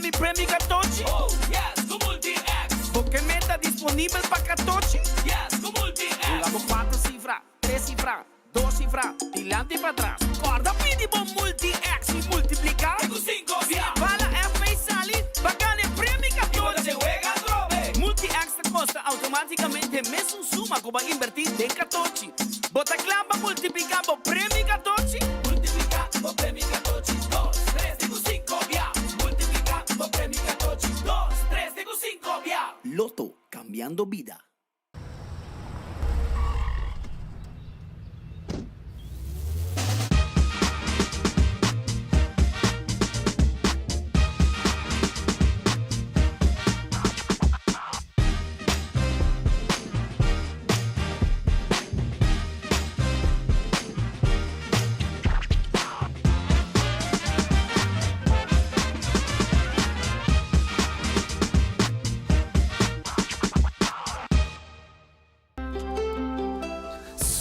mi premio catochi? Oh, yes, cu Multi-X! Bo ke meta disponibel pa catochi? Yes, cu Multi-X! Hunga bo cuatro cifra, tres cifra, dos cifra, dilanti pa tras. Corda pidi bo Multi-X y multiplica. Te cu cinco bia! Si bala FA sali, bo a gana e premio Y bo ta catochi! den wega atrobe! Multi-X ta costa automaticamente mesun suma cu bo a inverti den catochi. Bo ta kla pa multiplica bo premio catochi? Multiplica bo premio catochi, dos, tres te cu cinco bia! Multiplica bo premio catochi, dos, tres te cu cinco bia! Lotto, cambiando bida.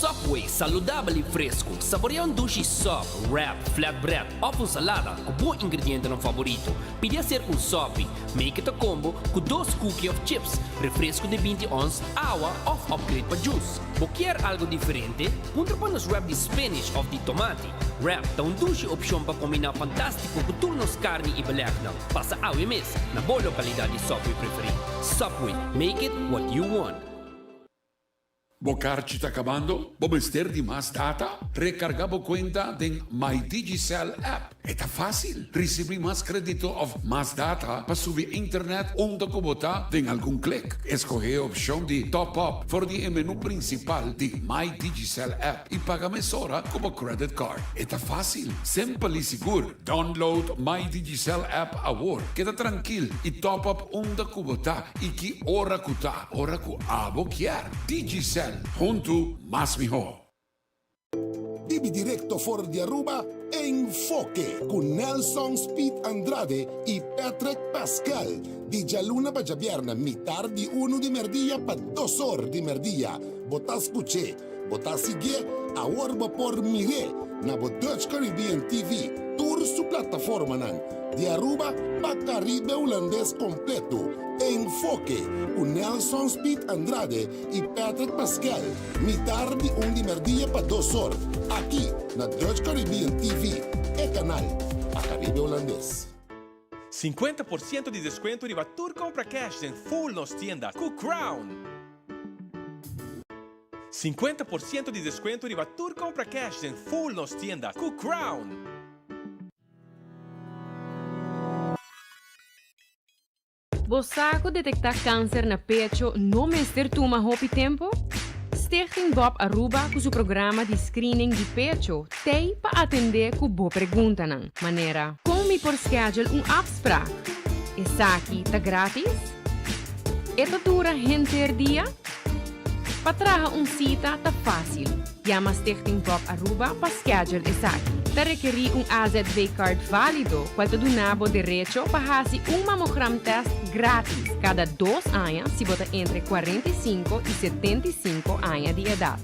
Subway, saludabel y fresco. Saborea un dushi sub, wrap, flatbread of un salada cu bo ingredientenan favorito. Pidi acerca un sopi. Make it a combo cu dos cookie of chips, refresco di binti ons, awa of upgrade pa juice. Bo kier algo diferente? Puntra pa nos wrap di spinach of di tomati. Wrap ta un dushi opcion pa combina fantastico cu tur nos carni y belegnan. Pasa awe mes na bo localidad di Subway preferi. Subway, make it what you want. Bo karchi ta kabando? Bo mester di mas data? Rekargá bo kuenta den My Digicel app. E ta fásil! Risibí mas kredito òf mas data pa subi internet unda ku bo ta den algun klik. Eskohé e opshon di Top Up for di e menú prinsipal di My Digicel app i paga mesora ku bo credit card. E ta fásil, simpel i sigur! Download My Digicel app awor. Keda trankil i top up unda ku bo ta i ki ora ku ta, ora ku abo kier. Digicel, huntu mas mihó. Bibi directo for di Aruba, Enfoke cu Nelson Speed Andrade y Patrick Pascal, di djaluna pa djabièrnè mitar di unu di merdia pa dos or di merdia. Bo ta scuch'é, Bo ta siguié? Awor bo por mir'é na bo Dutch Caribbean TV, tur su plataformanan, di Aruba pa Caribe Hulandes completo. Enfoke, cu Nelson Speed Andrade y Patrick Pascal, mitar di un di merdia pa dos or, aki na Dutch Caribbean TV, e canal pa Caribe Hulandes. 50 por ciento di descuento riba tur compra cash den full nos tienda cu Crown. 50 por ciento di descuento riba tur compra cash den full nos tienda cu Crown. Bo sa cu detecta cancer na pecho no mester tuma hopi tempo? Stichting Bob Aruba cu su programa di screening di pecho t'ey pa atende cu bo preguntanan. Manera, con mi por schedule un afspraak? Esaki ta gratis? E ta dura henter dia? Pa traha un cita ta facil. Yama Stichting Bob Aruba pa schedule esaki. Ta rekeri un AZV card valido, cual ta duna bo derecho pa haci un mammogram test gratis cada 2 aña si bo ta entre 45 y 75 aña di edad.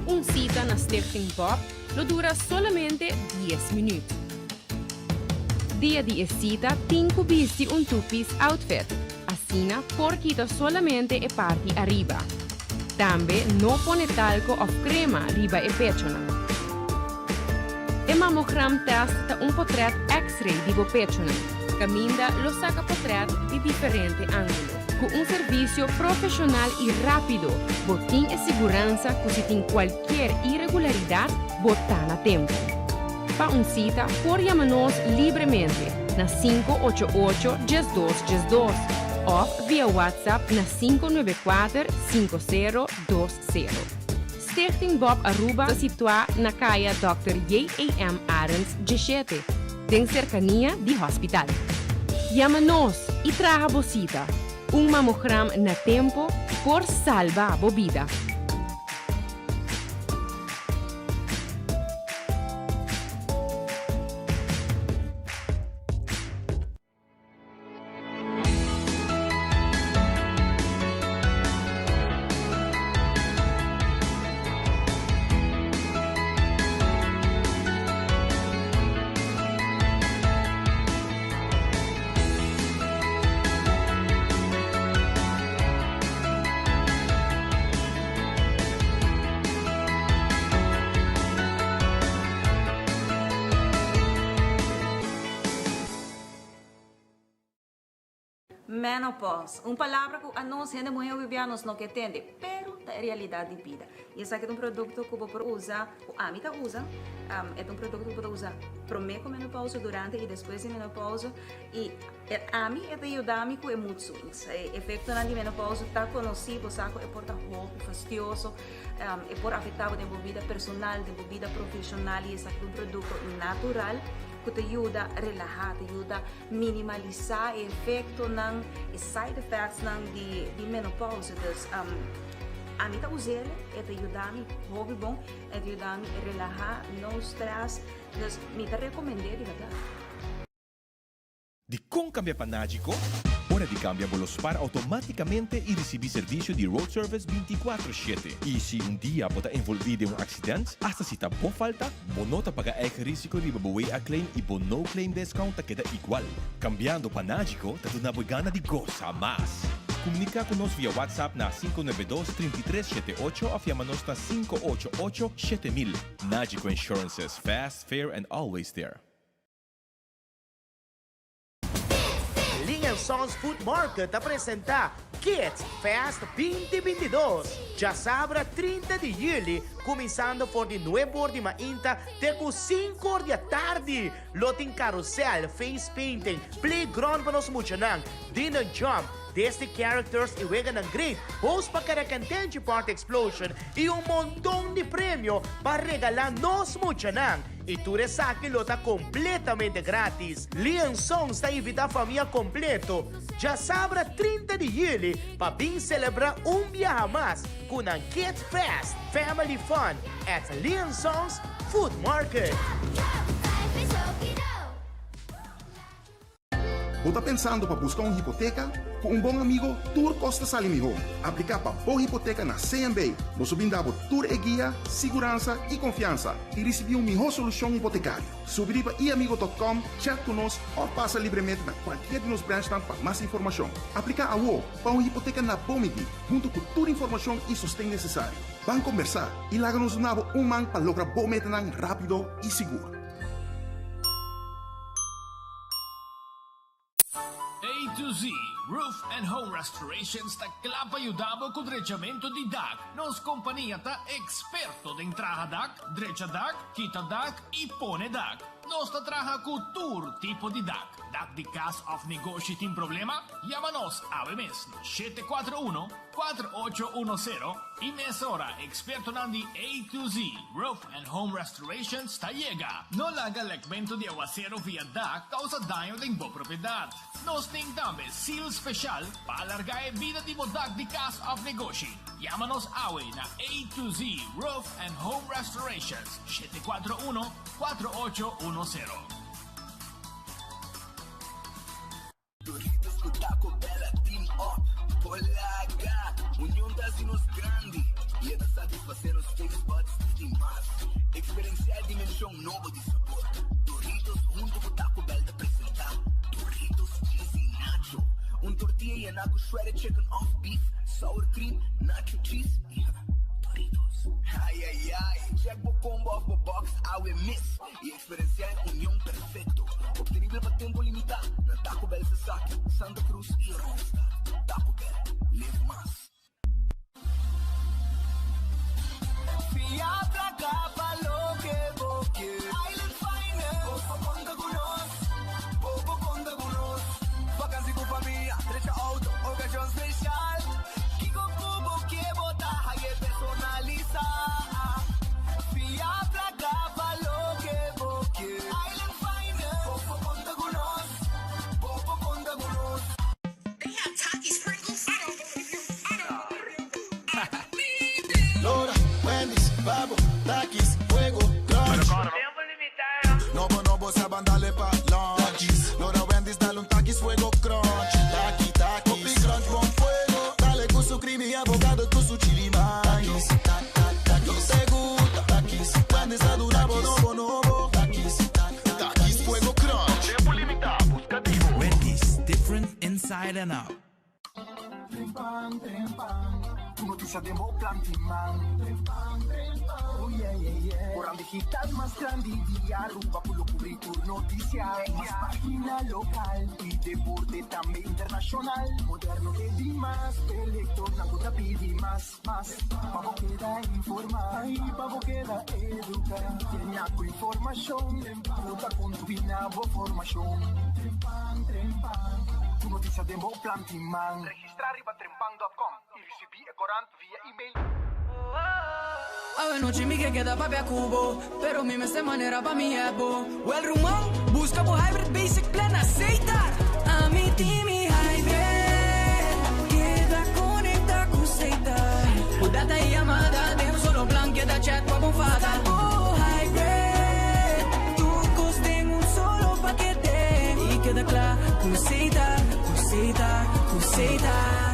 Un cita na Stichting Bob lo dura solamente 10 minuut. Dia di e cita tin cu bisti un two-piece outfit. Asina por kita solamente e parti ariba. Tambe no pone talco of crema riba e pechonan. E mammogram test ta un potret x-ray di bo pechonan. Caminda lo saca potret di diferente angulo. Cu un servicio profesional y rapido, bo tin e siguransa cu si tin cualkier irregularidad, bo ta na tempo. Pa un cita, por yama nos libremente na 588 1212 of via WhatsApp na 594 5020. Stichting Bob Aruba ta situa na Caya Dr. J.A.M. Arends 17, den cercania di hospital. Yama nos y traha bo cita. Un mammogram na tempo por salba bo bida. Menopause, un palabra ku anos hende muhé hopi nos no ke tende, pero ta e realidat di bida. I esaki ta un produkto ku bo por usa, ku ami ta usa, e ta un produkto ku bo ta usa promé ku menopause, durante i despues di menopause, i ami e ta yuda mi ku e mood swings. E efektonan di menopause ta konosí, bo sa ku e por ta hopi fastioso, e por afektá bo den bo bida personal, den bo bida profeshonal, i esaki ta un produkto natural ku ta yuda relahá, ta yuda minimalisá e efektonan, e side effectsnan di di menopause. Dus ami ta us'el, e ta yuda mi hopi bon, e ta yuda mi relahá, no stress, dus mi ta rekomend'é di bèrdat. Dikon kambia pa Nagico? Ora di kambia bo lo spar outomátikamente i risibí servisio di road service 24 shete. I si un dia bo ta envolví den un aksident, asta si ta bo falta, bo no ta paga eigen risiko riba bo WA claim i bo no claim discount ta keda igual. Kambiando pa Nagico ta duna bo e gana di gosa mas. Komuniká ku nos via WhatsApp na 592 33 78 òf yama nos na 588 7000. Nagico Insurances, fast, fair and always there. Ling and Sons Food Market ta presenta Kids Fest 2022, djasabra 30 di juli, kuminsando for di nuebe or di mainta te ku sinku or di atardi. Lo tin karusel, face painting, playground pa nos muchanan, dinner jump, Disney characters i weganan great, host pa Karakantenchi Party Explosion i un monton di premio pa regalá nos muchanan. I tur esaki lo ta kompletamente gratis. Lion Songs ta invitá famia kompleto djasabra 30 di yüli pa bin selebrá un biaha mas ku nan Kids Fest Family Fun at Lion Songs Food Market. Bo ta pensando pa busca un hipoteca? Cu un bon amigo, tur cos ta sali miho. Aplica pa bo hipoteca na CMB. Nos lo brinda bo tur e guia, siguransa y confiansa y ricibi un miho solucion hipotecario. Subi riba iamigo.com, chat cu nos of pasa libremente na cualkier di nos branchnan pa mas informacion. Aplica awo pa un hipoteca na bo midi, hunto cu tur informacion y sosten necesario. Ban combersa y laga nos duna bo un man pa logra bo metanan rapido y sigur. A to Z Roof and Home Restorations ta kla pa yuda bo ku drechamentu di dak. Nos kompania ta eksperto den traha dak, drecha dak, kita dak i pone dak. Nos ta traha ku tur tipo di dak. Dak di kas òf negoshi tin problema? Yama nos awe mes na 741 4810 i mesora ekspertonan di A to Z Roof and Home Restorations ta yega. No laga lekmentu di awasero via dak kousa daño den bo propiedat. Nos tin tambe seal speshal pa alargá e bida di bo dak di kas òf negoshi. Yama nos awe na A to Z Roof and Home Restorations, 741 4810. Doritos ku Taco Bell a team up por laga. Union ta hasi nos grandi i e ta satisfasé nos taste buds di mas. Eksperensiá e dimenshon nobo di sabor. Doritos huntu ku Taco Bell ta presentá Doritos Cheesy Nacho, un tortilla yená ku shredded chicken òf beef, sour cream, nacho cheese i Doritos. Ai ai ai, check bo combo òf bo box awe mes i Eksperensiá e union perfekto, optenibel pa tempu limitá na Taco Bell Sasaki, Santa Cruz i Oranjestad. Taco Bell, live mas. Fia plaka pa loke bo ke. Island Finance. Bo por konta ku nos. Bo por konta ku nos. Vakansi ku famia, drecha outo, okashon speshal. Kiko ku bo ke bo ta haye personalisá. Fia plaka pa loke bo ke. Island Finance. Bo por konta ku nos. Bo por konta ku nos. They have Takis Pringles? I don't believe you. I don't believe you. I don't believe you. Lora, Wendy's, Babo, Takis, Fuego, Crunch. Nobo, nobo, saban dale pa lunch. Lora, Wendy's, dale un Takis, Fuego, Crunch. Taki, Takis. Hopi crunch, bon fuego. Dale cu su creamy avocado, cu su chili mayo. Takis, no te gusta. Takis, Wendy's, a duna bo nobo, nobo. Takis, Takis, Fuego, Crunch. Tempo limita, busca di bo. Wendy's, different inside and out. Trempan, trempan. Tur noticia den bo planti man. Oh yeah yeah yeah. Corant digital mas grandi di Aruba cu lo cubri tur noticia. Mas pagina local y deporte tambe internacional. Moderno te di mas, e lectornan cu ta pidi mas, mas. Pa bo keda informa y pa bo keda educa. Yena cu informacion cu ta contribui na bo formacion. Trempan, trempan, tur noticia den bo planti man. Registra riba trempan.com y ricibi e corant via email. Awe nochi mi ke keda papia ku bo, pero mi mester manera pa mi hèp bo. Wèl ruman, buska bo Hybrid Basic Plan na Setar! Ami tin mi Hybrid, keda konekta ku Setar. Ku data i yamada den un solo plan, keda chat pa bo fada. Buska bo Hybrid, tur kos den un solo pakete. I keda kla ku Setar, ku Setar, ku Setar.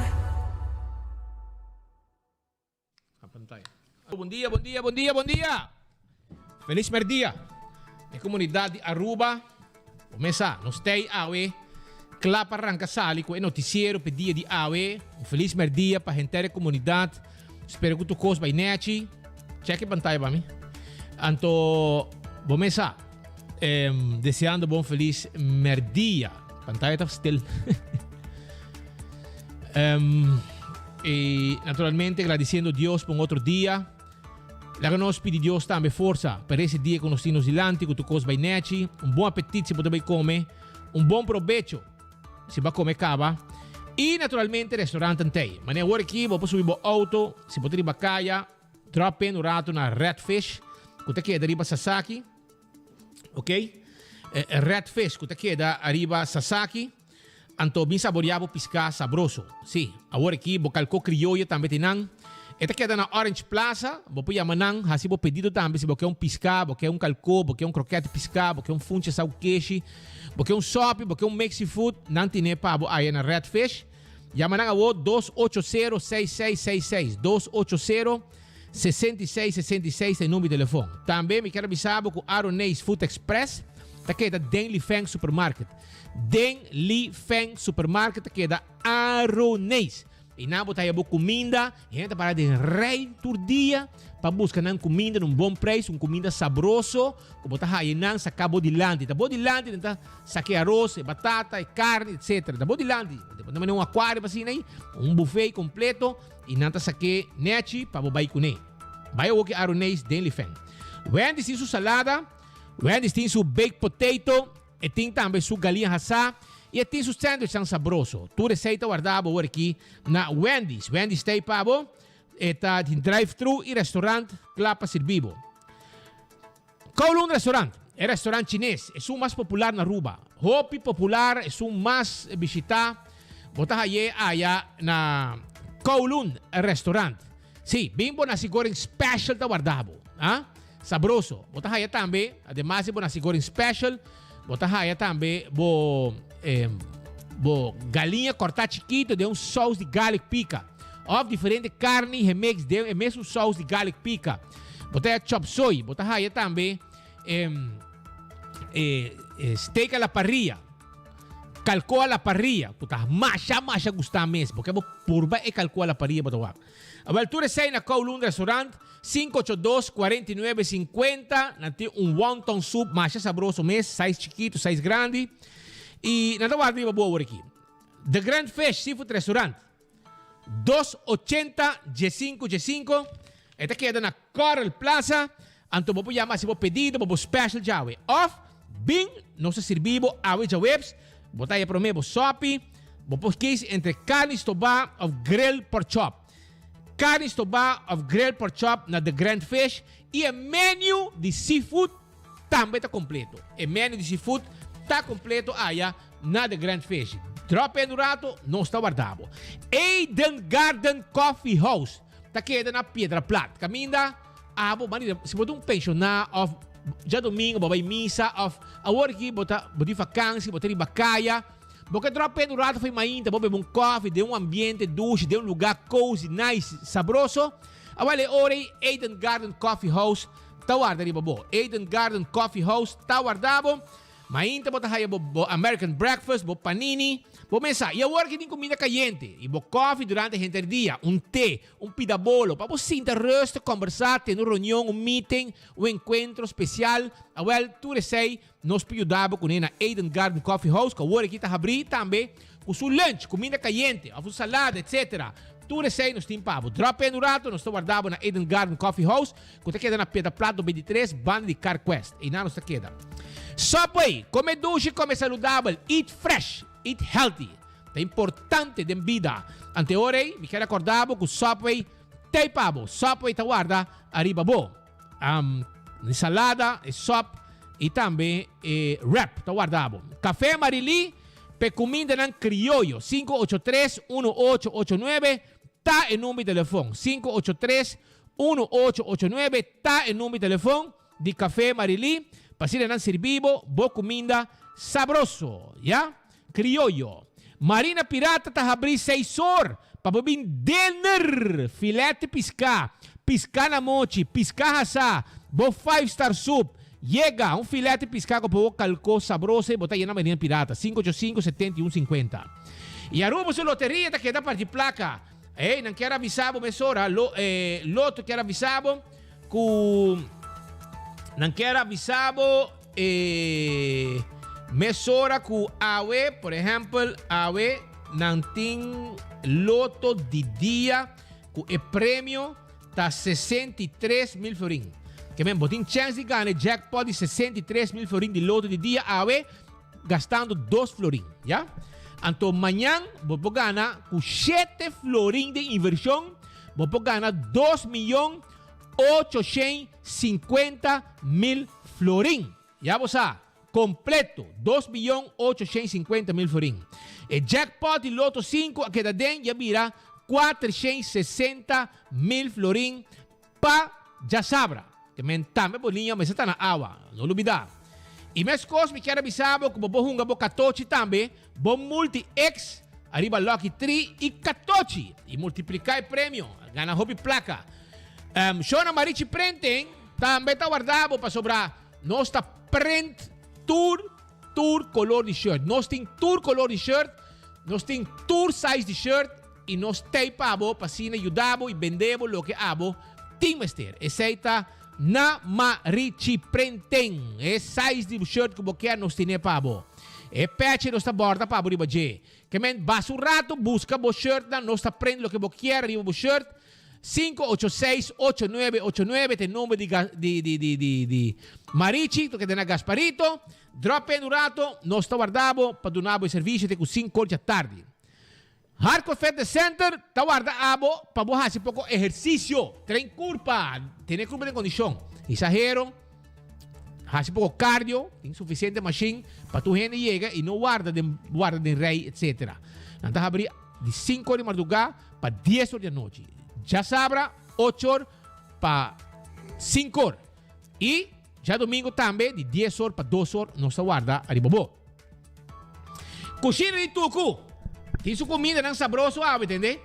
Bon dia, bon dia, bon dia, bon dia! Feliz merdia! E comunidad di Aruba, mesa, nos tei awe, kla pa ranca sali cu e noticiero pe dia di awe. Un feliz merdia pa henter e comunidad. Spero cu tur cos bay nechi. Check e pantalla pa mi. Anto, bo mesa, em, deseando bon feliz merdia. Pantalla ta stil. um, y naturalmente agradeciendo Dios por un otro dia. Laga nos pidi Dios tambe forza pa ese dia cu nos tin nos dilanti, cu tur cos bay nechi. Un bon apetit si bo ta bay come. Un bon probecho si bo a come caba. Y naturalmente restaurant Antey. Mane awor aki bo por subi bo auto, si bo ta riba caya, drop in un rato na Red Fish, cu ta keda riba Sasaki. Ok? Red Fish cu ta keda ariba Sasaki. Anto bin saborea bo pisca sabroso. Si, awor aki bo calco crioyo tambe tin nan. E ta keda na Orange Plaza. Bo por yama nan, haci bo pedido tambe si bo ke un pisca, bo ke un calco, bo ke un croquet di pisca, bo ke un funchi asau keshi, bo ke un sopi, bo ke un mixed seafood, nan tine pa bo aya na Red Fish. Yama nan awor 280 6666, 280 66 66 ta e number di telefon. Tambe mi kier a bisa bo cu Aroneis Food Express ta keda den Li Feng Supermarket. Den Li Feng Supermarket ta keda Aroneis. I nan bo ta haya bo kuminda. Hende ta para den rei tur dia pa buska nan kuminda na un bon preis, un kuminda sabroso ku bo ta haya nan saka bo dilanti. Ta bo dilanti nan ta saka e aros, e batata, e karni, etsetera. Ta bo dilanti. Bo ta manda un akuario pa asina ei, un buffet kompleto i nan ta sak'é nechi pa bo bai kuné. Bai awor ki Aroneis den Li Feng. Wendy's tin su salada, Wendy's tin su baked potato. E tin tambe su galiña hasá i e tin su sandwichnan sabroso. Tur esei ta wardá bo awor aki na Wendy's. Wendy's ta ei pa bo. E ta tin drive-thru i restaurant kla pa sirbi bo. Kowloon Restaurant, e restaurant chines, esun mas popular na Aruba. Hopi popular, esun mas bishitá. Bo ta haye aya na Kowloon Restaurant. Sí, bin bo nasi goreng special ta warda bo. Ah, sabroso. Bo ta haya tambe, ademas di bo nasi goreng special, bo ta haya tambe bo eh, bo galiña cortá chiquito den un saus di garlic pica. Of diferente carni gemix den e mesun saus di garlic pica. Bo ta haya chop suey. Bo ta haya tambe eh, eh, eh, steak a la parrilla. Kalko a la parrilla, ku ta masha masha gustá mes. Bo ke bo purba e kalko a la parrilla bo ta wak. Awel tur esei na Kowloon Restaurant, 582 49 50. Nan tin un wonton soup masha sabroso mes, size chikitu, size grandi. I nan ta warda riba bo awor aki. The Grand Fish Seafood Restaurant, dos ochenta diesinku diesinku. E ta keda na Coral Plaza. Anto bo por yama hasi bo pedido pa bo special djawe. Of bin nos ta sirbi bo awe djaweps. Bo ta haya prome bo sopi. Bo por kies entre carni stobá of grill pork chop. Carni stobá of grill pork chop na The Grand Fish. I e menu di seafood tambe ta completo. E menu di seafood ta completo aya na The Grand Fish. Drop in un rato, nos ta warda bo. Eden Garden Coffee House ta keda na Piedra Plat. Caminda abo, manera, si bo ta un pensioná of djadomingo bo bai misa of awor aki bo ta bo di vakansi, bo ta riba kaya, bo ke drop in un rato for mainta, bo bebe un kofi den un ambiente dushi, den un lugá cozy, nice, sabroso. Awel e ora ei Eden Garden Coffee House ta warda riba bo. Eden Garden Coffee House ta warda bo. Mainta bo ta haya bo bo American breakfast, bo panini, bo mesa. I awor ki tin kuminda kayente i bo kòfi durante henter dia, un te, un pida bolo, pa bo sinta rustig, kòmbersá, tene un reunion, un meeting, un enkuentro spesial. Awèl, tur esei nos por yuda bo kuné na Eden Garden Coffee House, ku awor aki ta habrí tambe ku su lunch, kuminda kayente òf un salada, etsetera. Tur esei nos tin pa bo. Drop in un rato, nos ta warda bo na Eden Garden Coffee House, ku ta keda na Piedra Plat 93, banda di Carquest. Einan nos ta keda. Subway, kome dushi, kome saludabel, eat fresh, eat healthy. Ta importante den bida. Ante ora ei, mi kier acorda bo cu Subway t'ei pa bo. Subway ta warda ariba bo. Um, e salada, e sop y tambe e wrap ta warda bo. Café Marilí p'e cumindanan crioyo. 583-1889 ta e number di telefon. 583-1889 ta e number di telefon. Di Café Marilí pa asina nan sirbi bo bo cuminda sabroso, ya? Crioyo. Marina Pirata ta habri seis or pa bo bin dinner! Filete pisca, pisca na mochi, pisca hasa, bo five star soup. Yega, un filete pisca cu poco calco sabroso y bo ta yena Marina Pirata, 585 71 50. Y Aruba su loteria ta keda parti placa. Ey, nan kier avisa bo mesora, lo, eh, Lotto kier avisa bo. Ku nan kier avisa bo e mesora ku awe, por ehempel, awe nan tin loto di dia ku e premio ta 63 mil florin. Ke men bo tin chèns di gana e jackpot di 63 mil florin di loto di dia awe gastando dos florin, ya? Anto mañan bo por gana ku shete florin di invershon, bo por gana 2 850 000 florin. Ya bo sa, kompleto, 2 850 000 florin. E jackpot di Lotto 5 a keda den ya bira 460 mil florin pa djasabra. Ke men tambe bo liña mester ta na awa, no lubidá. I meskos mi kier a bisa bo ku bo por hunga bo katochi tambe, bo multi X ariba Lucky Tree i katochi i multipliká e premio, gana hopi plaka. Um, Shona Marichi Printing tambe ta warda bo pasobra nos ta print tur tur kolor di shirt. Nos tin tur kolor di shirt, nos tin tur size di shirt i nos t'ei pa bo pa asina yuda bo i bende bo loke abo tin mester. Esei ta na Marichi Printing. E size di shirt ku bo kier nos tine pa bo. E pechi nos ta borda pa bo riba dje. Ke men basa un rato buska bo shirtnan, nos ta print loke bo kier riba bo shirt. 586-8989 ta e number di, di, di, di, di, di Marichi, to keda na Gasparito. Drop in un rato, nos ta warda bo pa duna bo e servisio te ku 5 or dja tardi. Hardcore Fitness Center ta warda abo pa bo hasi poko ehersisio, train kurpa, tene kurpa den kondishon. Isahero, hasi poko cardio, tin sufisiente mashin pa tur hende yega i no warda den warda den rei etsetera. Nan ta habri di 5 or di mardugá pa 10 or di anochi. Djasabra 8 or pa 5 or. I djadomingo tambe di 10 or pa 2 or nos ta warda ariba bo. Kushina di Tuku tin su kumindanan sabroso awe, tende?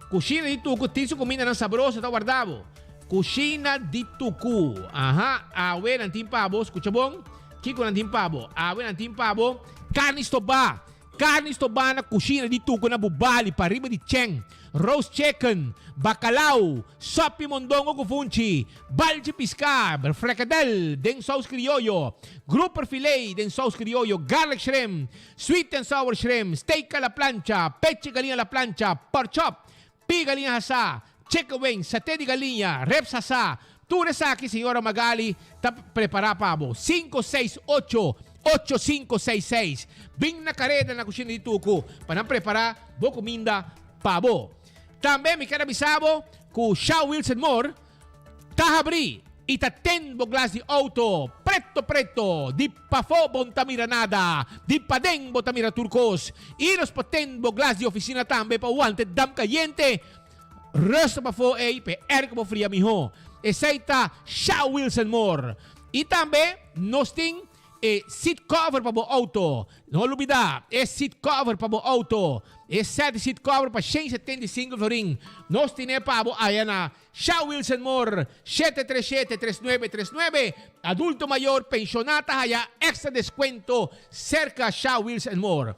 Kushina di Tuku tin su kumindanan sabroso ta warda bo. Kushina di Tuku. Aha, awe nan tin pa bo, skucha bon, kiko nan tin pa bo? Awe nan tin pa bo karni stobá. Karni stobá na kushina di Tuku na Bubali, pariba di Cheng. Roast chicken, bakalau, sopi mondongo ku funchi, balchi piská, frikadel den sous krioyo, grouper filet den sous krioyo, garlic shrimp, sweet and sour shrimp, steak a la plancha, pechi galiña a la plancha, pork chop, pi galiña hasá, chicken wings, saté di galiña, ribs hasá. Tur esaki señora Magali ta prepará pa bo. 568 8566. Bin na kareda na kushina di Tuku pa nan prepará bo kuminda pa bo. Tambe mi kier a bisa bo ku Shaw Wilson Moore ta habrí i ta ten bo glas di outo preto preto, di pafó bo no ta mira nada, di paden bo ta mira tur kos. I nos por ten bo glas di ofisina tambe pa wante dam kayente. Rust pafó ei p'e airco por fria mihó. Esei ta Shaw Wilson Moore. I tambe nos tin. E seat cover pa bo auto. No lubida, e seat cover pa bo auto. E set di seat cover pa 175 florin. Nos tine pa bo aya na Sha Wilson Moore, 737-3939. Adulto mayor, pensioná ta haya extra descuento cerca Sha Wilson Moore.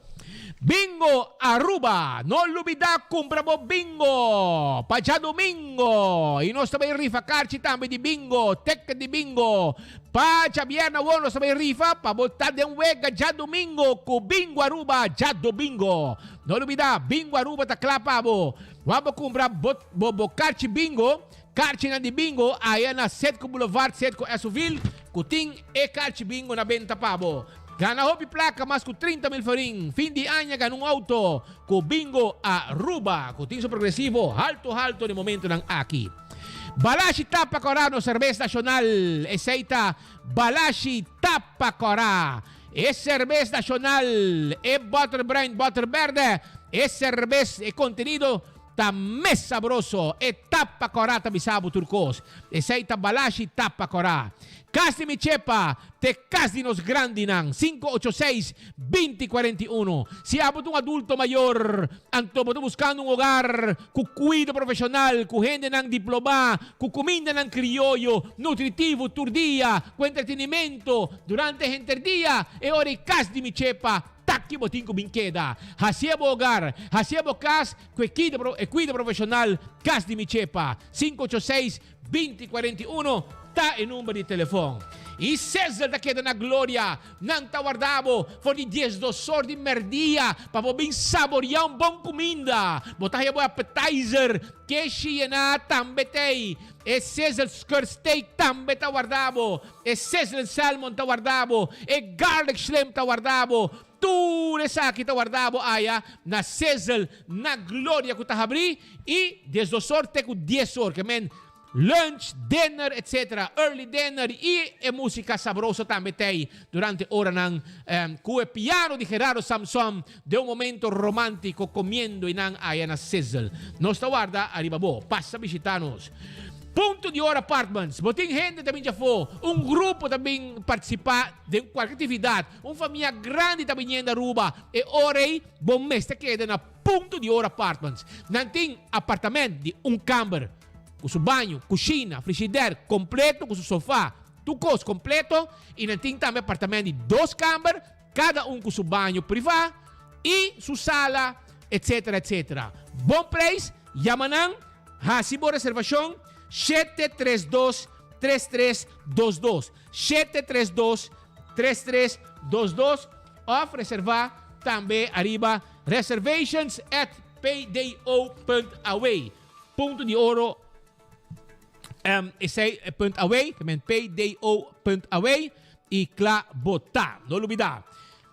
Bingo Aruba! No lubida cumpra bo bingo pa djadomingo! Y nos ta bay rifa carchi tambe di bingo, ticket di bingo. Pa djabierna awor nos ta bay rifa pa bo ta den wega djadomingo cu Bingo Aruba djadomingo. No lubida, Bingo Aruba ta cla pa bo. Wan bo cumpra bo bo bo carchi bingo, carchinan di bingo aya na Setco Boulevard, Setco Esoville, cu tin e carchi bingo na benta pa bo. Gana hopi placa mas cu 30 mil florin. Fin di aña gana un auto cu Bingo Aruba, cu tin su progresivo halto halto den momentonan aki. Balashi Tapa Cora nos cerbes nacional, esey ta Balashi Tapa Cora. E cerbes nacional, e butterbruin, butter berde, e cerbes, e contenido ta mes sabroso. E tapa cora ta bisa bo tur cos. Esey ta Balashi Tapa Cora. Cas di mi chepa t'e cas di nos grandinan, 586 2041. Si abo ta un adulto mayor, anto bo ta buscando un hogar cu cuido profesional, cu hendenan diplomá, cu cumindanan crioyo, nutritivo tur dia, cu entretenimento durante henter dia, e ora e cas di mi chepa ta ki bo tin cu bin keda. Hacié bo hogar, hacié bo cas cu e e cuido profesional Cas di mi Chepa, 586 2041 ta e number di telefon. I Cesar ta keda na gloria. Nan ta warda bo for di diesdos or di merdia pa bo bin saboria un bon kuminda. Bo ta haya bo appetizer, keshi yená tambe t'ei. E Cesar skirt steak tambe ta warda bo. E Sizzling salmon ta warda bo. E garlic shrimp ta warda bo. Tur esaki ta warda bo aya na Sizzle na Gloria ku ta habrí i diesdos or te ku dies or, ke men lunch, dinner etc. Early dinner i e músika sabroso tambe t'ei durante oranan ku e piano di Gerardo Samson den un momento romántico comiendo einan aya na Sizzle. Nos ta warda ariba bo. Pasa bishita nos. Punto di Oro Apartments. Bo tin hende ta bin djafó, un grupo ta bin partisipá den kualke aktividat. Un famia grandi ta biniendo Aruba e ora ei bo mester keda na Punto di Oro Apartments. Nan tin apartament di un kamber ku su baño, kushina, frishider kompleto ku su sofa, tur kos kompleto i nan tin tambe apartament di dos kamber kada un ku su baño privá i su sala etcetera etcetera. Bon preis, yama nan, hasi bo reservashon 732 3322. 732 3322 of reserva tambe ariba reservations at pdo.aw. Punto di oro um, esey punt aw, men pdo.aw y kla bota. No lubida.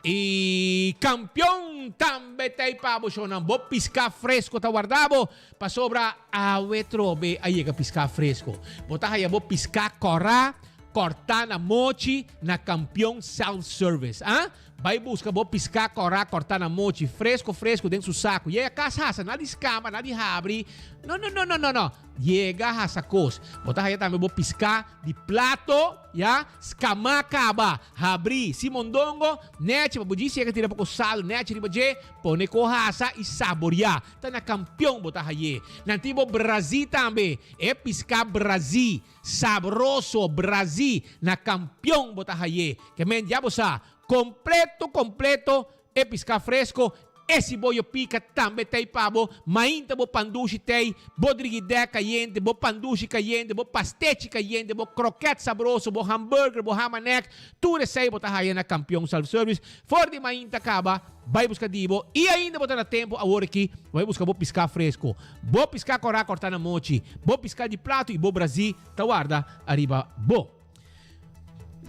Y campeon tambe ta pa bo shownan. Bo pisca fresco ta warda bo pasobra awe trobe a yega pisca fresco. Bo ta haya bo pisca cora, corta na mochi na Campeon Self Service. Ah? Bai busca bo pisca cora, corta na mochi, fresco fresco den su saco. Yega cas hasa, nada di scama, nada di habri. No, no, no, no, no, no. Yega hasa cos. Bo ta haya tambe bo pisca di plato, ya, scama caba, habri, si mondongo, nechi, pa bo djis yega tira poko sal, nechi riba dje, pone ko hasa y saboria. Ta na Campeon bo ta haye. Nan tin bo brazi tambe, e pisca brazi, sabroso, brazi, na Campeon bo ta haye. Ke men ya bo sa, completo, completo, E piská fresko, e siboyo pika tambe t'ei pa bo, mainta bo pandushi t'ei, bo drigidè kayente, bo pandushi kayente, bo pastechi kayente, bo krokèt sabroso, bo hamburger, bo hamanek, tur esei bo ta haya na Kampion Self Service. For di mainta kaba, bai buska di bo i ainda bo ta na tempu awor aki, bai buska bo piská fresko, bo piská kòrá kòrtá na mochi, bo piská di plato i bo brazí ta warda ariba bo.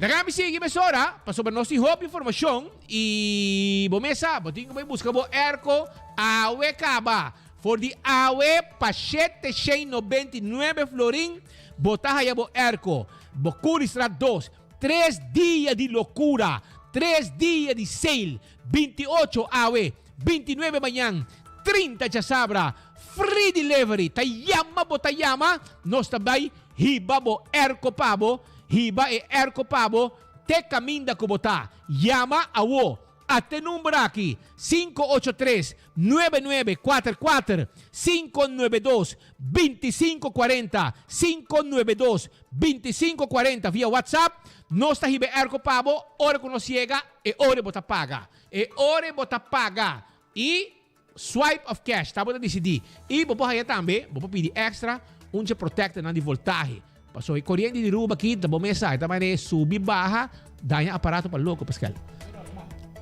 Laga mi sigui mesora, pasobra nos tin hopi informashon i bo mes sa, bo tin ku bai buska bo airco awe kaba. For di awe pa 799 florin bo ta haya bo airco. Bo Currystraat 2. Tres dia di lokura, tres dia di sale, 28 awe, 29 mañan, 30 djasabra, free delivery. Ta yama bo ta yama, nos ta bai Hiba bo airco pa bo, hiba e airco pa bo. te kaminda ku bo ta. Yama awo. Ate number aki, 583 9944 592 2540 592 2540 via WhatsApp. Nos ta hiba e airco pa bo, ora ku nos yega, e ora bo ta paga. E ora bo ta paga. I swipe of cash, ta bo ta disidí. I bo por haya tambe, bo por pidi extra, un dje protectornan di voltahe. Pasobra e koriente di Ruba aki ta bo mes sa, e ta manera subi baha, daña aparato pa loko, Pascal.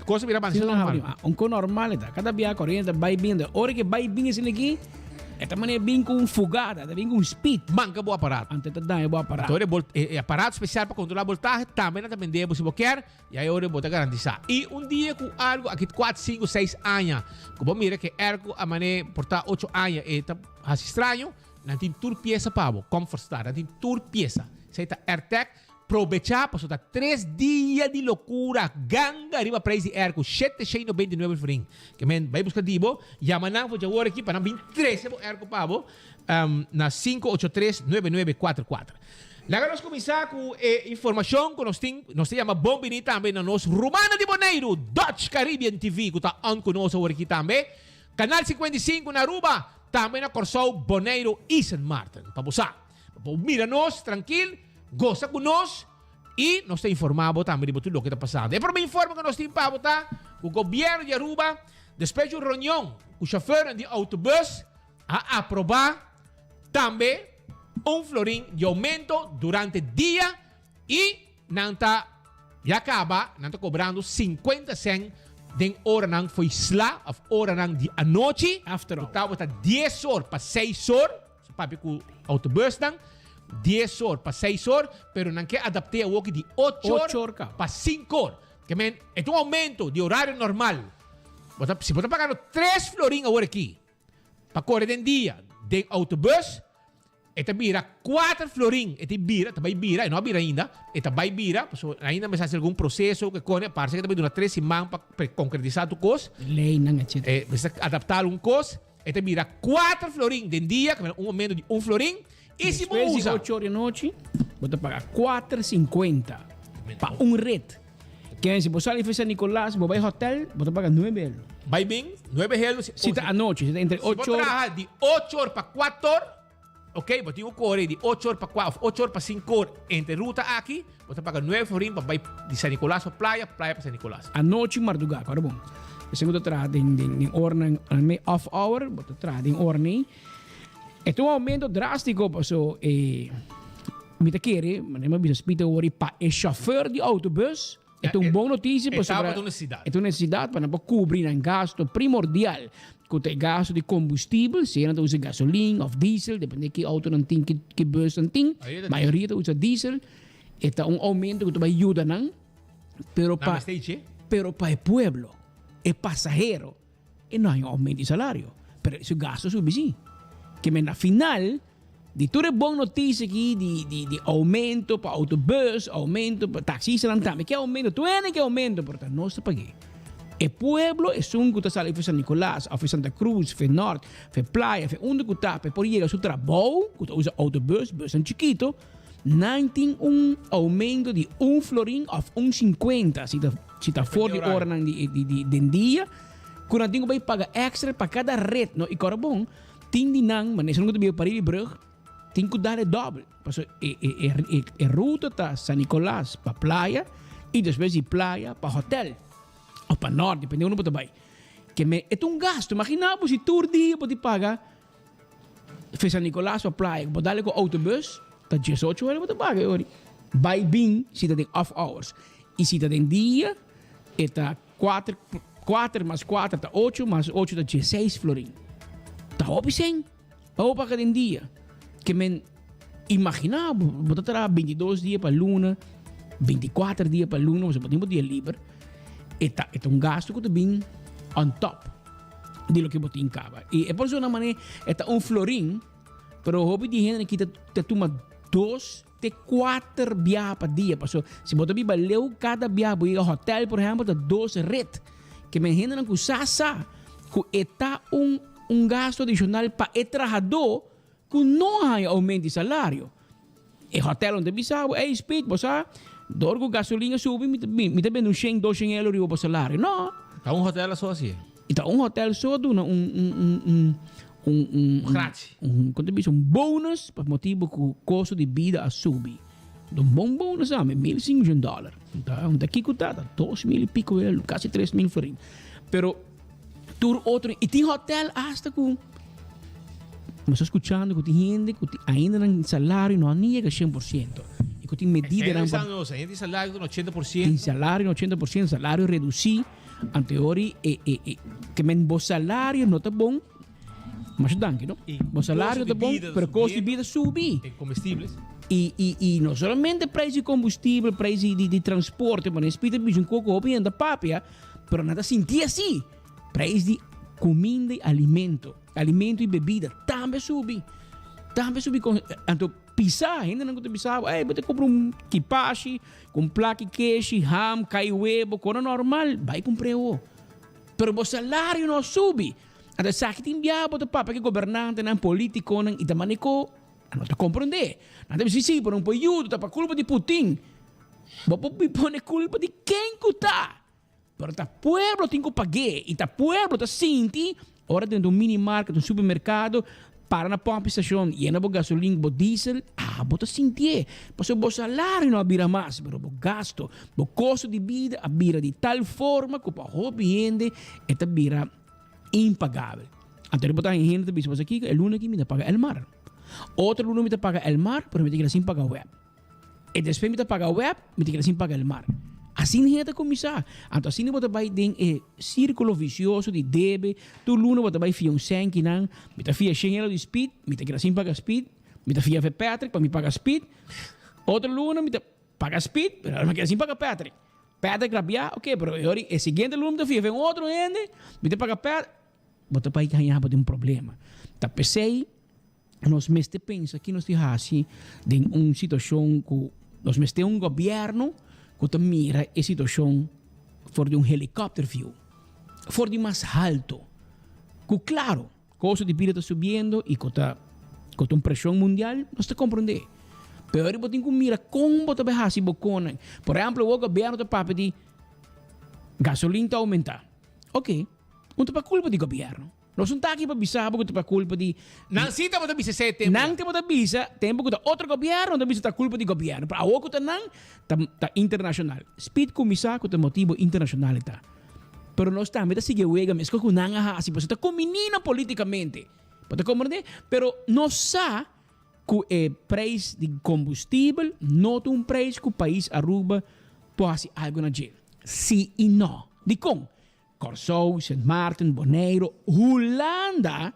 Kos a bira Sí, bastante no, normal. ah, un ko normal eta. Kada bia koriente bai bin, de ora ke bai bin esina aki, e ta manera bin ku un fugada, ta bin ku un speed. Manka bo aparato. Anto ta daña bo aparato. Anto e e aparato spesial pa kontrola voltahe tambe nan ta bende bo si bo kier. I ai ora bo ta garantisa. I un dia ku algu aki kuater, sinku, seis aña ku bo mira ku e airco a man'é por ta ocho aña e ta hasi straño, nan tin tur piesa pa bo, Comfort Star, nan tin tur piesa. Esei ta Airtec. Probechá pasobra ta tres dia di lokura ganga riba preis di airco, shete shei nobenta i nuebe florin. Ke men bai buska di bo, yama nan for djawor aki pa nan bin trese bo airco pa bo na 583 9944. Laga nos kuminsá ku e informashon ku nos tin. Nos ta yama bon bini tambe na nos rumannan di Boneiru, Dutch Caribbean TV ku ta on ku nos awor aki tambe. Kanal 55 na Aruba, tambe na Kòrsou, Boneiru i Sint Maarten. Pa bo sa, pa bo mira nos trankil, gosa ku nos i nos ta informá bo tambe riba tur loke ta pasando. E promé informe ku nos tin pa bo ta ku gobièrnu di Aruba despues di un reunion ku shofèrnan di outobùs a aprobá tambe un florin di aumento durante dia y nan ta ya caba nan ta cobrando 50 cent den oranan fo'i sla of oranan di anochi. After Cu hour. tabata 10 or pa 6 or, so papia cu autobusnan, 10 or pa 6 or, pero nan ke adapte awoki di 8 or Ocho or caba. pa 5 or. Ke men, e ta un aumento di horario normal. Bo ta, si bo ta pagando 3 florin awor aki, Pa kore den dia den autobus e ta bira kuater florin, e ta bira, ta bai bira, e no a bira ainda, e ta bai bira, pasobra ainda mester hasi algun proseso ku e kone, parse ku ta bai dura tres siman pa konkretisá tur kos. Leynan etcetera. E mester adaptá algun kos, e ta bira kuater florin den dia, ku un aumento di un florin, i si bo Despues di usa. ocho or di anochi, bo ta paga kuater sinkuenta pa un rit. Ken si bo sali for San Nicolas, bo bai hotel, bo ta paga nuebe helo. Bai bin, nuebe helo. Si, si ta anochi, si ta entre ocho Si bo traha di ocho or pa cuatro or, ok, bo tin un core di ocho or pa cua, of ocho or pa cinco or entre ruta aki, bo ta paga nuebe florin pa bai di San Nicolas pa playa, playa pa San Nicolas. Anochi marduga, kòrda bon. Esei ku ta traha den den den ornan me off hour, bo ta traha den ornan. E ta un aumento drástiko paso e. Mi ta kere, manera mi a bisa Speed awor, pa e chauffeur di autobus, e ta un bon noticia pasobra E tabata un necesidad. E ta un necesidad pa nan por cubri nan gasto primordial, cu ta e gasto di combustibel, sea nan ta usa gasolin of diesel, depende ki auto nan tin, ki bus nan tin, mayoria ta usa diesel, e ta un aumento cu ta bay yuda nan, pero pa, pero pa e pueblo, e pasahero, E no hay un aumento di salario, pero su gasto subi si. Ke men na final di tur e bon noticia aki di di di aumento pa autobus, aumento pa taxistanan tambe ke aumento, tur hende ke aumento, pero ta nos ta pag'é. E pueblo esun ku ta sali for San Nicolas of for Santa Cruz, for Nort, for Playa, for unda ku ta pa e por yega su trabou ku ta usa autobus, busnan chikito, nan tin un aumento di un florin of un sinkuenta si ta Si ta for di oranan di di di den dia, ku nan tin ku bai paga extra pa kada ret, no? I kòrda bon, tin di nan, manera esun ku ta biba pariba di brug, tin ku dal e dòbel. Pasobra e e e e e ruta ta San Nicolas pa playa i despues di playa pa hotèl òf pa nòrt, depende unda bo ta bai. Ke men e ta un gasto. Imagina bo si tur dia bo tin paga Fe San Nicolas pa playa ku bo dale ku autobus ta diesocho ora bo ta paga e ori. Bai bin si ta den off hours i si ta den dia e ta kuater kuater mas kuater ta ocho mas ocho ta dieseis florin. Ta hopi sen pa bo paga den dia. Ke men imagina bo bo ta traha bintidos dia pa luna bintikuater dia pa luna pasobra bo tin bo dia liber e ta e ta un gasto ku ta bin on top. di loke bo tin kaba. I e persona mane e ta un florin, pero hopi di hende ki ta, ta tuma dos te kuater biaha pa dia. Paso si bo ta biba leu, kada biaha bo yega hotel, por ehempel, ta dos rit. Ke men hendenan ku sa sa ku e ta un un gasto adishonal pa e trahadó ku no haña oumento di salario. E hotel no ta bisa bo, ey Speed, bo sa. Dor ku gasolin a subi, mi ta mi ta bende un shen, dos shen euro riba bo salario. No! Ta un hotel so hasié. I ta un hotel so a duna un un un un un un Gratie. un kon ta bisa un bonus pa motibu ku kosto di bida a subi. Ta un bon bonus tambe, 1500 dollar. Ta ta kiko ta? Ta 2000 i piko euro, kasi 3000 florin. Pero tur otro, i tin hotel hasta ku mi sta skuchando ku tin hende ku tin ainda nan salario no a ni yega 100%. I ku tin medidanan pa. Nos, hende tin salario na 80%. Tin salario na 80%, salario redusí. Anteori e e e ke men bo salario no ta bon. Masha danki, no? Bo salario ta bon, pero kosto di bida subi. E comestibles. I i i no solamente prijs di combustibel, prijs di di transporte, ma nes pita bisa un koko hopi hende ta papia, pero nan ta sinti asi. Prijs di kuminda i alimento, alimento i bebida tambe subi. Tambe subi kon anto pisa, hendenan ku ta bisa bo, ey bo ta kumpra un kipashi, ku un plaki keshi, ham, kai webo, kona normal, bai kumpra e ho. Pero bo salario no a subi. Anto esaki tin bia bo ta papia ku e gobernantenan, politikonan i ta maneko nan no ta komprondé. Nan ta bisa si, pero un por yuda, ta pa kulpa di Putin. Bo por bin pone kulpa di ken ku ta. Pero ta pueblo tin ku pag'é i ta pueblo ta sinti ora den un mini market, un supermerkado, para na pòmp stashon, yena bo gasolin, bo diesel, ah bo ta sintié. Pasobra bo salario no a bira mas, pero bo gasto, bo kosto di bida a bira di tal forma ku pa hopi hende e ta bira impagabel. Anto riba ta hende ta bisa, Pasobra kiko e luna aki mi ta paga Elmar. Otro luna mi ta paga Elmar, pero mi ta keda sin paga web. E despues mi ta paga web, mi ta keda sin paga Elmar. Asina hende ta kuminsá. Anto asina bo ta bai den e sírkulo visioso di debe. Tur luna bo ta bai fia un sènkinan. Mi ta fia shen euro di Speed, mi ta keda sin paga Speed. Mi ta fia fe Patrick pa mi paga Speed. Otro luna mi ta paga Speed, pero mi ta keda sin paga Patrick. Patrick rabiá, ok, pero e ora e siguiente luna mi ta fia fe un otro hende, mi ta paga Patrick. Bo ta bai haña bo den un problema. Ta p'esei nos mester pensa ki nos tin hasi den un situashon ku nos mester un gobièrnu ku ta mira e situashon for di un helikòpter view, for di mas halto. Ku klaro, kosto di bida ta subiendo i ku ta ku ta un preshon mundial, nos ta komprondé. Pero ora bo tin ku mira kon bo ta bai hasi bo konan. Por ehèmpel, awor gobièrnu ta papia di gasolin ta oumentá. Oke, un ta pa kulpa di gobièrnu. Nos un ta aki pa bisa bo ku ta pa kulpa di. Nan si tabata bisa esei tempu. Nan tabata bisa tempu ku ta otro gobièrnu ta bisa ta kulpa di gobièrnu. Pero awor ku ta nan, ta ta internashonal. Speed kuminsá ku ta motibu internashonal e ta. Pero nos tambe ta sigui e wega meskos ku nan a hasi pasobra ta kumini nan politikamente. Bo ta komprendé? Pero nos sa ku e preis di kombustibel no ta un preis ku pais Aruba por hasi algu na dje. Sí i no. Dikon? Kòrsou, Sint Maarten, Boneiru, Hulanda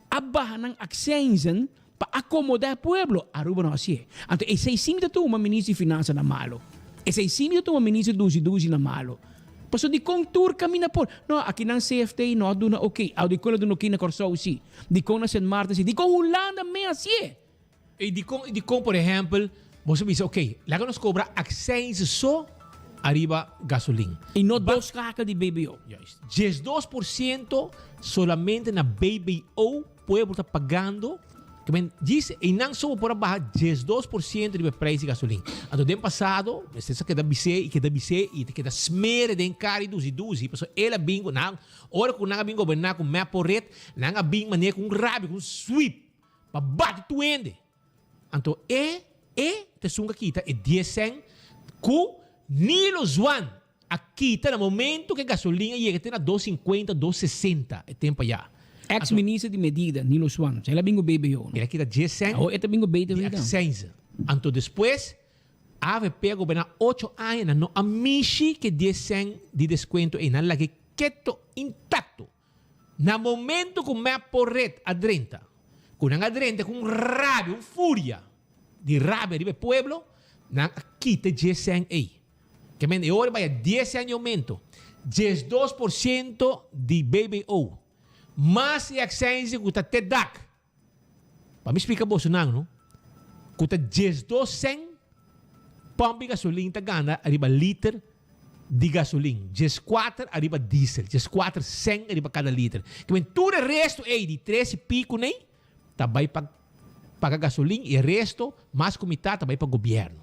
a baha nan aksenzen pa akomodá e pueblo. Aruba no hasié. Anto esei sí mi ta tuma minister di finansa na malo. Esei sí mi ta tuma minister dusi dusi na malo. Pasobra dikon tur kaminda por. No, aki nan CFT no a duna oké. Aw dikon a duna oké na Kòrsou sí. Dikon na Sint Maarten sí. Dikon Hulanda me hasié. I dikon, i dikon por ehèmpel, boso bisa, oké, laga nos kobra akseins so ariba gasolin. I no dos kakel di BBO. Juist. 12% solamente na BBO pueblo ta pagando. Ke men djis einan so bo por a baha 12% riba e prijs di gasolin. Anto den pasado mester sa keda bis'é i keda bis'é i ta keda smere den kara i dusi dusi pasobra el a bin ku nan ora ku nan a bin goberná ku mep por ret nan a bin manera ku un rabia ku un sweep. Pa bati tur hende. Anto e e ta esun ku a kita e dies sèn ku Nilo Zwaan a kita na momento ku e gasolin a yega te na dos sinkuenta, dos sesenta e tempu ayá. Ex minister di medida Nilo Zwaan, el a bin ku BBO no? El a kita dies sèn Awor e ta bin ku di aksense. Anto despues avp a goberná ocho aña, nan no a mishi ku e dies sèn di deskuento ei, nan lag'é keto intakto. Na momento cu mep por red a drenta, cu nan a drenta cu un rabia, un furia di rabia riba e pueblo, nan a kita e dies cent ey. Ke men e ora bay a dies cent di aumento, 12% di BBO, mas e accijnzen cu ta te dak. Pa mi splika boso nan no, ku ta 12 sèn pòmp di gasolin ta gana ariba liter di gasolin, 14 ariba diesel, 14 sèn ariba kada liter. Ke men tur e resto ei di tres i piku nei ta bai pa paga gasolin i e resto mas ku mitad ta bai pa gobièrnu.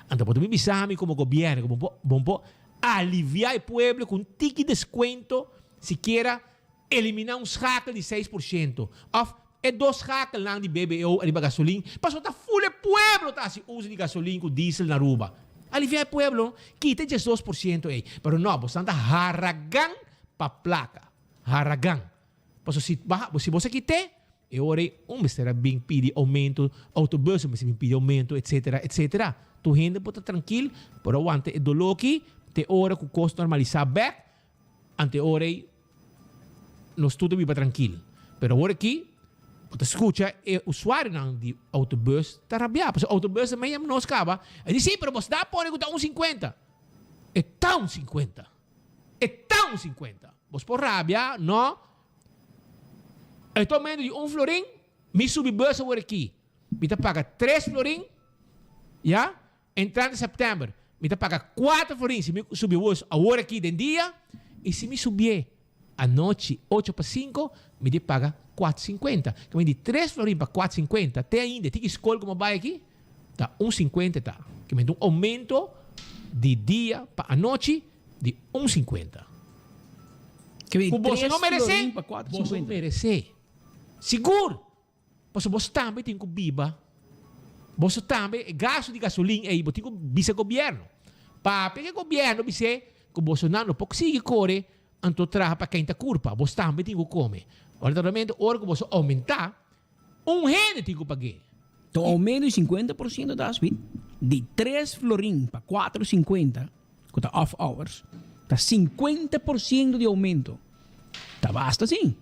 Anto bo ta bin bisa mi komo gobièrnu ku bo por bo por aliviá e pueblo ku un tiki deskuento sikiera eliminá un schakel di 6% òf e dos schakelnan di BBO ariba gasolin pasobra ta ful e pueblo ta hasi uso di gasolin ku diesel na Aruba. Aliviá e pueblo, kita e 12% ei. Pero no, bosan ta haragan pa plaka. Haragan. Pasobra si baha, si bo sa kit'é, e ora ei un mester a bin pidi oumento, autobus mester bin pidi oumento, etcetera, etcetera. Tur hende por ta trankil, por a wanta e doló aki te ora ku kos normalisá bèk, ante e ora ei nos tur ta biba trankil. Pero awor aki bo ta skucha e usuarionan di autobus ta rabiá, pasobra autobus ta meña nos kaba, e di si, pero bo sta pone ku ta un sinkuenta. E ta un sinkuenta. E ta un sinkuenta. Bos por rabia, no. E ta aumento di un florin, mi subi bus awor aki. Mi ta paga tres florin, ya, entrante september mi ta paga cuatro florin si mi subi bus awor aki den dia, y si mi subié anochi ocho pa cinco, mi di paga cuatro cincuenta. Ke men di tres florin pa cuatro cincuenta, te ainda, tin ki skol ku mi a bai aki, ta un cincuenta ta. Ke men ta un aumento di dia pa anochi di un cincuenta. Ku boso no meresé, boso meresé. Sigur! Pasobra boso tambe tin ku biba. Boso tambe, e gastu di gasolin ei, bo tin ku bisa gobièrnu. Papia ku e gobièrnu bis'é ku bosonan no por sigui kore anto traha pa kenta kurpa. Boso tambe tin ku kome. Ora naturalmente ora ku boso oumentá, un hende tin ku pag'é. Ta un aumento di 50% ta asbi di tres florin pa cuatro cincuenta cu ta off hours ta 50% di aumento ta basta si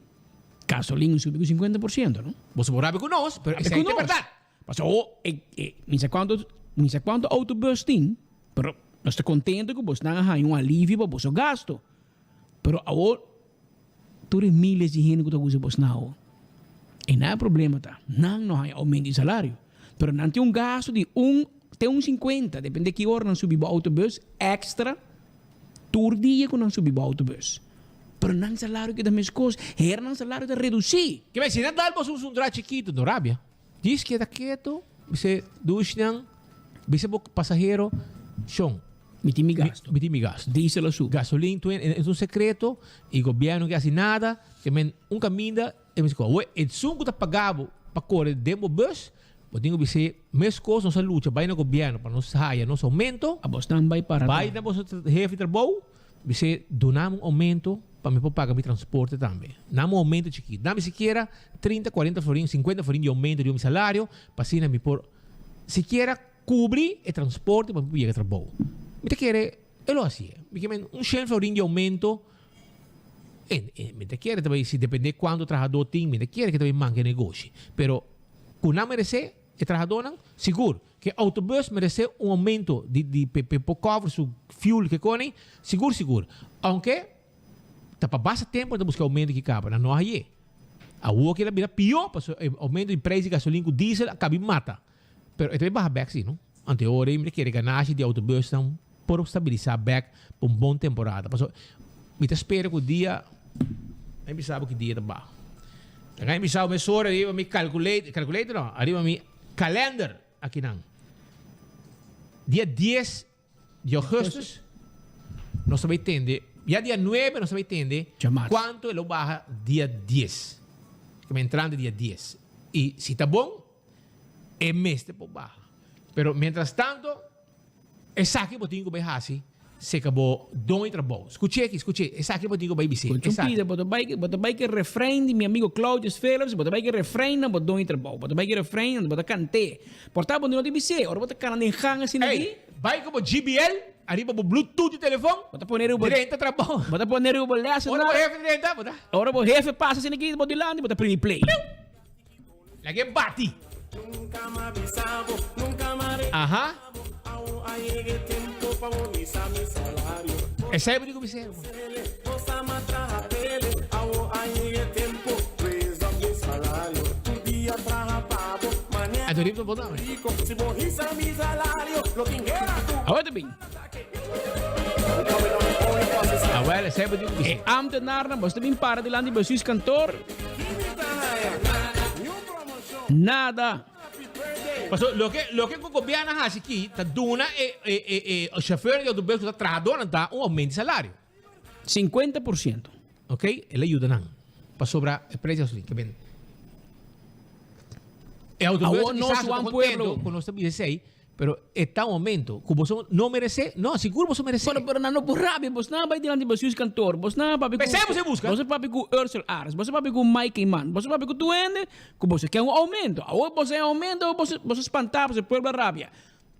gasolin a subi cu 50% no. Boso por rabia cu nos pero esey ta berdad. Pasobra oh e mi sa cuanto mi sa cuanto autobus tin pero nos ta contento cu bosnan a haña un alivio pa boso gasto pero awor Tur e miles di hende ku ta usa bos nao, e nan e problema ta, nan no haña oumento di salario, pero nan tin un gasto di un te un sinkuenta, depende ki ora nan subi bo autobus, èkstra tur dia ku nan subi bo autobus. Pero nan salario keda meskos, hera nan salario ta redusí. Ke bai si nan dal bos un sundra chikitu, no rabia. Djis keda ketu, bis'é dushnan, bis'é bo pasahero, Shon, Mi tin mi gasto. Mi tin mi gasto. Diesel a subi. Gasolin tuen, es un secreto y gobierno no ke hasi nada, ke men un caminda e mester coge. Awor esun cu ta paga bo pa core den bo bus, bo tin cu bis'é mescos nos a lucha bay na gobierno pa nos haya nos aumento. Abosnan bay para Bay na boso hefe di trabou. Bis'é, Duna mi un aumento pa mi por paga mi transporte tambe. Na mi un aumento chikito. Dame sikiera 30, 40 florin, 50 florin di aumento riba mi salario pa asina mi por sikiera cubri e transporte pa mi por yega trabou. Mi ta kere e lo hacié. Mi ke men un shen florin di aumento e, e, mi ta kere ta bay si depende cuanto trahador tin, mi ta kere ke ta bay manca e negoshi. Pero cu nan merece e trahadornan, sigur. Ke autobus merece un aumento di di pe pe por cover su fuel ke koni, sigur sigur. Aunke ta pa basta tempo nan ta busca aumento ki caba, nan no a haye. Awor ke la bira pio pasobra e aumento di prijs di gasolin ku diesel a cabi mata. Pero e ta bay baha bek si no. Anto e ora ei mi ta kere ganashi di autobusnan por stabilisa bek pa un bon temporada. Pasobra mi ta spera ku dia, mi bisa bo ki dia ta baha. Laga mi bisa bo mesora riba mi calculator, calculator no, ariba mi Kalender akinan. Dia dies di augustus nos ta bay tende, ya dia nuebe nos ta bay tende cuanto e lo baha dia dies. Como entrante dia dies. Y si ta bon, e mester por baha. Pero mientras tanto, Esaki bo tin ku bai hasi seka bo don e trabou. Skuch'é aki, skuch'é. Esaki bo tin ku bai bis'é. Bo Esaki. Pida, bo ta bai, bo ta bai ku e refrein di mi amigo Claudius Phillips, bo ta bai ku e refrein na bo don e trabou. Bo ta bai ku e refrein anto bo ta kant'é. Por ta bo no tin bis'é. Ora bo ta kana den gang asina Ey, aki. bai ku bo JBL ariba bo bluetooth di telefon. Bo ta pone riba bo. Drenta trabou. Bo ta pone riba bo Ora lesenar. bo hefe drenta, bo ta. Ora bo hefe pasa asina aki bo dilanti, bo ta primi play. Piu! Laga e bati. Aha. Esei bo di ku bis'é, hermano. Anto riba bo dame. Awor ta bin. Awel, esei bo di ku bis'é. E ambtenarnan, boso ta bin para dilanti bestuurskantoor. Nada. Paso loke loke ku gobierno a hasi aki ta duna e e e e chauffeur di autobus ku ta trahadornan ta un aumento di salario. 50%. Ok, el a yuda nan pasobra e prijs di gasolin ke ben. E autobus Awor nos kisas no ta Juan contento Pueblo. ku nos ta bisa esei, pero e ta un aumento ku boso no merece, no, sigur boso merece. Pero pero nan no por rabia, bos nan a bai dilanti bestuurskantoor, bos nan a papia ku P'esei boso e buska. Bos a papia ku Ursel Arends, bos a papia ku Mike Eman, bos a papia ku tur hende ku boso ke un aumento. Awor boso e aumento, awor boso boso spantá, boso pueblo a rabia.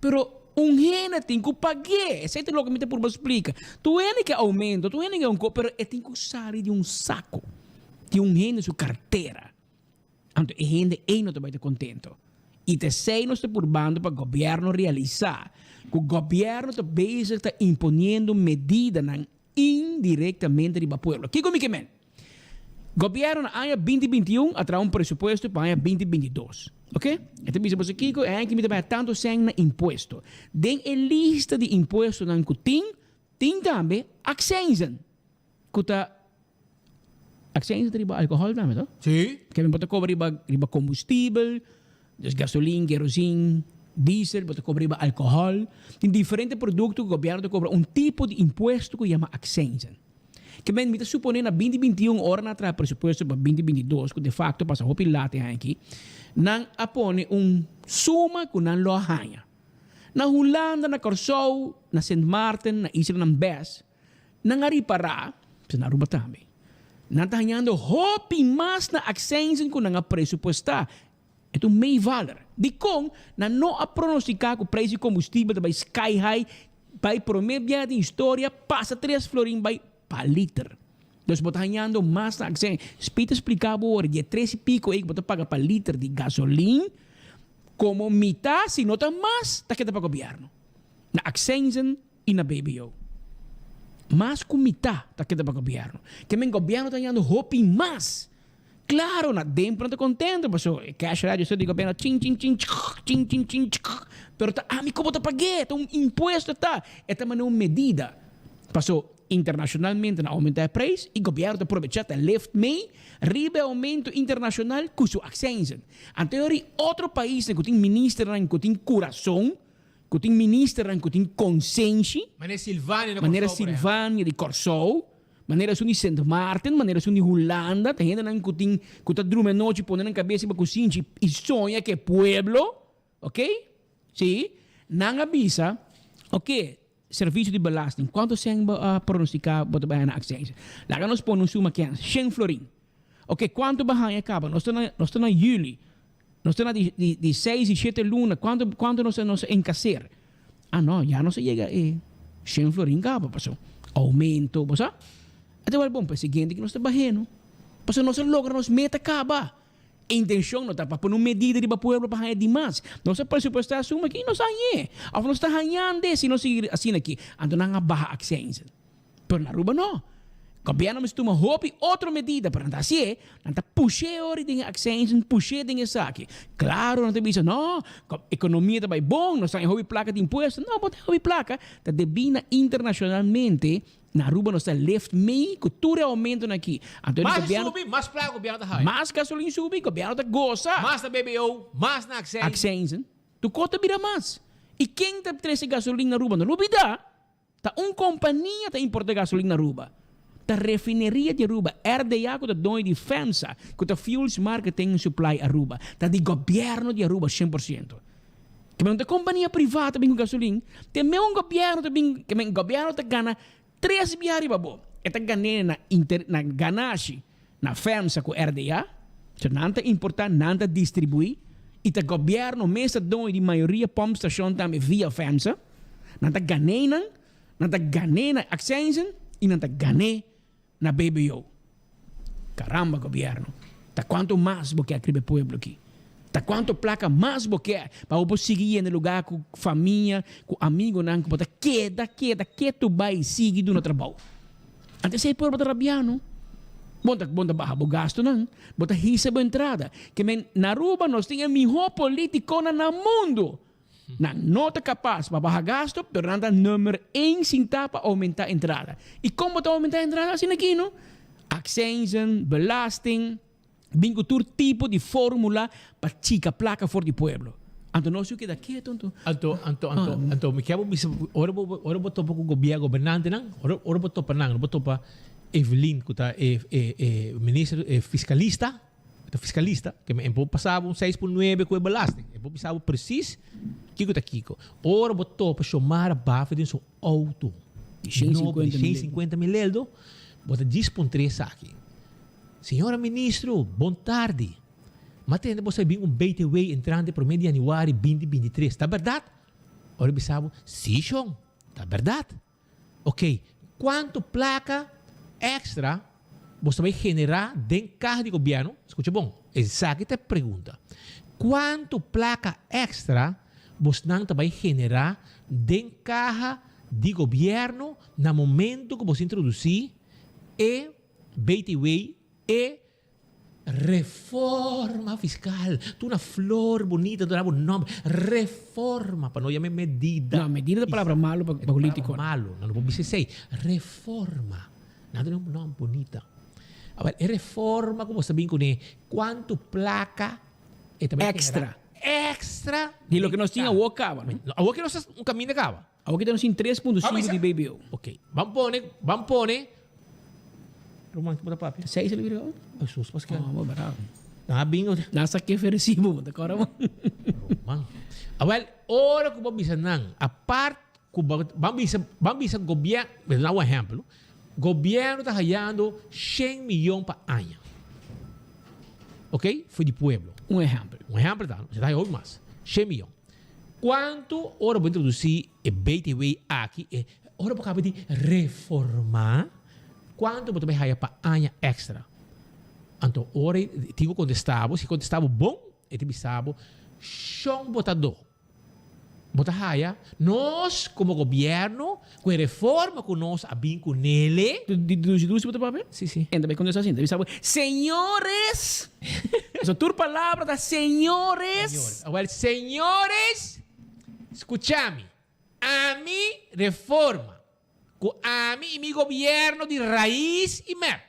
Pero un hende tin ku pag'é, esei ta loke mi ta purba splika. Tur hende ke aumento, tur hende ke un kos, pero e tin ku sali di un sako, di un hende su kartera. Anto e hende ei no ta bai ta contento. Y ta esei nos ta purbando pa gobierno realisa cu gobierno ta bezig ta imponiendo medidanan indirectamente riba pueblo. Kico mi ke men? Gobierno na aña binti 21 a traha un presupuesto pa aña binti 22. Ok? E ta bisa boso kico? E aña aki mi ta bai tanto cen na impuesto. Den e lista di impuestonan cu tin, tin tambe accijnzen. Ku ta accijns ta riba alcohol tambe to? Sí. Ke bo ta cobra riba riba combustibel, dus gasolin, kerosin, diesel, bo ta cobra riba alcohol. Tin diferente producto ku gobierno ta cobra un tipo di impuesto ku yama accijnzen. Ke men mi ta supone na binti 21 ora nan a traha presupuesto pa binti 22 ku de facto pasa hopi lat e aña aki, nan a pone un suma ku nan lo a haña. Na Hulanda, na Kòrsou, na Sint Maarten, na islanan bes, Nan a ripará, pues na Aruba tambe, nan ta hañando hopi mas na aksensen ku nan a presupuestá. E ta un meevaller. Dikon nan no a pronostiká ku preis di kombustibel ta bai sky high, bai promé biaha den historia pasa tres florin bai pa liter? Dus bo ta hañando mas na aksen. Speed ta spliká bo ora di e tres i piko ei ku bo ta paga pa liter di gasolin, komo mitá, si no ta mas, ta keda pa gobièrnu. Na aksensen i na BBO. Mas ku mitá ta keda pa gobièrnu. Ke men gobièrnu ta hañando hopi mas. Klaro, na dempo nan ta kontento paso e cash register di gobièrnu chin chin chin chkk chin chin chin chkk pero ta ami ku bo ta pag'é, ta un impuesto ta. E ta manera un medida paso internashonalmente nan a oumentá e preis i gobièrnu ta probechá ta lift mee riba e oumento internashonal ku su aksensen. Anto e ora otro paisnan ku tin ministernan ku tin kurason Ku tin ministernan ku tin konsenshi. Manera Silvania na Manera Kòrsou, por ehèmpel. Silvania di Kòrsou, manera esun di Sint Maarten, manera esun di Hulanda, ta hendenan ku tin ku ta drumi anochi pone nan kabes riba kusinchi i soña ku e pueblo, ok, si, nan a bisa, ok, Servisio di Belasting, kuantu sèn bo a pronostiká bo ta bai haña na aksensia? Laga nos pone un suma kens, shen florin. Ok, kuantu bo a haña kaba? Nos ta na nos ta na yüli. Nos ta na di di di seis di shete luna, kuantu kuantu nos a nos a enkaser? Ah no, ya nos a yega e shen florin kaba paso oumento, bo sa? A ta wèl bon, pa e siguiente ku nos ta bah'é no, paso nos a logra nos meta kaba. E intenshon no ta pa pone un medida riba pueblo pa haña di mas. Nos a presupuestá e suma aki i nos a hañ'é. Òf nos ta hañand'é si nos sigui asina aki. Anto nan a baha aksensen. Pero na Aruba no. Gobierno mester tuma hopi otro medida, pero nan ta hacié, nan ta push'é ori den e accijnzen, push'é den esaki. Claro nan ta bisa, no, economia ta bai bon, nos ta haña hopi placa di impuesto. No, bo ta haña hopi placa, ta debí na internacionalmente, na Aruba nos ta lift mee cu tur e aumentonan aki. Anto Mas e gobierno, subi, mas placa gobierno ta haña. Mas gasolin subi, gobierno ta goza. Mas na BBO, mas na accijnzen. Accijnzen, tur cos ta bira mas. Y ken ta trece gasolin na Aruba? No lo bida. Ta un kompania ta importa gasolin na Aruba. Ta Refineria di Aruba, RDA, ku ta doño di FEMSA, ku ta Fuels Marketing and Supply Aruba. Ta di gobièrnu di Aruba 100%. Ke men no ta kompania privá ta bin ku gasolin, te men un gobièrnu ta bin, ke men gobièrnu ta gana tres bia riba bo. E ta gan'é na inter, na ganashi na FEMSA ku RDA. So nan ta importa, nan ta distribuí i ta gobièrnu mes ta doño di mayoria pòmpstashon tambe via FEMSA. Nan ta gané nan, nan ta gané na accijnzen y nan ta gané na BBO. Caramba gobierno, ta cuanto mas bo kier kriba e pueblo aki? Ta cuanto placa mas bo kier pa bo por sigui yenda lugar cu famia, cu amigonan cu bo ta keda, keda ketu bay sigui duna trabou? Antes e pueblo ta rabia no. Bo ta bo ta baha bo gastonan, bo ta hisa bo entrada. Ke men na Aruba nos tin e miho politiconan na mundo. Nan no ta kapas pa baha gasto, pero nan ta nummer één sintá pa oumentá entrada. I kon bo ta oumentá entrada asina aki no? Aksenzen, belasting, bin ku tur tipo di fórmula pa chika plaka for di pueblo. Anto nos yu keda ketu anto. Anto, anto, anto, anto mi kier bo bisa, ora bo, ora bo topa ku gobier, gobernantenan, ora, ora bo topa nan, ora bo topa Evelyn ku ta e, e, e minister, e fiskalista, e ta fiskalista, ke e por pasa bo un seis por nuebe ku e belasting, e por bisa bo presis kiko ta kiko. Ora bo topa Xiomara Bafe den su auto nobo di 150 mil eldo, bo ta djis puntra esaki, Señora ministro, bon tardi. Ma tende bo sa bin un BTW entrante prome di januari binti 23, ta berdad? Ora bisa bo, si shon, ta berdad. Ok, cuanto placa extra bo ta bay genera den caha di gobierno? Scucha bon, esaki ta e pregunta. Cuanto placa extra bosnan ta bay genera den caha di gobierno na momento cu bos introduci e BTW, e Reforma fiscal. Tur una flor bunita duna bo nomber. Reforma. Pa no yama e medida. No, medida ta palabra malo pa politico. Palabra malo. No, no por bisa esey. Reforma. Nan duna un nomber bunita. Awel, e reforma cu bo sta bin cune, cuanto placa e ta bay genera? Extra. Extra. Di loke nos tin awor caba, no? Awor ke nos ta un caminda caba. Awor kita nos tin 3.5 di BBO. Ok. Ban pone, ban pone. Roman, ki bo ta papia? Seis el bira. Jesus Pascal. Oh, bo bravo. Na bingo. Na sa ke recibo, bo ta kora bo. Roman. Awel, ora ku bo bisa nan, apart ku bo, ban bisa, ban bisa gobier, na un ehempel, gobierno ta hayando 100 miyon pa aña. Ok? For di pueblo. Un ehempel. Un ehempel ta, se ta haya hopi mas. 100 miyon. Cuanto ora bo introduci e BTW aki, e ora bo caba di reforma, cuanto bo ta bay haya pa aña extra? Anto ora e tin cu contesta bo, si e contesta bo bon, e ta bisa bo, shon bo ta do. Bo ta haya, nos como gobierno, cu e reforma cu nos a bin cu nele. Di dushi dushi bo ta papia? Si, si. E ta bay contesta asina, ta bisa bo, Señores! Pasobra tur palabra ta señores. Señores. Awel, señores, scucha mi. Ami reforma cu ami y mi gobierno di Raiz y mep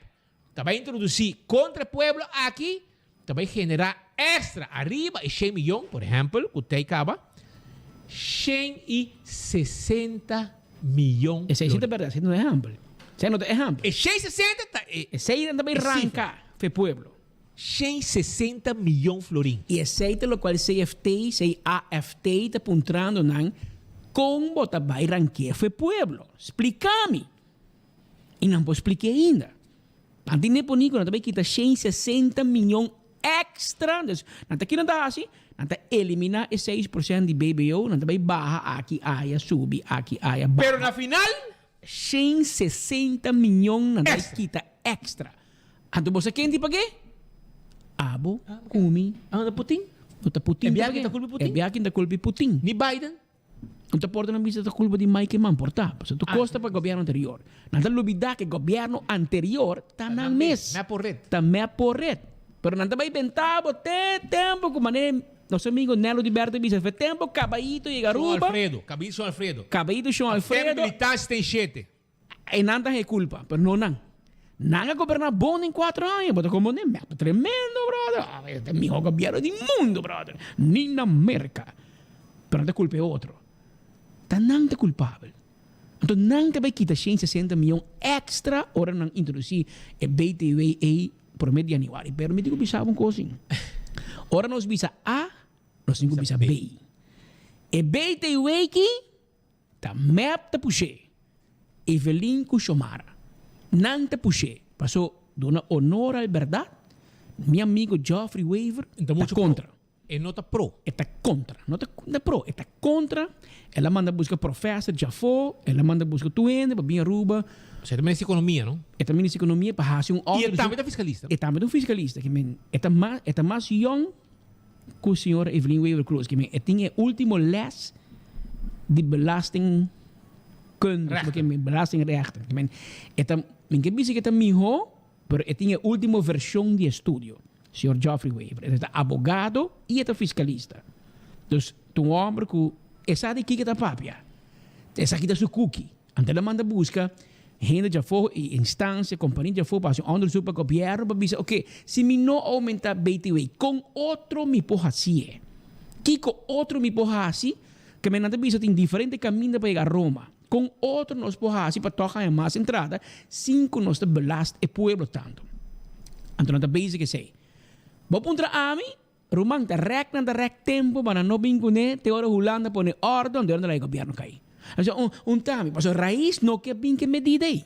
ta bay introduci contra e pueblo aki, ta bay genera extra ariba e shen miyon, por ehempel, cu tey caba, 160 miyon. Esey si ta berdad, esey no ta ehempel. Esey no ta ehempel. E 160 ta e. Esey nan ta bay ranca fe pueblo. 160 miyon florin. Y esey ta locual CFT, CAFT ta puntrando nan con bo ta bay ranquea fe pueblo. Splica mi. Y nan por splique ainda. Nan tin ne poni cu nan ta bay kita 160 miyon extra. Dus nan ta kinan ta haci? Nan ta elimina e 6% di BBO, nan ta bay baha aki aya subi aki aya baha. Pero na final. 160 miyon nan ta bay kita extra. Anto bo sa ken di pag'é? Abo ku mi. Ando ta Putin? No ta Putin E biaha ta kulpa Putin? E biaha ta kulpa Putin. Ni Biden? No ta porta nan bisa ta kulpa di Mike Eman, por ta. Pasobra tur kos ta pa gobièrnu anterior. Nan ta lubidá ku e gobièrnu anterior ta nan mes. Mep por ret. Ta mep por ret. Pero nan ta bai bentá bo te tempu ku manera nos amigo Nelo di Berto bisa, fe tempu Kabaito yega Shon Aruba. Alfredo. Kabaito Shon Alfredo. Kabaito Shon Alfredo. Tempu militar 77. E nan ta haña culpa, pero no nan. Nan a goberna bon den cuatro aña, bo ta comprende? Mep ta tremendo, brother. Ah, e ta miho gobierno di mundo, brother. Ni na Merca. Pero nan ta culpa e otro. Ta nan ta culpabel. Anto nan ta bay kita 160 miyon extra ora nan introduci e BTW ey prome di januari. Pero mi tin cu bisa bo un cos. Ora nos bisa A, nos tin cu bisa B. E BTW aki Ta mep ta push'é. Evelyn ku Xiomara. Nan ta push'é. Paso duna honor al bèrdat, mi amigo Geoffrey Wever ta kontra. E no ta pro. E ta kontra. No ta pro, e ta kontra. El a manda buska professor djafó, el a manda buska tur hende pa bin Aruba. Osea e ta minister di ekonomia, no? E ta minister di ekonomia pa hasi un I e tambe ta fiskalista. E tambe ta un fiskalista. Ke men e ta mas e ta mas yòn ku señora Evelyn Wever Croes ke men e tin e ultimo les di belastingkunde Rechter. ke men belastingrechter ke men e ta mi ke bisa ke ta miho pero e tin e ultimo version di estudio señor Geoffrey Wever e ta abogado y e ta fiscalista dus ta un homber ku e sa di kiko e ta papia esaki ta su kuki. Anto el a manda buska hende djafó i instansia, kompania djafó pa hasi un onderzoek pa gobièrnu pa bisa, oke, si mi no oumentá BTW, kon otro mi por hasié? Kiko otro mi por hasi? Ke men nan ta bisa tin diferente kaminda pa yega Roma. Kon otro nos por hasi pa tòg haña mas entrada sin ku nos ta belast e pueblo tantu? Anto nan ta bezig esei. Bo puntra ami, ruman ta rèk nan ta rèk tempu pa nan no bin kuné te ora Hulanda pone òrdu anto ora nan ta laga e gobièrnu kai. Nan bisa un un ta ami pasobra Rais no ke bin ku e medida ei.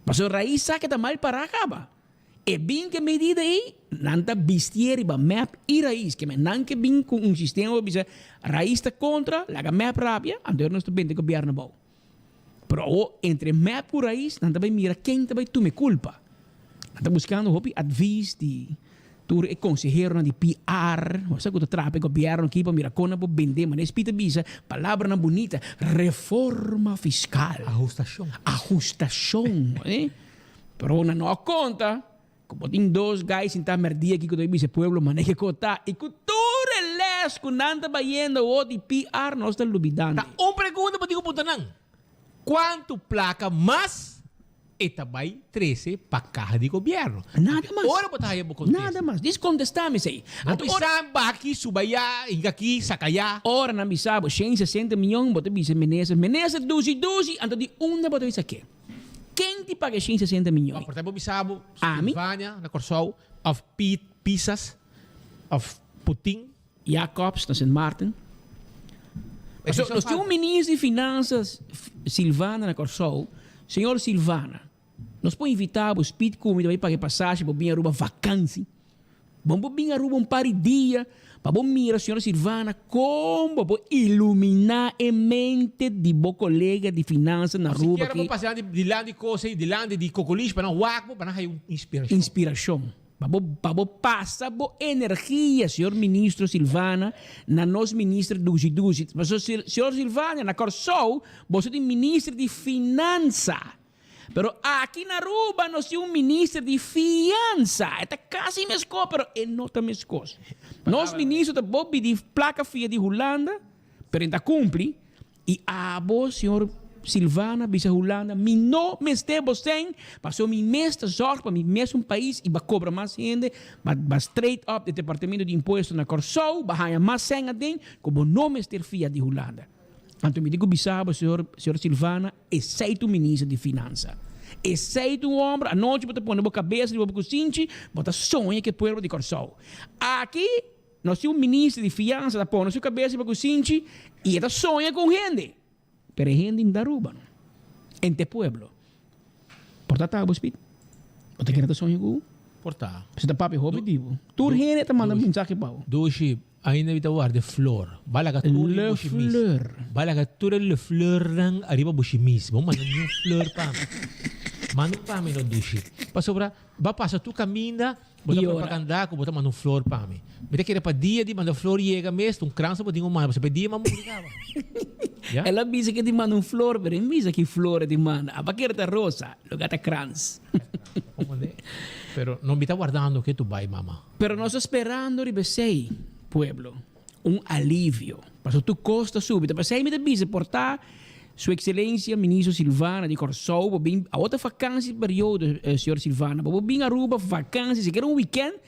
Pasobra Rais sa ke ta mal pará kaba. E bin ke medida ei, nan ta bistié riba mep i Rais. Ke men nan ke bin ku un sistema pa bisa Rais ta kontra, laga mep rabia, anto nos ta bende gobièrnu abou. Pero awor entre mep ku Rais nan ta bai mira ken ta bai tuma e kulpa. Nan ta buskando hopi advis di tur e konseheronan di PR, osea ku ta traha pa e gobièrnu aki pa mira kon nan por bende. Manera Speed ta bisa, palabranan bunita, reforma fiskal. Ahustashon. Ahustashon. Pero nan no a konta ku bo tin dos gai sintá mèrdia aki ku ta bisa e pueblo manera ke kotá i ku tur e lès ku nan ta bayendo awor di PR nos ta lubidando. Ta un pregunta bo tin ku puntra nan, Kuantu plaka mas e ta bai trese pa kaha di gobièrnu? Nada mas. Ora bo ta haya bo kontesta. Nada mas. Dis kontestá mi esei. No bisa baki, suba ya, hinka aki, saka ya. Ora nan bisa bo shen sesenta miyon bo ta bisa minister, minister dushi dushi, anto di unda bo ta bisa ke? Ken ti paga e 160 miñon? Por ta bo bisa bo Ami? Silvania na Kòrsou òf Piet Pisas òf Putin. Jacobs na Sint Maarten. Esei Nos tin un minister di Finansas Silvana na Kòrsou. Señor Silvana, nos por invita bo speed ku mi ta bai paga e pasashi pa bo bin Aruba vakansi. Bo por bin Aruba un par di dia pa bo mira señora Silvana kon bo por ilumina e mente di bo kolega di finansa na Aruba Sikiera bo ki. pasa dilanti di kos ei, dilanti di Cocolish pa nan wak bo, pa nan haya un inspirashon. Inspirashon. Pa bo pa bo pasa bo energia señor ministro Silvana na nos minister Dushi Dushi. Pasobra señor Silvana na Kòrsou boso tin minister di finansa. Pero aki na Aruba nos tin un minister di fiansa. E ta casi mescos, pero e no ta mescos. Nos minister ta bo pidi placa fia di Hulanda, pero e ta cumpli. Y abo, señor Silvana, bisa Hulanda, mi no mester bo sèn, pasobra mi mes ta zorg pa mi mes un pais y ba cobra mas hende, ba ba straight up di departamento di impuesto na Corsou, ba haya mas sèn aden, cu bo no mester fia di Hulanda. Anto mi tin cu bisa bo, señor, señor Silvana, Esei ta un minister di finansa. Esei ta un homber, anochi bo ta pone bo kabes riba bo kusinchi, bo ta soña ku e pueblo di Kòrsou. Aki nos tin un minister di fiansa ta pone su kabes riba kusinchi i e ta soña ku un hende. Pero e hende no ta Aruba no. Ente pueblo. Por ta tabo Speed? Bo ta kere ta soña ku? Por ta. Pasobra ta papia hopi di bo. Tur hende ta manda mensahe pa bo. Dushi, Ainda mi ta warda e flor. Ba laga tur e Le bushimis. fleur. Ba laga tur e le fleurnan ariba bushimis. Bo manda niun fleur pa mi. Manda un pa mi no dushi. Pasobra ba pasa tur kaminda bo ta I ora. propaganda ku bo ta manda un flor pa mi. Mi ta kere pa dia di manda flor yega mes ta un kransa bo tin ku manda pasobra e dia mi a muri kaba. Ya. El a bisa ke tin manda un flor pero e misa ki flor e tin manda. Aba kere ta rosa, loke ta krans. Pero no mi ta wardando ke tu bai mama. Pero nos ta sperando riba esei, pueblo, un alivio. Pasobra tur kos ta subi. Ta p'esei mi ta bisa por ta Su Excelencia Ministro Silvana di Kòrsou bo bin awor ta vakansi periodo, señor Silvana, bo por bin Aruba vakansi sikiera un weekend,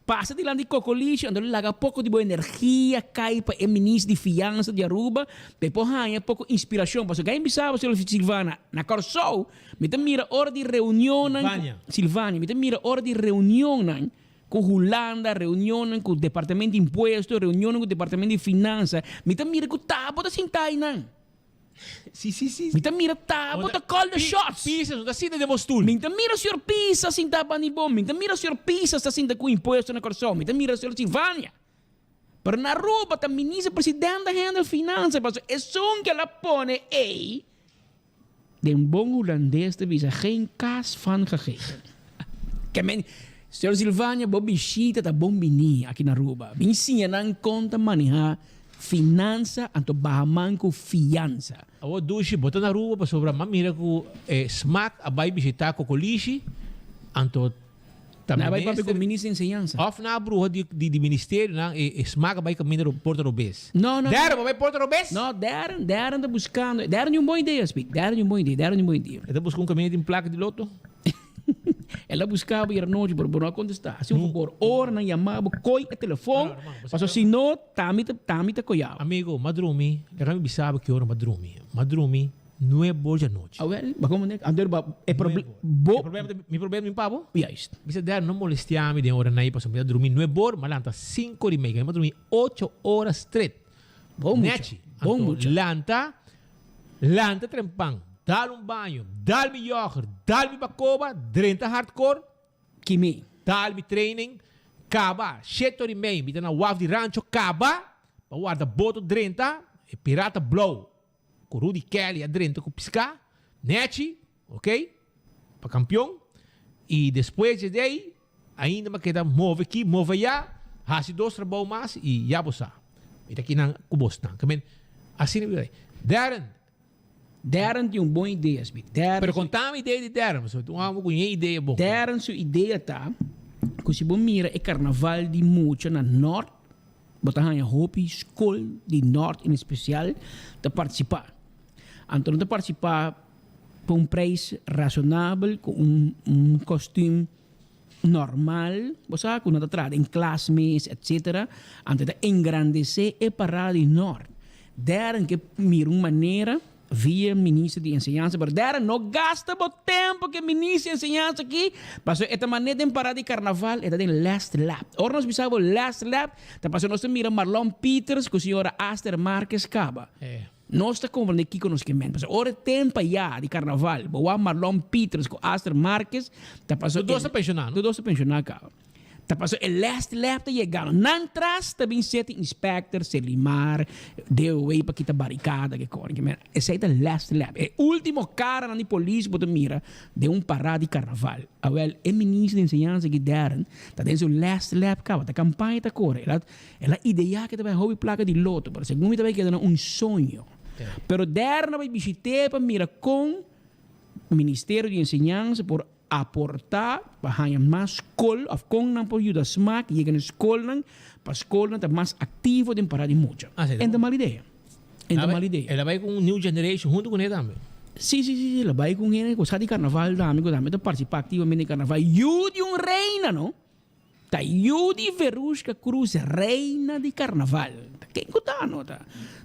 pasa dilanti Kokolishi anto laga poko di bo energia kai pa e Minister di Fiansa di Aruba pa e por haña poko inspirashon. Pasobra gai bisa bo, señor Silvana, na Kòrsou mi ta mira ora di reunionnan ku Silvania, mi ta mira ora di reunionnan Ku Hulanda, reunionnan ku Departamento di Impuesto, reunionnan ku Departamento di Finansa, mi ta mira ku ta bo ta sinta einan. Si, si, si. Mi ta mira ta bo ta call the shots. Pisas no ta sinta den bo stoel. Mi ta mira señor Pisas sinta banda di bo. Mi ta mira señor Pisas ta sinta ku impuesto na Kòrsou. Mi ta mira señor Silvania. Pero na Aruba ta Minister President ta handle finansa pasobra esun ke el a pone ei Den bon hulandes ta bisa geen kaas van gegeten. Ke men, Señor Silvania, bo bishita ta bon bini aki na Aruba. Bin siña nan kon ta maneha finansa anto baha man ku fiansa. Awor Dushi, bo ta na Aruba pasobra m'a mira ku e smak a bai bishita Kokolishi, anto Ta Na bai papia minister ku minister di enseñansa. Of na bruha di di di ministerio nan e e smaak a bai kaminda ro porta robes. No, no, Darren, bo bai porta robes? No, Darren, Darren ta buskando. Darren tin un bon idea, Speed. Darren tin un bon idea, Darren tin un bon idea. E ta buska un kaminda tin plaka di loto? El a busca bo yera nochi, pero bo no a contesta. Haci un favor, ora nan yama bo, coy e telefon, pasobra si no, ta mi ta, ta mi ta coya bo. Amigo, m'a drumi, laga mi bisa bo ki ora m'a drumi. M'a drumi nuebe or djanochi. Awel, ba como nek? Anto ba, e proble, bo. E problema ta, mi problema bin pa bo? Juist. Bisa Darren, no molestia mi den ora nai, pasobra mi ta drumi nuebe or, m'a lanta cinco or y media, m'a drumi ocho ora straight. Bon mucha, Nechi. bon Anto mucha. lanta, lanta trempan, dal un baño, dal mi yoghurt, dal mi bacoba, drenta hardcore. Kimi. Dal mi training, caba, shete ora y mei, mi ta na waf di Rancho, caba, pa warda boto drenta, e pirata blauw, cu Rudy Kelly a drenta cu pisca, nechi, ok, pa campeon, y despues dje dei, Ainda mi a keda move aki, move aya, hasi dos trabou mas y ya bo sa. Mi ta kinan cu bosnan. Ke men, asina mi ta bay. Darren! Darren tin un bon idea, Smith. Darren Pero conta mi idea di Darren, pasobra un amo cu ñe idea bon. Darren su idea ta cu si bo mira e carnaval di mucha na Noord, bo ta haña hopi scol di Noord en especial ta participa. Anto nan ta participa pa un prijs razonabel cu un kostuum normal, bo sa ku nan ta traha den klas mes etcetera, anto e ta engrandesé e parada di Nort. Dèren ke mira un manera via minister di enseñansa, pero dèren no gasta bo tempo ke minister di enseñansa aki, pasobra e ta manera den parada di karnaval e ta den last lap. Ora nos bisa bo last lap ta pasobra nos ta mira Marlon Pieters ku señora Aster Marques kaba. Nos ta comprende kico nos ke men. Pasobra ora e tempo ya di carnaval, bo wak Marlon Pieters cu Aster Marques ta paso. Tur dos ta pensioná, no? Tur dos ta pensioná caba. Ta paso e last lap ta yegando. Nan tras ta bin city inspector, Selimar, DOW pa kita baricada ke cor. Ke men, esey ta last lap. E ultimo caranan di polis bo ta mira den un parada di carnaval. Awel, e minister di enseñansa aki Darren ta den su last lap caba. Ta campaña ta core. El a El a ideá ke ta bai hopi plaka di loto, pero segun mi ta bai keda na un soño. Pero dèrna bai bishit'é pa mira kon Ministerio di Enseñansa por aportá pa haña mas skol òf kon nan por yuda smak yega na skolnan pa skolnan ta mas aktivo den pará di mucha. En ta mal idea. En ta mal idea. El a bai ku un new generation huntu kuné tambe. Sí, sí, sí, el a bai ku un hende ku sa di karnaval tambe, ku tambe ta partisipá aktivamente den karnaval. Yu di un reina, no? Ta yu di Verushka Cruz, reina di carnaval. Ta ken cu ta no? Ta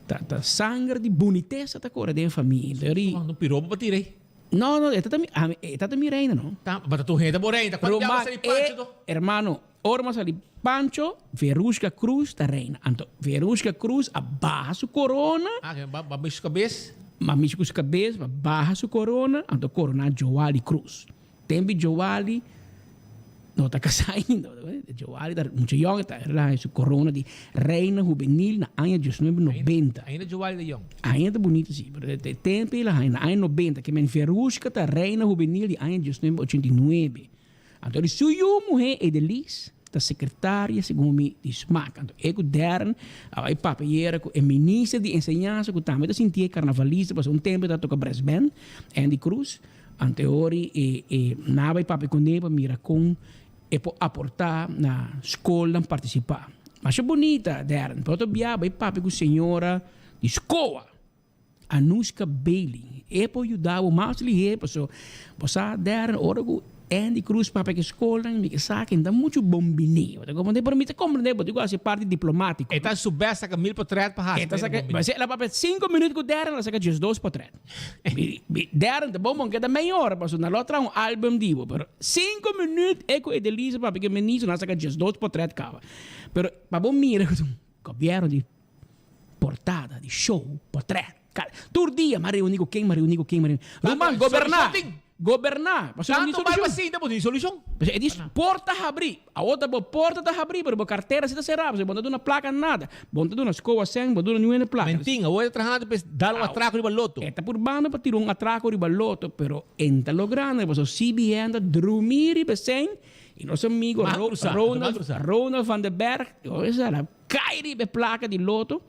ta ta sanger di bunitesa ta core den famia. Ri. No piropo pa tira ei. No, no, e ta ta mi, ami, e ta ta mi reina no. Ta, ma ta tur hende bo reina. Cuanto Ruman, biaha bo sali Pancho to? e, hermano, ora mi a sali Pancho, Verushka Cruz ta reina. Anto, Verushka Cruz a baha su corona. Ah, ke ba, ba mishi su cabes. Ma mishi cu su cabes, ba baha su corona, anto corona Joali Cruz. Tempi Joali no ta casá ainda. Joali ta mucho yong, ta era su corona di reina juvenil na aña diesnuebe nobenta. Ainda Joali ta yong. Ainda ta bunito si, pero e tempi el a haña na aña nobenta, ke men Verushka ta reina juvenil di aña diesnuebe ochenta i nuebe. Anto di su yu muhé Edelis ta secretaria segun mi di smaak. Anto e ku Darren a bai papia ku e minister di enseñansa ku tambe ta sintié carnavalista pasobra un tempu e ta toka brass band, Andy Cruz. Anteori e e naba e papia kuné pa mira kon e por aportá na skolnan partisipá. Masha bunita, Darren, pero otro bia bai papia ku señora di skoa, Anushka Bailey. E por yuda bo mas lihé paso bo sa, Darren, ora ku Andy Cruz papia ku e skolnan mi ke sa ke no ta muchu bon biní. Bo ta komprendé? Pero mi ta komprendé bo tin ku hasi parti diplomátiko. E ta su bèst saka mil potrèt pa hasi E ta saka, el a papia sinku minüt ku Darren, el a saka diesdos potrèt. Darren ta bon bon keda mei ora pasobra nan lo a traha un album di bo pero cinco minuut e cu Edelisa papia cu e ministro nan a saca diesdos potret caba pero pa bo mira cu ta un gobierno di portada di show potret tur dia m'a reuni cu ken m'a reuni cu ken m'a reuni ruman goberna Goberná. Pasobra no tin Tantu bai solushon. pa sinta bo tin solushon. Pasobra e di porta habrí. Awor ta bo porta ta habrí pero bo kartera si ta será pasobra bo no ta duna plaka nada. Bo no ta duna skoa sèn, bo no ta duna niun hende plaka. Mentin, awor e ta trahando pa e dal un atrako riba loto. E ta purbando pa tira un atrako riba loto pero e no ta logrando pasobra CBN ta drumí riba e sèn y nos amigo Ban krusa, Ronald ban krusa. Ronald van der Berg a kai riba e plaka di loto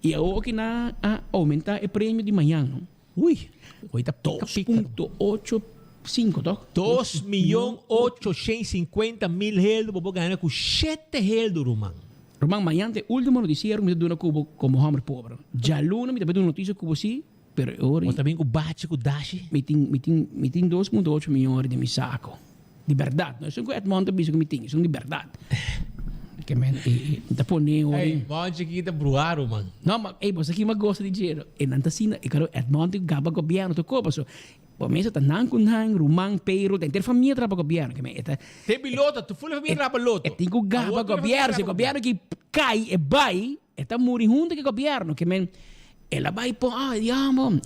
y awor ki nan a oumenta e premio di mañan no. Ui, hoy ta pica pica. 2.85 toch? Dos miyon ocho shen cincuenta mil heldo bo por gana cu shete heldo ruman. Ruman, mañan ta e ultimo noticiero mi ta duna cu bo como homber pober. Djaluna mi ta bay duna noticia cu bo si, pero e ora. Bo ta bin cu bachi cu dashi? Mi tin, mi tin, mi tin 2.8 miyon ora den mi saco. Di berdad. No esun cu Edmond ta bisa cu mi tin, esun di berdad. Ke men e e ta pone ori. Ey, man chikita bruharo man. No, ma ey bo sa ki mi a gosta di dje no. E nan ta asina, e karo Edmond tin gaba gobierno tur koba so. Bo mester ta nan cu nan, ruman, payroll, ta henter famia traha pa gobierno. Ke men e ta. Te bilota, tur ful e famia traha pa loto. E tin cu gaba gobierno, si gobierno ki cay e bay, E ta muri hunto ku e gobièrnu ke men el a bai pon ah diablo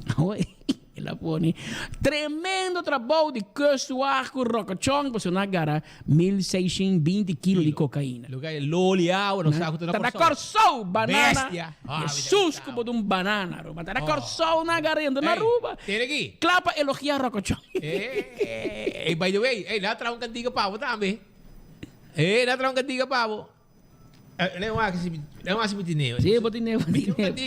el a pone tremendo trabou di kustwacht ku rokochon pasobra nan a gara 1620 kilo di kokaina. Lo ke loli awa no sa ku ta na Ta na Kòrsou. Kòrsou banana Bestia. Hesus ku bo ta un banana Aruba ta na Kòrsou nan a gara yendo na Aruba. Tene aki. Kla pa elogia rokochon. Ey by the way ey nan a traha un kantiga pa bo tambe. Ey nan a traha un kantiga pa bo. Sí, bo tine, bo tine.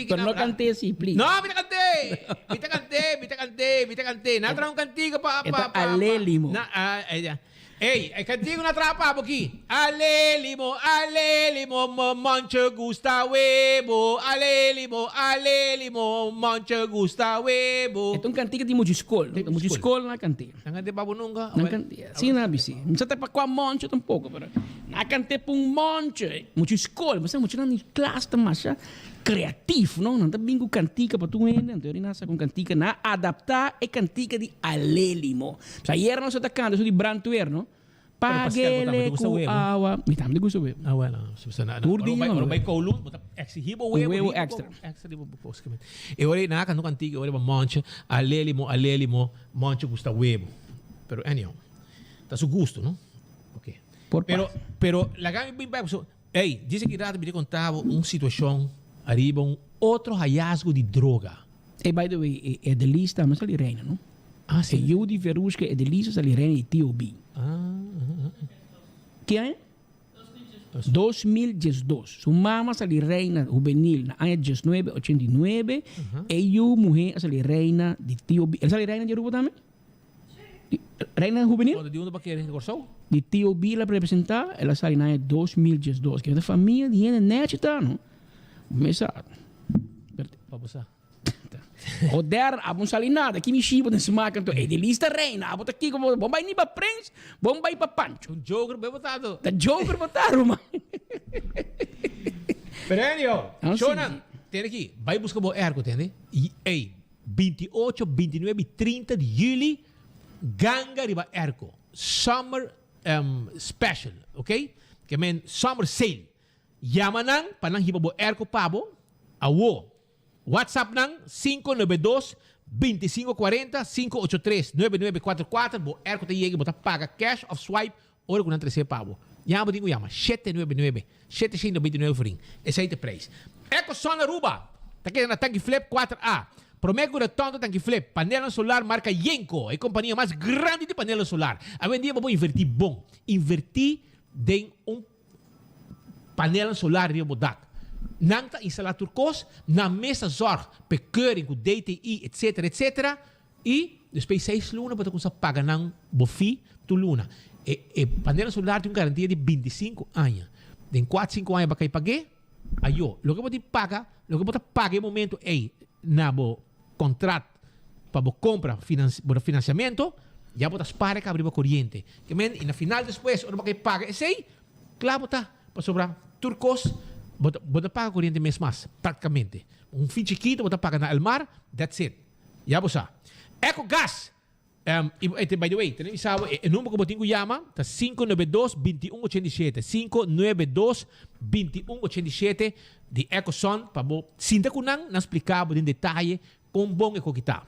Pero no cante así, please. No, mi ta cante. Mi ta cante, mi ta cante, mi ta cante. Na traha un cantiga pa pa pa. Alelimo. Na ah, ya. Ey, e cantiga na traha pa bo aki. Alelimo, alelimo, mo moncho gusta webo. Alelimo, alelimo, moncho gusta webo. E ta un cantiga di muchu skol, no? Ta muchu skol na cante. Nan cante pa bo nunca? Nan cante, sí nan a bisi. Mi sa ta pa cua moncho tampoco, pero nan a cante pa un moncho. Muchu scol, bo sa muchanan di klas ta masha creatief, no? Nan ta bin cu cantica pa tur hende, anto nan a saca un cantica, nan a adapta e cantica di Alelimo. Sa ayer nos a ta canta esun di brandweer, no? Pagele cu awa. Mi tambe ta gusta webo. Ah, bueno. Tur dia Ora bai Kowloon, bo ta exigi bo webo. Un webo extra. Extra di bo cos. E ora na canto cantiga, e ora ba monche, alelimo, alelimo, monche gusta webo. Pero anyhow, ta su gusto, no? Okay. Por pero, pero laga mi bin bai, so, ey, dice ki rato mi te contabo un situacion ariba un otro hallazgo di droga. Ey, by the way, e Edelis tambe sali reina, no? Ah, si. E yu di Verushka Edelisa sali reina di TOB. Ah, ah, ah. Ki aña? 2012. Su mama sali reina hubenil na aña 1989. E yu muhé a sali reina di TOB. El sali reina di Aruba tambe? Di, reina hubenil? Di unda pa kere? Di Kòrsou? Di TOB el a representá, el a sali na aña 2012. Ke famia di hende nèchi ta, no? Mesa. Pa bo sa. Joder, abo no sali nada. Ki mi shiba den smaak anto. Ey, di lista reina. Abo ta kiko bo. Bon bai ni pa Prins, bon bai pa Pancho. Un joker bai botado. Ta joker botado, man. Pero anyhow, Ah, sí, shownan, sí. tene aki, bai buska bo airco, tende? Y, ey, 28, 29 y 30 di juli, ganga riba airco. Summer um, special, ok? Ke men summer sale. Yama nan pa nan hiba bo airco pa bo. Awo, WhatsApp nan 592 2540 583 9944 bo airco ta yega y bo ta paga cash of swipe ora cu nan trece pa bo. Yama bo tin cu yama 799 799 florin. Esey ta e prijs. Ecoson Aruba ta keda na Tanki Flip 4A. Prome cu retorno Tanki Flip, panelnan solar marca Yenko, e compania mas grandi di panelnan solar. Awendia bo por inverti bon. Inverti den un Panelnan solar riba bo dak. Nan ta instalá tur kos, nan mes ta zòrg p'e keuring ku DTI etsetera etsetera i despues seis luna bo ta kuminsá paga nan bo fee tur luna. E e panelnan solar tin un garantia di 25 aña. Den kuater sinku aña bo a kai pag'é, ayo. Loke bo tin paga, loke bo ta paga e momento ei na bo kontrat pa bo kompra bo finansiamentu, ya bo ta spara e kaba riba koriente. Ke men i na final despues ora bo kai paga esei, kla bo ta, pasobra tur kos bo ta bo ta paga koriente mes mas praktikamente. Un fin chikito bo ta paga na Elmar, that's it. Ya bo sa. Ecogas! I by the way, tene mi sa bo e number ku bo tin ku yama ta 592 2187, 592 2187 di Ecoson pa bo sinta ku nan, nan splika bo den detaye kon bon e koki ta.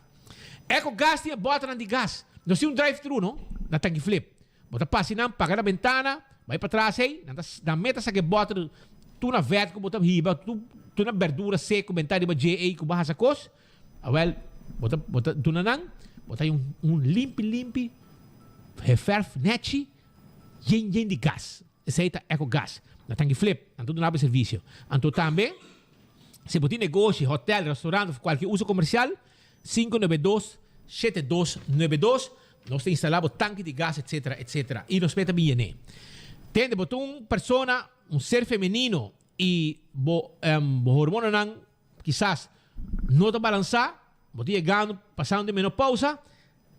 Ecogas tin e bòternan di gas. Nos tin un drive thru no, na Tanki Flip. Bo ta pasa nan, paga na bentana, bai patras ei, nan ta nan meta saka e bòter tur na vèt ku bo ta hiba, tur na bèrdura seko bentá riba dje ei ku bo a hasa kos. Awel, bo ta, bo ta duna nan, bo ta un, un limpi limpi, geverf nechi, yen yen di gas. Esei ta Eco Gas. Nan tanki flip, nan ta duna bo e servisio. Anto tambe, si bo tin negoshi, hotel, restaurant of kualke uso komersial, 592 7292, nos ta instalá bo tanki di gas, etsetera, etsetera. I nos meta bin yen'é. Tende, bo ta un persona, un ser femenino i bo, bo hormonanan Kisas no ta balansá, bo ta yegando, pasando di menopausa,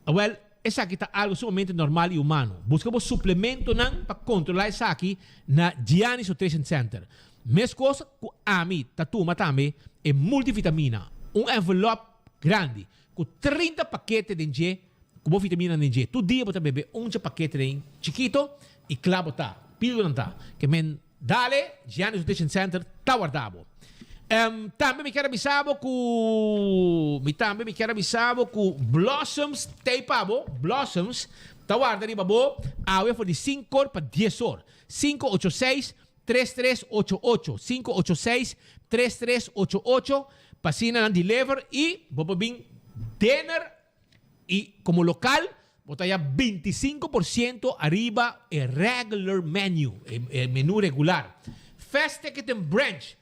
awel, esaki ta algo sumamente normal y humano. Busca bo suplementonan pa controla esaki na Gianni's Nutrition Center. Mescos cu ami ta tuma tambe e multivitamina, un envelop grandi cu 30 pakete den dje cu bo vitamina den dje. Tur dia bo ta bebe un dje pakete den chikito y cla bo ta. Pildonan ta. Ke men dale, Gianni's Nutrition Center ta warda bo. Tambe mi kier a bisa bo cu mi tambe mi kier a bisa bo cu Blossoms t'ey pa bo. Blossoms ta warda riba bo awe for di sinkor pa diesor. 586 3388, 586 3388 pa asina nan deliver y bo por bin dinner y como local bo ta haya 25% ariba e regular menu, e menu regular. Fast Ticketing Branch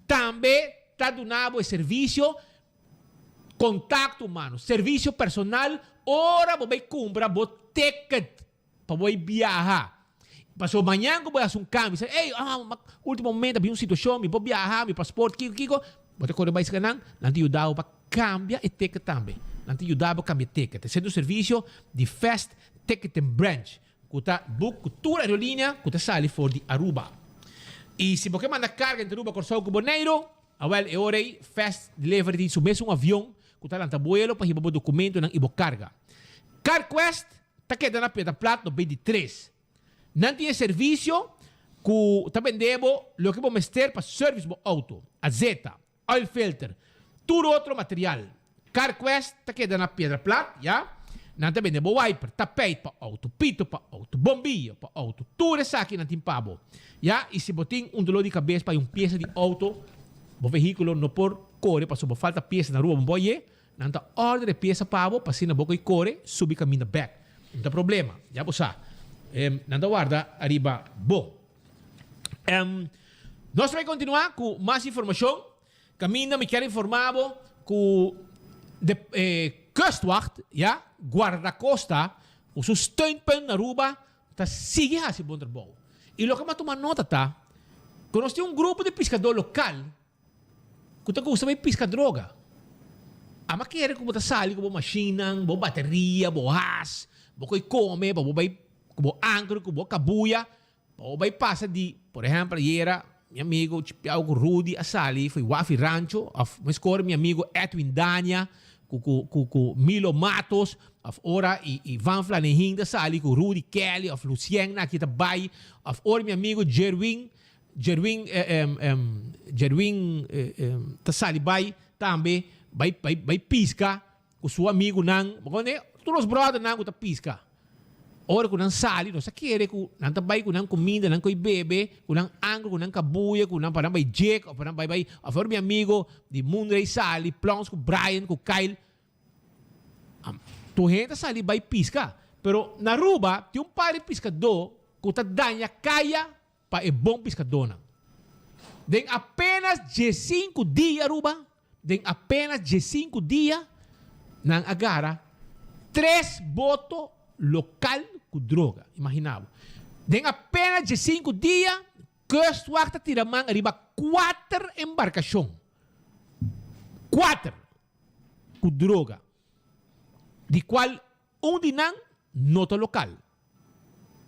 tambe ta duna bo e servicio contacto humano, servicio personal ora bo bay cumpra bo ticket. Pa bo ei biaha. Pasobra mañan ku bo hasi un kambio, sa, ey, ah, ultimo momento a bin un situashon, mi por biaha, mi pasport, kiko, kiko. Bo ta kore bai seka nan, nan ta yuda bo pa kambia e ticket tambe. Nan ta yuda bo kambia e ticket. Esei ta un servisio di Fast Ticketing Branch, ku ta book ku tur aerolínea ku ta sali for di Aruba. I si bo ke manda karga entre Aruba, Kòrsou ku Boneiru, awèl e ora ei Fast Delivery tin su mesun avion ku ta lanta buelo pa hiba bo dokumentonan i bo karga. CarQuest ta keda na Piedra Plat no 23. Nan tin e servisio ku ta bende bo loke bo mester pa service bo auto, azeta, oil filter, tur otro material. CarQuest ta keda na Piedra Plat, ya. Nan ta bende bo wiper, tapijt pa auto, pito pa auto, bombillo pa auto, tur esaki nan tin pa bo, ya. I si bo tin un dolor di kabes pa un piesa di auto, bo vehíkulo no por kore pasobra bo falta piesa na Aruba, bo por ye. Nan ta order e piesa pa bo pa asina bo koe kore subi kaminda bek. No ta problema, ya bo sa. Nan ta warda ariba bo. Nos ta bai kontinuá ku mas informashon. Kaminda mi kier informá bo ku de Kustwacht, ya, Guardacosta, ku su steunpunt na Aruba ta sigui hasi bon trabou. I loke mi a tuma nota ta ku nos tin un grupo di piskadó lokal Ku ta gusta bai piska droga. Ama kere ku bo ta sali ku bo mashinnan, bo bateria, bo has, bo koi kome, pa bo bai ku bo anker, ku bo kabuya, pa bo bai pasa di, por ehèmpel ayera mi amigo Chipiao ku Rudy a sali fo'i Wafi Rancho òf meskor mi amigo Edwin Dania ku ku ku ku Milo Matos òf ora i Ivan Flanehin ta sali ku Rudy Kelly òf Lucien nan aki ta bai òf ora mi amigo Jerwin Jerwin Jerwin ta sali bai tambe bai bai bai pisca cu su amigunan bo kono tur nos brothernan cu ta pisca ora cu nan sali nos ta kere cu nan ta bai cu nan cuminda nan coi bebe cu nan anker cu nan cabuya cu nan pa nan bai jek of pa nan bai bai of ora mi amigo di Mundrey sali Plons cu Brian cu Kyle Tur hende ta sali bai pisca pero na Aruba tin un par di piscador cu ta daña caya pa e bon piskadónan. Den apenas diesinku dia Aruba, den apenas diesinku dia nan a gara tres boto lokal ku droga. Imagina bo. Den apenas diesinku dia Kustwacht ta tira man ariba kuater embarkashon. Kuater ku droga. Di kual Un di nan no ta lokal.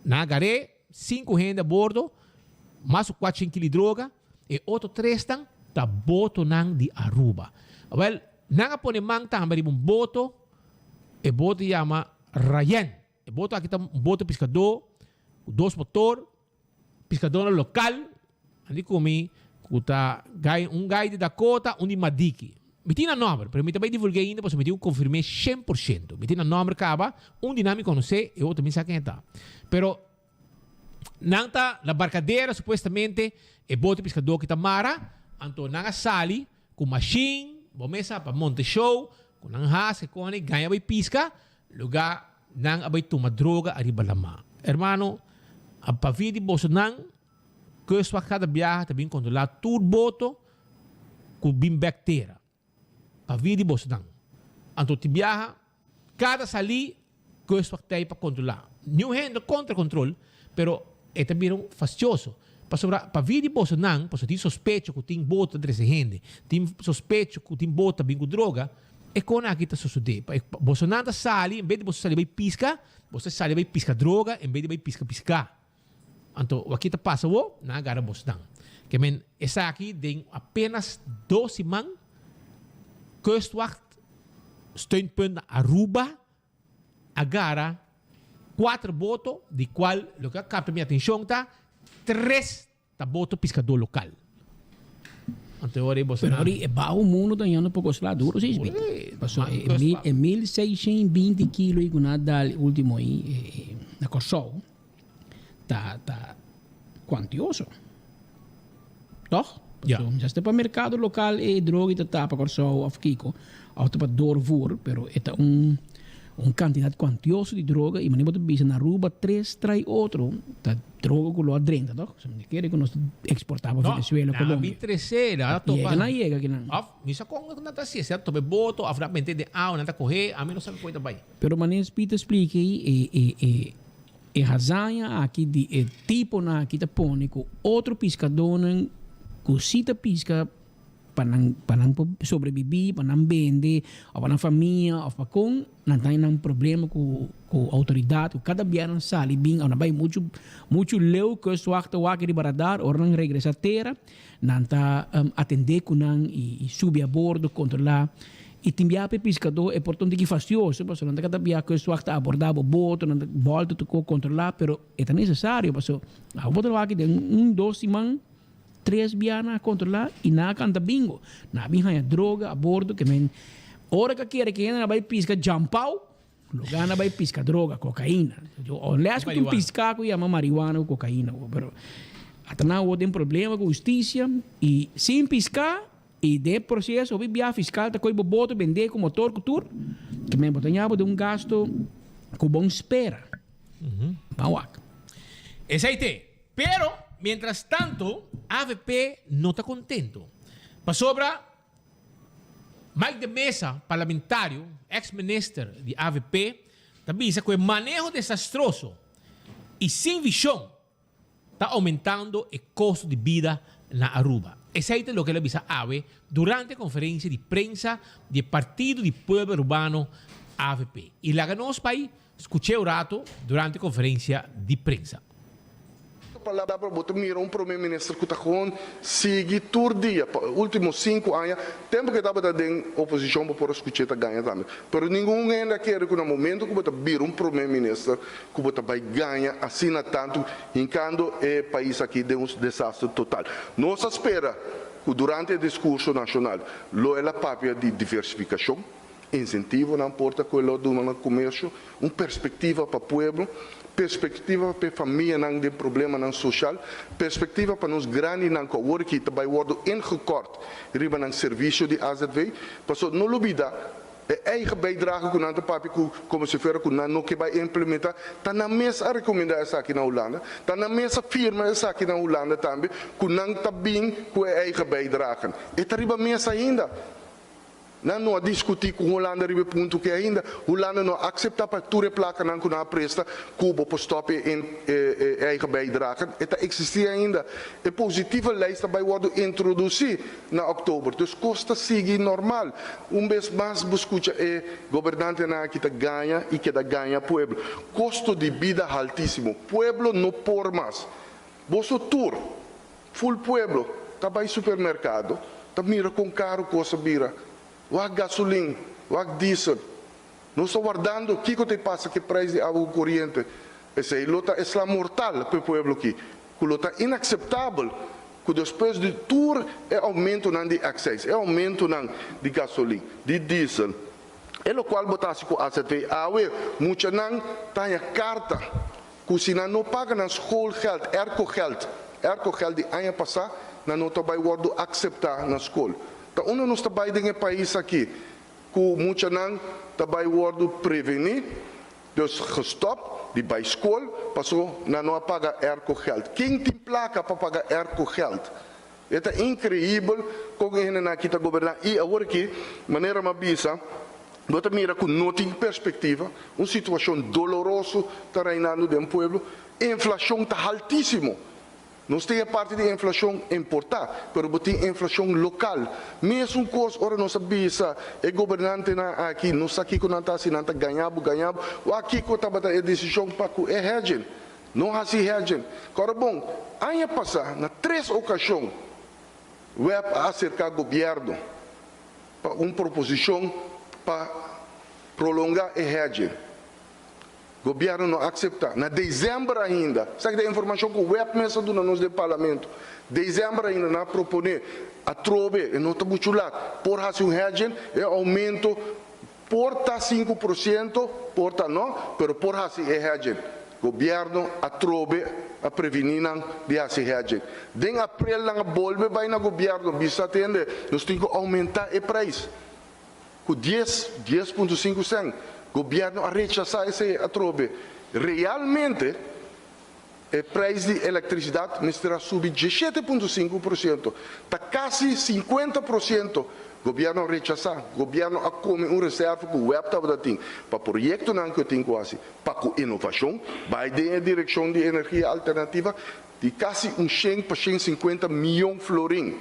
Nan a gar'é sinku hende a bordo, mas ku kuatshen kili droga, e otro tresnan ta botonan di Aruba. Awèl, nan a pone man tambe riba un boto, e boto yama Rayen. E boto aki ta un boto piskadó ku dos motor. Piskadónan lokal a di ku mi ku ta gai un gai di Dakota, un di Madiki. Mi tin nan nòmber, pero mi ta bai divulg'é ainda pasobra mi tin ku konfirm'é 100%. Mi tin nan nòmber kaba, un di nan mi konosé, e otro mi sa ken e ta. Pero nan ta na barkadera supuestamente e bote piskadó ki ta mara, anto nan a sali ku mashin, bo mes sa, pa monte show, ku nan has, ke kone, gaña bai piska, Lugá nan a bai tuma droga ariba lamá. Hermano, a pavia di bosonan, Kustwacht kada biaha ta bin kontrolá tur boto ku bin bèk tera. Pavia di bosonan. Anto tin biaha, kada salí Kustwacht ta ei pa kontrolá. Niun hende no kontra kontrol, pero e ta bira un fastioso. Pasobra pavia di bosonan, pasobra tin sospecho ku tin boto ta trese hende, tin sospecho ku tin boto ta bin ku droga. e kon aki ta sosodé. Pa e bosonan ta sali, en bes di boso sali bai piska, boso ta sali bai piska droga en bes di bai piska piská. Anto waki ta pasa awor, nan a gara bosnan. Ke men esaki den apenas dos siman, Kustwacht Steunpunt na Aruba a gara kuater boto, di kual loke a kapta mi atenshon ta tres ta boto piskadó lokal. Anto e ora ei boso Pero ori e baho mundo ta yendo poko sla duro si Ori, Paso man e kos mil pa. e 1620 kilo ei ku nan a dal e ultimo ei na Kòrsou ta ta kuantioso. Tòg? Ja. Paso mi sa si ta pa merkado lokal e droga ei ta tapa Kòrsou òf kiko òf ta pa doorvoer pero e ta un un kantidat kuantioso di droga i manera bo ta bisa na Aruba tres trai otro ta Droga ku lo a drenta toch? So mi kere ku nos ta eksportá pa No, Venezuela, nan a Colombia. bin trese, nan a topa. Yega nan yega kinan. Of, mi sa kon nan ta hasi, si nan ta topa e boto of nan mete den awa, nan ta kohe, ami no sabi kon e ta bai. Pero manera Speed ta splika ei, e e e e hazaña aki di e tiponan aki ta pone ku otro piskadónan ku si ta piska pa nan pa nan por sobrebibí, pa nan bende, òf pa nan famia, òf pa kon, nan ta nan problema ku ku outoridat, ku kada bia nan sali bin òf nan bai muchu muchu leu kustwacht ta wak riba radar, ora nan regresá tera nan ta atendé ku nan i subi a bordo kontrolá i tin bia pa e piskadó e por ta un tiki fastioso pasobra nan ta kada bia kustwacht ta abordá bo boto nan ta bòlta tur kos kontrolá pero e ta nesesario pasobra abo bo ta wak den un dos siman. Tres bia nan a kontrolá i nan a kanta bingo. Nan a bin haña droga a bordo ke men ora ku a kere ke hende nan a bai piska djampau, lugá nan a bai piska droga, kokaina. Unless ku tin un piská ku yama marihuana ku kokaina, pero ata nan awor den problema ku hustisia i sin piská i den e proseso hopi bia fiskal ta kohe bo boto bend'é ku motor ku tur, ke men bo ta ña bo den un gasto ku bon spera. Ban wak. Esei te. Pero, mientras tanto, avp no ta contento. Pasobra Mike de Meza, parlamentario, ex minister di avp, ta bisa cu e maneho desastroso y sin vision ta aumentando e costo di bida na Aruba. Esey ta loke el a bisa awe durante e conferencia di prensa di e Partido di Pueblo Arubano, avp. Y laga nos bay Scuch'é un rato durante conferencia di prensa. Palabra bo ta mira un prome minister cu ta gewoon sigui tur dia pa ultimo sinku aña, tempo cu e tabata den oposicion bo por a scuch'e ta gaña tambe, pero ningun hende a kere cu na momento cu bo ta bira un prome minister cu bo ta bay gaña asina tanto hincando e pais aki den un desastre total. Nos a spera cu durante e discurso nacional lo el a papia di diversificacion, Insentivonan por ta ku e lo duna na komersio un perspektiva pa pueblo, perspektiva pa e famianan den problemanan soshal, perspektiva pa nos grandinan ku awor aki ta bai wòrdu ingekort riba nan servisio di azv. Pasobra no lubida e eigen bijdrage ku nan ta papia ku komo si fuera ku nan no ke bai implementa, ta nan mes a rekomendá esaki na Hulanda, ta nan mes a firma esaki na Hulanda tambe ku nan ta bin ku e eigen bijdragen. E ta riba mes ainda. Nan no a diskutí ku Hulanda riba e punto ke ainda. Hulanda no a akseptá pa tur e plakanan ku nan a presta ku bo por stòp e e eigen bijdrage. E ta eksistí ainda. E positieve lijst ta bai wòrdu introdusí na òktober. Dus kos ta sigui normal. Un bes mas bo skucha e gobernantenan aki ta gaña i keda gaña pueblo. Kosto di bida haltísimo. Pueblo no por mas. Boso tur. Full pueblo ta bay supermercado ta mira con caro cos a bira. Wak gasolin, wak diesel. Nos ta wardando kico ta pasa cu e prijs di awa cu coriente. Esey lo ta e sla mortal pa e pueblo aki, cu lo ta inacceptabel cu despues di tur e aumentonan di accijns, e aumentonan di gasolin, di diesel, e locual bo ta haci cu azv awe, muchanan ta haña carta. Ku si nan no paga nan schoolgeld, aircogeld, aircogeld di aña pasá, nan no ta bai wòrdu akseptá na skol. Ta unda nos ta bai den e pais aki ku muchanan ta bai wòrdu prevení, dus gestòp di bai skol paso nan no a paga aircogeld. Ken tin plaka pa paga aircogeld? E ta inkreibel kon e hendenan aki ta goberná i awor aki, manera mi a bisa, bo ta mira ku no tin perspektiva, un situashon doloroso ta reinando den pueblo, inflashon ta haltísimo. Nos tin e parti di inflashon importá, pero bo tin inflashon lokal. Mesun kos ora nos a bisa e gobernantenan aki, no sa kiko nan ta hasi, nan ta gaña bo, gaña bo. Wak kiko tabata e desishon pa ku e hedging. No hasi hedging. Kòrda bon, aña pasá na tres okashon web a aserká gobièrnu pa un proposishon pa prolongá e hedging. Gobièrnu no akseptá. Na desèmber ainda, esaki ta informashon ku web mes a duna nos den parlamento, desèmber ainda nan a proponé atrobe, e no ta muchu lat, por hasi un hedging, e oumento por ta 5%, por ta no, pero por hasi e hedging. Gobièrnu atrobe a prevení nan di hasi hedging. Den aprel nan a bolbe bai na gobièrnu bisa tende nos tin ku oumentá e preis. Ku dies, 10.5 sèn. Gobièrnu a rechasá esei atrobe. Realmente e preis di elektrisidat mester a subi 17.5%, ta kasi 50%. Gobièrnu a rechasá. Gobièrnu a kome un reserva ku web tabata tin pa proyektonan ku e tin ku hasi pa ku inovashon bai den e direkshon di energia alternativa di kasi un shen pa 150 mion florin.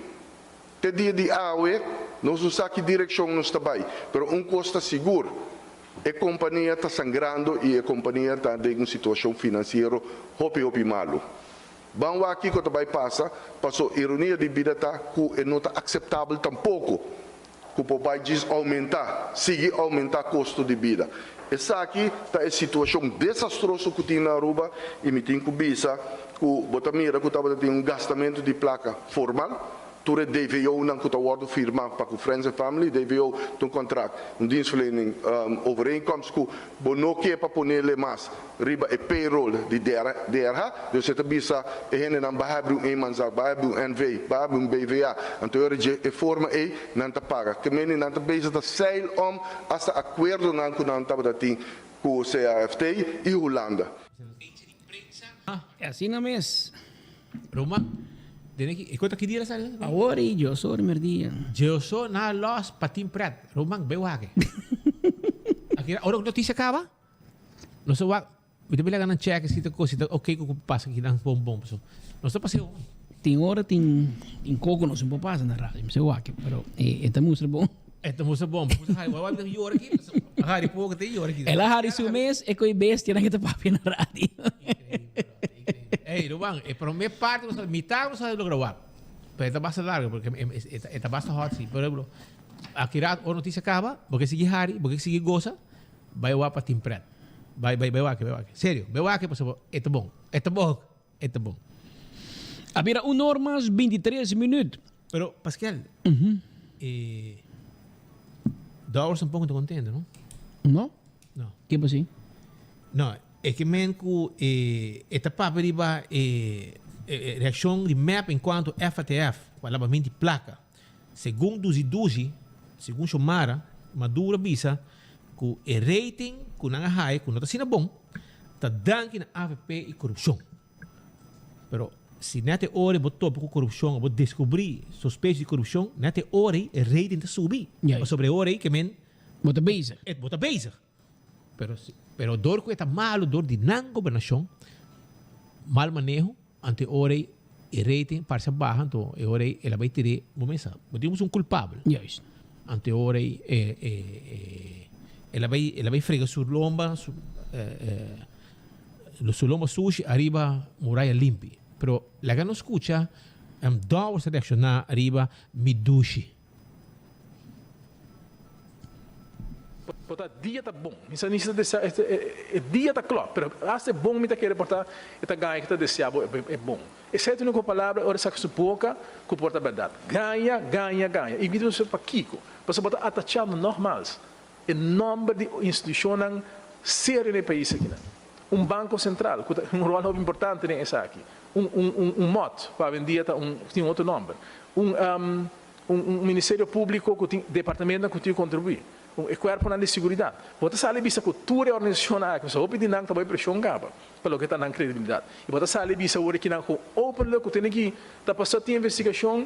Te dia di awe nos no sa ki direkshon nos ta bai, pero un kos ta sigur, e kompania ta sangrando i e kompania ta den un situashon finansiero hopi hopi malu. Ban wak kiko ta bai pasa, paso ironia di bida ta ku e no ta akseptabel tampoko ku por bai djis oumentá, sigui oumentá kosto di bida. Esaki ta e situashon desastroso ku tin na Aruba i mi tin ku bisa ku bo ta mira ku tabata tin un gastamentu di plaka formal, Tur e DVO-nan ku ta wòrdu firmá pa ku Friends and Family, DVO ta un kontrakt, un dienstverlening overeenkomst ku bo no ke pa ponele mas riba e payroll di DRH, dus e ta bisa e hendenan bai habri un eenmanszaak, bai habri un NV, bai habri un BVA, anto e ora dje e forma ei nan ta paga. Ke mende nan ta bezig ta seil om asta akuerdonan ku nan tabata tin ku CAFT i Hulanda. Asina mes. Roma, den ki, e kota ki dia sali? Awor i djoso ori merdia. Djoso na los patin pret. Roman, bay wak. Aki, ora ku notisia kaba, nos ta wak, mi ta bira nan check si ta kos, si ta ok ku pasa ki nan bon bon. So, nos ta paseo. Tin ora tin tin koko nos un por pasa na radio, mi sa wak, pero e ta mustra bon. E ta mustra bon. Musa hari, wak wak yora ki. Hari poko te yora ki. El a hari su mes e koi bestia nan ke ta papia na radio. Ey, Ruman, e prome parte nos mitad nos a logra wak. Pero e ta basta largo, porque e ta basta hot si. Por ejemplo, aki rato ora noticia caba, bo ke sigui hari, bo ke sigui goza, bai wak pa Team Pret. Bai, bai, bai wak, bai wak. Serio, bai wak pasobra e ta bon. E ta bon, e ta bon. A bira un or mas 23 minuut. Pero, Pascal, e Dowers tampoco ta contento, no? No? No. Ke por si? No, e ke men ku e e ta papia riba e e reakshon di mep en kuanto FATF ku a labamento di plaka. Segun Duzi Duzi, segun Xiomara, Maduro a bisa ku e rating ku nan a haya ku no ta asina bon ta danki na avp i korupshon. Pero si net e ora bo topa ku korupshon o bo deskubrí sospecho di korupshon, net e ora ei e rating ta subi. Pasobra e ora ei ke men Bo ta bezig. Bo ta bezig. Pero si, pero dor ku e ta malu dor di nan gobernashon, mal maneho, anto e ora ei e rating parse a baha, anto e ora ei el a bai tir'é bo mesa. Bo tin un kulpabel. Juist. Anto e ora ei e e e el a bai el a bai frega su lomba, su su lomba sushi ariba muraya limpi. Pero laga nos skucha Dowers a reakshoná riba mi dushi. Por ta dia ta bon. Mi sa ni si ta desea e dia ta klòp, pero asta e bon mi ta kere por ta e ta gaña ku ta desea bo e bon. Esei ta e úniko palabra ora e saka su boka ku por ta bèrdat. Gaña, gaña, gaña. I mi ta bisa pakiko? Pasobra bo ta atachando nògmals e nòmber di institushonnan serio na e pais akinan. Un banko sentral ku ta un ròl hopi importante den esaki. Un un un un mòt ku awendia ta un tin un otro nòmber. Un Un un ministerio públiko ku tin departamentonan ku tin ku kontribuí, un e kuerponan di siguridat. Bo ta sali bisa ku tur e organisashonnan aki, pasobra hopi di nan ta bai preshon kaba pa loke ta nan kredibilidat. I bo ta sali bisa awor aki nan ku openlijk ku tene ki ta pasá tin investigashon,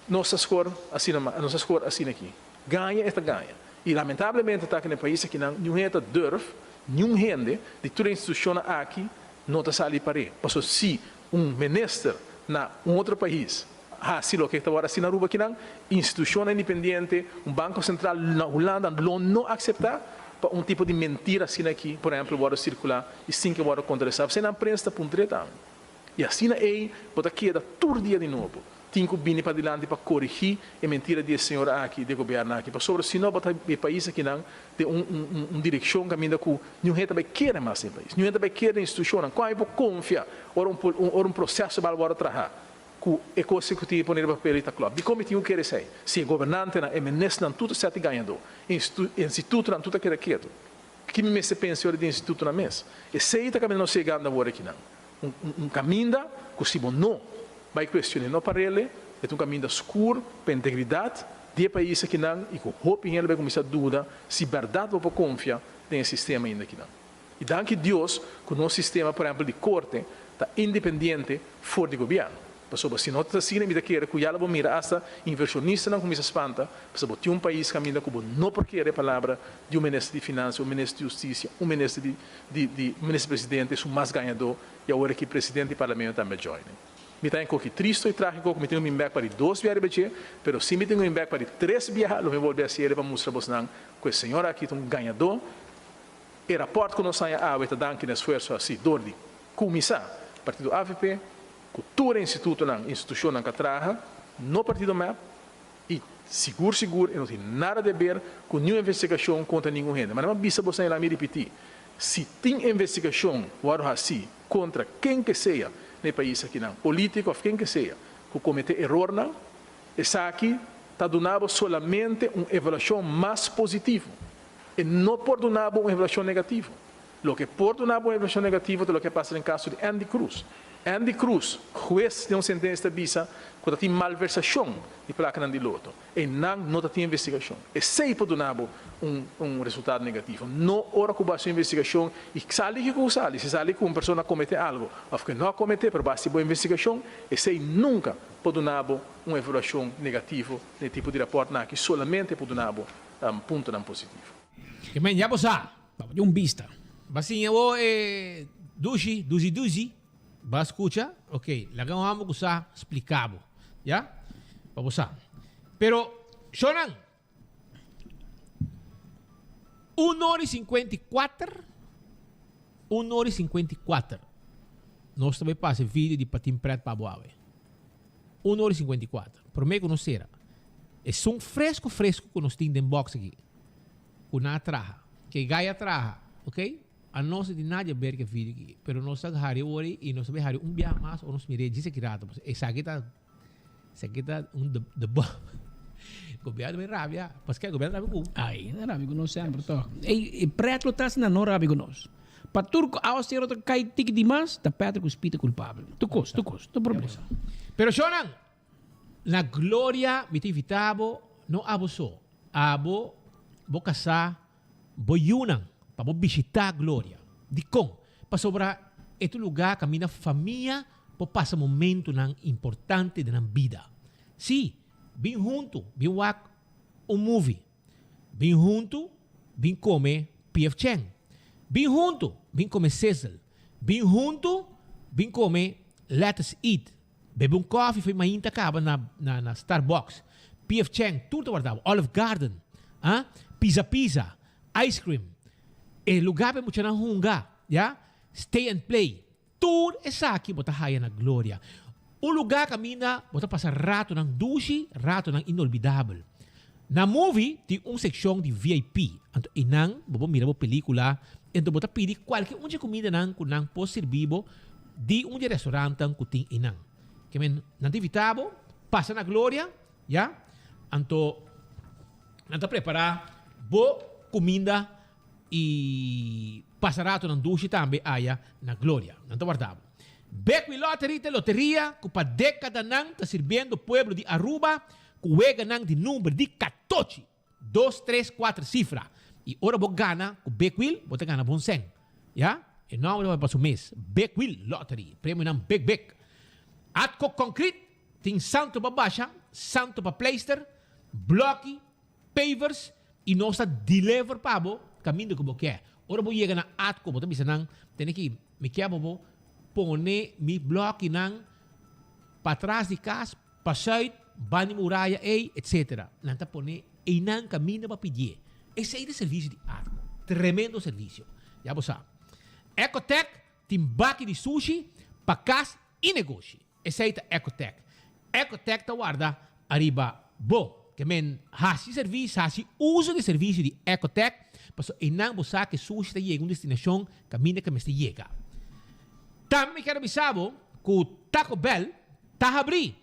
nos ta skor asina nos ta skor asina aki. Gaña e ta gaña. I lamentablemente ta aki na e pais aki nan niun hende ta durf, niun hende di tur e institushonnan aki no ta sali par'é. Pasobra si. Un minister na un otro pais hasi loke ta wòrdu hasi na Aruba kinan, institushonnan independiente, un banko sentral na Hulanda lo no akseptá pa un tipo di mentira asina aki, por ehèmpel, wòrdu sirkulá i sin ke wòrdu kontrarestá. P'esei nan prens ta puntr'é tambe. I asina ei bo ta keda tur dia di nobo tin ku bini padilanti pa korigí e mentira di e señor aki, di e gobièrnu aki, pasobra si no bo ta e pais akinan den un un un direkshon kaminda ku niun hende ta bai kere mas den e pais, niun hende ta bai kere den institushonnan. Kon ami por konfia ora un ora un proseso bal wòrdu traha ku e kos ku tin pone riba papel ei ta klòp? Dikon mi tin ku kere esei si e gobernantenan, e ministernan tur ta sèt di gañadó, e institutonan tur ta keda ketu? Ki mi mester pensa ora di institutonan mes? Esei ta kaminda nos yegando awor akinan. Un un kaminda ku si bo no bai kuestion'é no parele, e ta un kaminda skur pa integridat di e pais akinan i ku hopi hende bai kuminsá duda si bèrdat bo por konfia den e sistema ainda akinan. I danki Dios ku nos sistema por ehèmpel di korte ta independiente for di gobièrnu. Pasobra si no ta asina mi ta kere ku ya lo bo mira asta invershonistanan kuminsá spanta pasobra bo tin un pais kaminda ku bo no por kere e palabra di un minister di finansia, un minister di hustisia, un minister di di di minister presidente esun mas gañadó i awor aki presidente di parlamento tambe a join. Mi ta enkoki tristo i tragiko ku mi tin un bin bek pa di dos bia riba dje, pero si mi tin un bin bek pa di tres biaha lo mi bolbe hasi el pa mustra bosnan ku e señor aki ta un gañadó. E rapòrt ku nos haña awe ta danki na esfuerso hasi dor di kuminsá partido avp ku tur e institutonan i institushonnan ku a traha, no partido mep, I sigur sigur e no tin nada di haber ku niun investigashon kontra ningun hende. Ma nan a bisa boso i laga mi ripití, si tin investigashon wòrdu hasí kontra ken ke sea na e pais akinan, polítiko òf ken ke sea, ku kometé erornan, esaki ta duna bo solamente un evaluashon mas positivo. E no por duna bo un evaluashon negativo. Loke por duna bo un evaluashon negativo ta loke a pasa den kaso di Andy Cruz. Andy Cruz, hues den un sentensia ta bisa ku ta tin malversashon di plakanan di loto. E nan no ta tin investigashon. Esei por duna bo un un resultado negativo. No ora ku bo hasi un investigashon i sali kiko ku sali. Si sali ku un persona a komete algo òf ku e no a komete pero bo hasi bo investigashon, esei nunka por duna bo un evaluashon negativo den e tipo di rapòrtnan aki. Solamente por duna bo puntonan positivo. Ke men ya bo sa. Ba bo un bista. Ba siña bo e dushi, dushi dushi. Ba skucha, ok, laga un hòmber ku sa splika bo, ya? Pa bo sa. Pero, shownan, un ora i 54, un ora i 54, nos ta bai pasa e video di Patin Pret pa bo awe. Un ora i 54. Promé ku nos sera. Esun fresku fresku ku nos tin den box aki. Ku nan a traha. Ke gai a traha, ok? Anos no tin nada di haber ku e video aki, pero nos ta hari ora i nos ta bai hari un biaha mas ora nos mir'é djis aki rato. Pasobra esaki ta, esaki ta un de de bo. Gobierno ta bai rabia. Paske gobierno ta rabia ku. Ai, nan rabia ku nos semper tòg. Ey, e pret lo ta asina no rabia ku nos. Pa tur ku awasero ta kai tiki di mas, ta Patrick ku Speed ta kulpabel. Tur kos, tur kos, no problema. Pero shownan, Na gloria mi ta invita bo, no abo so, abo, bo kasá, bo yunan, pa bo bishitá Gloria. Dikon? Pasobra e ta un lugá kaminda famia por pasa momentunan importante den nan bida. Sí, bin huntu, bin wak un movie. Bin huntu, bin kome PF Chang. Bin huntu, bin kome Sizzle. Bin huntu, bin kome Lettuce Eat. Bebe un koffie fo'i mainta kaba na na na Starbucks, PF Chang, tur ta warda bo, Olive Garden, ah, Pizza Pizza, ice cream, e lugar pa e muchanan hunga, ya, Stay and Play, tur esaki bo ta haya na Gloria. Un lugar kaminda bo ta pasa ratonan dushi, ratonan inolvidabel. Na movie tin un sekshon di VIP, anto einan bo por mira bo pelikula, enton bo ta pidi kualke un dje kumindanan ku nan por sirbi bo di un dje restorantan ku tin einan. Ke men nan ta invita bo pasa na Gloria, ya, anto nan ta prepara bo kuminda i pasa ratonan dushi tambe aya na Gloria. Nan ta warda bo. Bekwin Lottery ta e loteria ku pa dekadanan ta sirbiendo pueblo di Aruba Ku weganan di number di katochi, dos, tres, kuater sifra. I ora bo gana ku Big Wheel, bo ta gana bon sèn. Ya, e nòmber ta bai pa su mes, Big Wheel Lottery, premionan big big. Atco Concrete tin santo pa basha, santo pa pleister, blòki, pavers i nos ta deliver pa bo kaminda ku bo ke. Ora bo yega na Atco bo ta bisa nan, Tene aki, mi ke bo bo. pone mi blòkinan patras di kas, pasùit, banda di muraya ei, etsetera. Nan ta pone einan kaminda pa pidié. Esei ta e servisio di Arco. Tremendo servisio. Ya bo sa. Ecotec tin baki di sushi pa kas i negoshi. Esei ta Ecotec. Ecotec ta warda ariba bo. Ke men hasi servis, hasi uso di servisio di Ecotec, pasobra einan bo sa ke sushi ta yega un destinashon kaminda ke mester yega. Tambe mi kier a bisa bo ku Taco Bell ta habrí.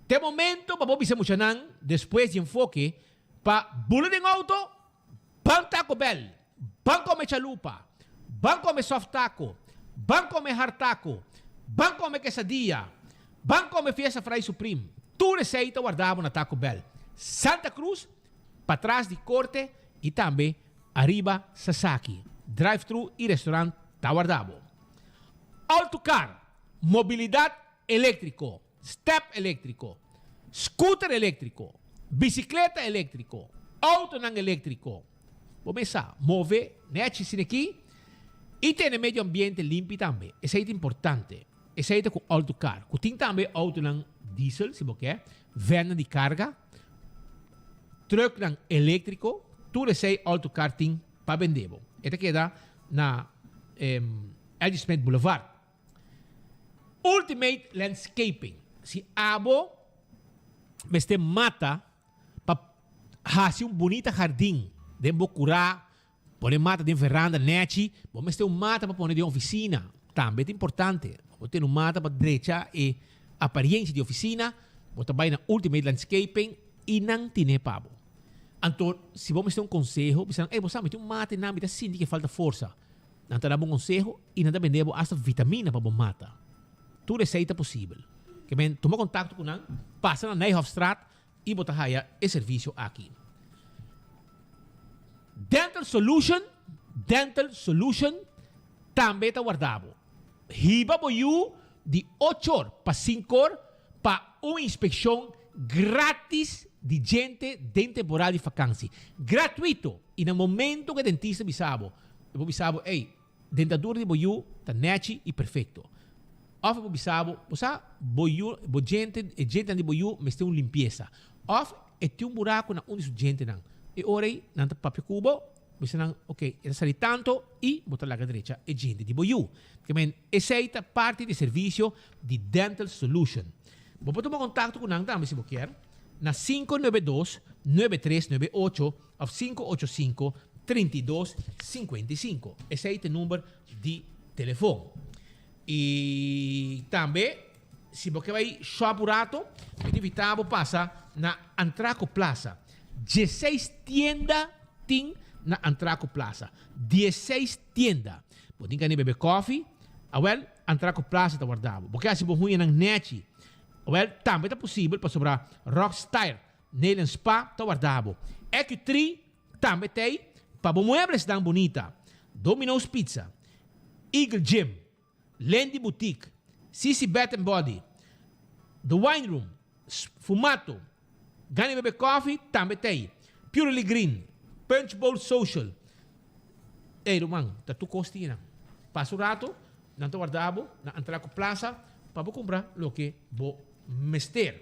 Te momento pa bo bisa muchanan despues di enfoke pa bula den outo, ban Taco Bell, ban kome chalupa, ban kome soft taco, ban kome hard taco, ban kome quesadilla, ban kome Fiesta Fry Supreme. Tur esei ta warda bo na Taco Bell. Santa Cruz, patras di Corte y tambe ariba Sasaki. Drive thru y restaurant ta warda bo. Autocar, mobilidad eléctrico. Step eléktriko, scooter eléktriko, bisikleta eléktriko, outonan eléktriko. Bo mesa move nèchi asina aki i tene medio ambiente limpi tambe. Esei ta importante. Esei ta ku outo kar. Ku tin tambe outonan diesel si bo ke, vènnan di karga, trùknan eléktriko, tur esei outo kar tin pa bende bo. E ta keda na L. G. Smith Boulevard. Ultimate Landscaping, Si abo mester mata pa hasi un bunita hardin den bo kurá, pone mata den veranda nechi, bo mester un mata pa pone den ofisina, tambe ta importante. Bo tene un mata pa drecha e apariencia di ofisina, bo ta bai na Ultimate Landscaping i nan tine pa bo. Anto si bo mester un konseho, bisa nan, ey bo sa mi tin un mata einan, mi ta sinti ke falta forsa. Nan ta da bo un konseho i nan ta bende bo asta vitamina pa bo mata. Tur esei ta posibel. Ke men tuma kontakto ku nan, pasa na Nijhofstraat i bo ta haya e servisio aki. Dental Solution, Dental Solution tambe ta warda bo. Hiba bo yu di ochor pa sinkor pa un inspekshon gratis di djente den temporada di fakansi. Gratuito! I na momento ku e dentista bisa bo, e por bisa bo, ey, dentadura di bo yu ta nechi i perfekto. Òf e por bisa bo, bo sa, bo yu, bo djente, e djentenan di bo yu mester un limpiesa. Òf e tin un buraku na un di su djentenan. E ora ei nan ta papia ku bo, bisa nan, ok, e ta sali tanto i bo ta laga drecha e djente di bo yu. Kimen, esei ta parti di e servisio di Dental Solution. Bo por tuma kontakto ku nan tambe si bo kier na 592 9398 òf 585 32 55. Esei ta e number di telefon. I tambe si bo ke bai shop un rato, mi ta invitá bo pasa na Antraco Plaza. Dieseis tienda tin na Antraco Plaza. Dieseis tienda. Bo tin kende bebe kòfi? Awèl, Antraco Plaza ta warda bo. Bo ke hasi bo huñanan nèchi? Awèl, tambe ta posibel pasobra Rockstyle Nail and Spa ta warda bo. Ecu-Tree tambe t'ei pa bo mueblesnan bunita. Domino's Pizza, Eagle Gym, Lendy Boutique, Sisi Bath and Body, The Wine Room, Sfumato, Gana Bebe Coffee tambe t'ei. Purely Green, Punch Bowl Social. Ey ruman, ta tur kos tin nan. Pasa un rato, nan ta warda bo na Antraco Plaza pa bo kumpra loke bo mester.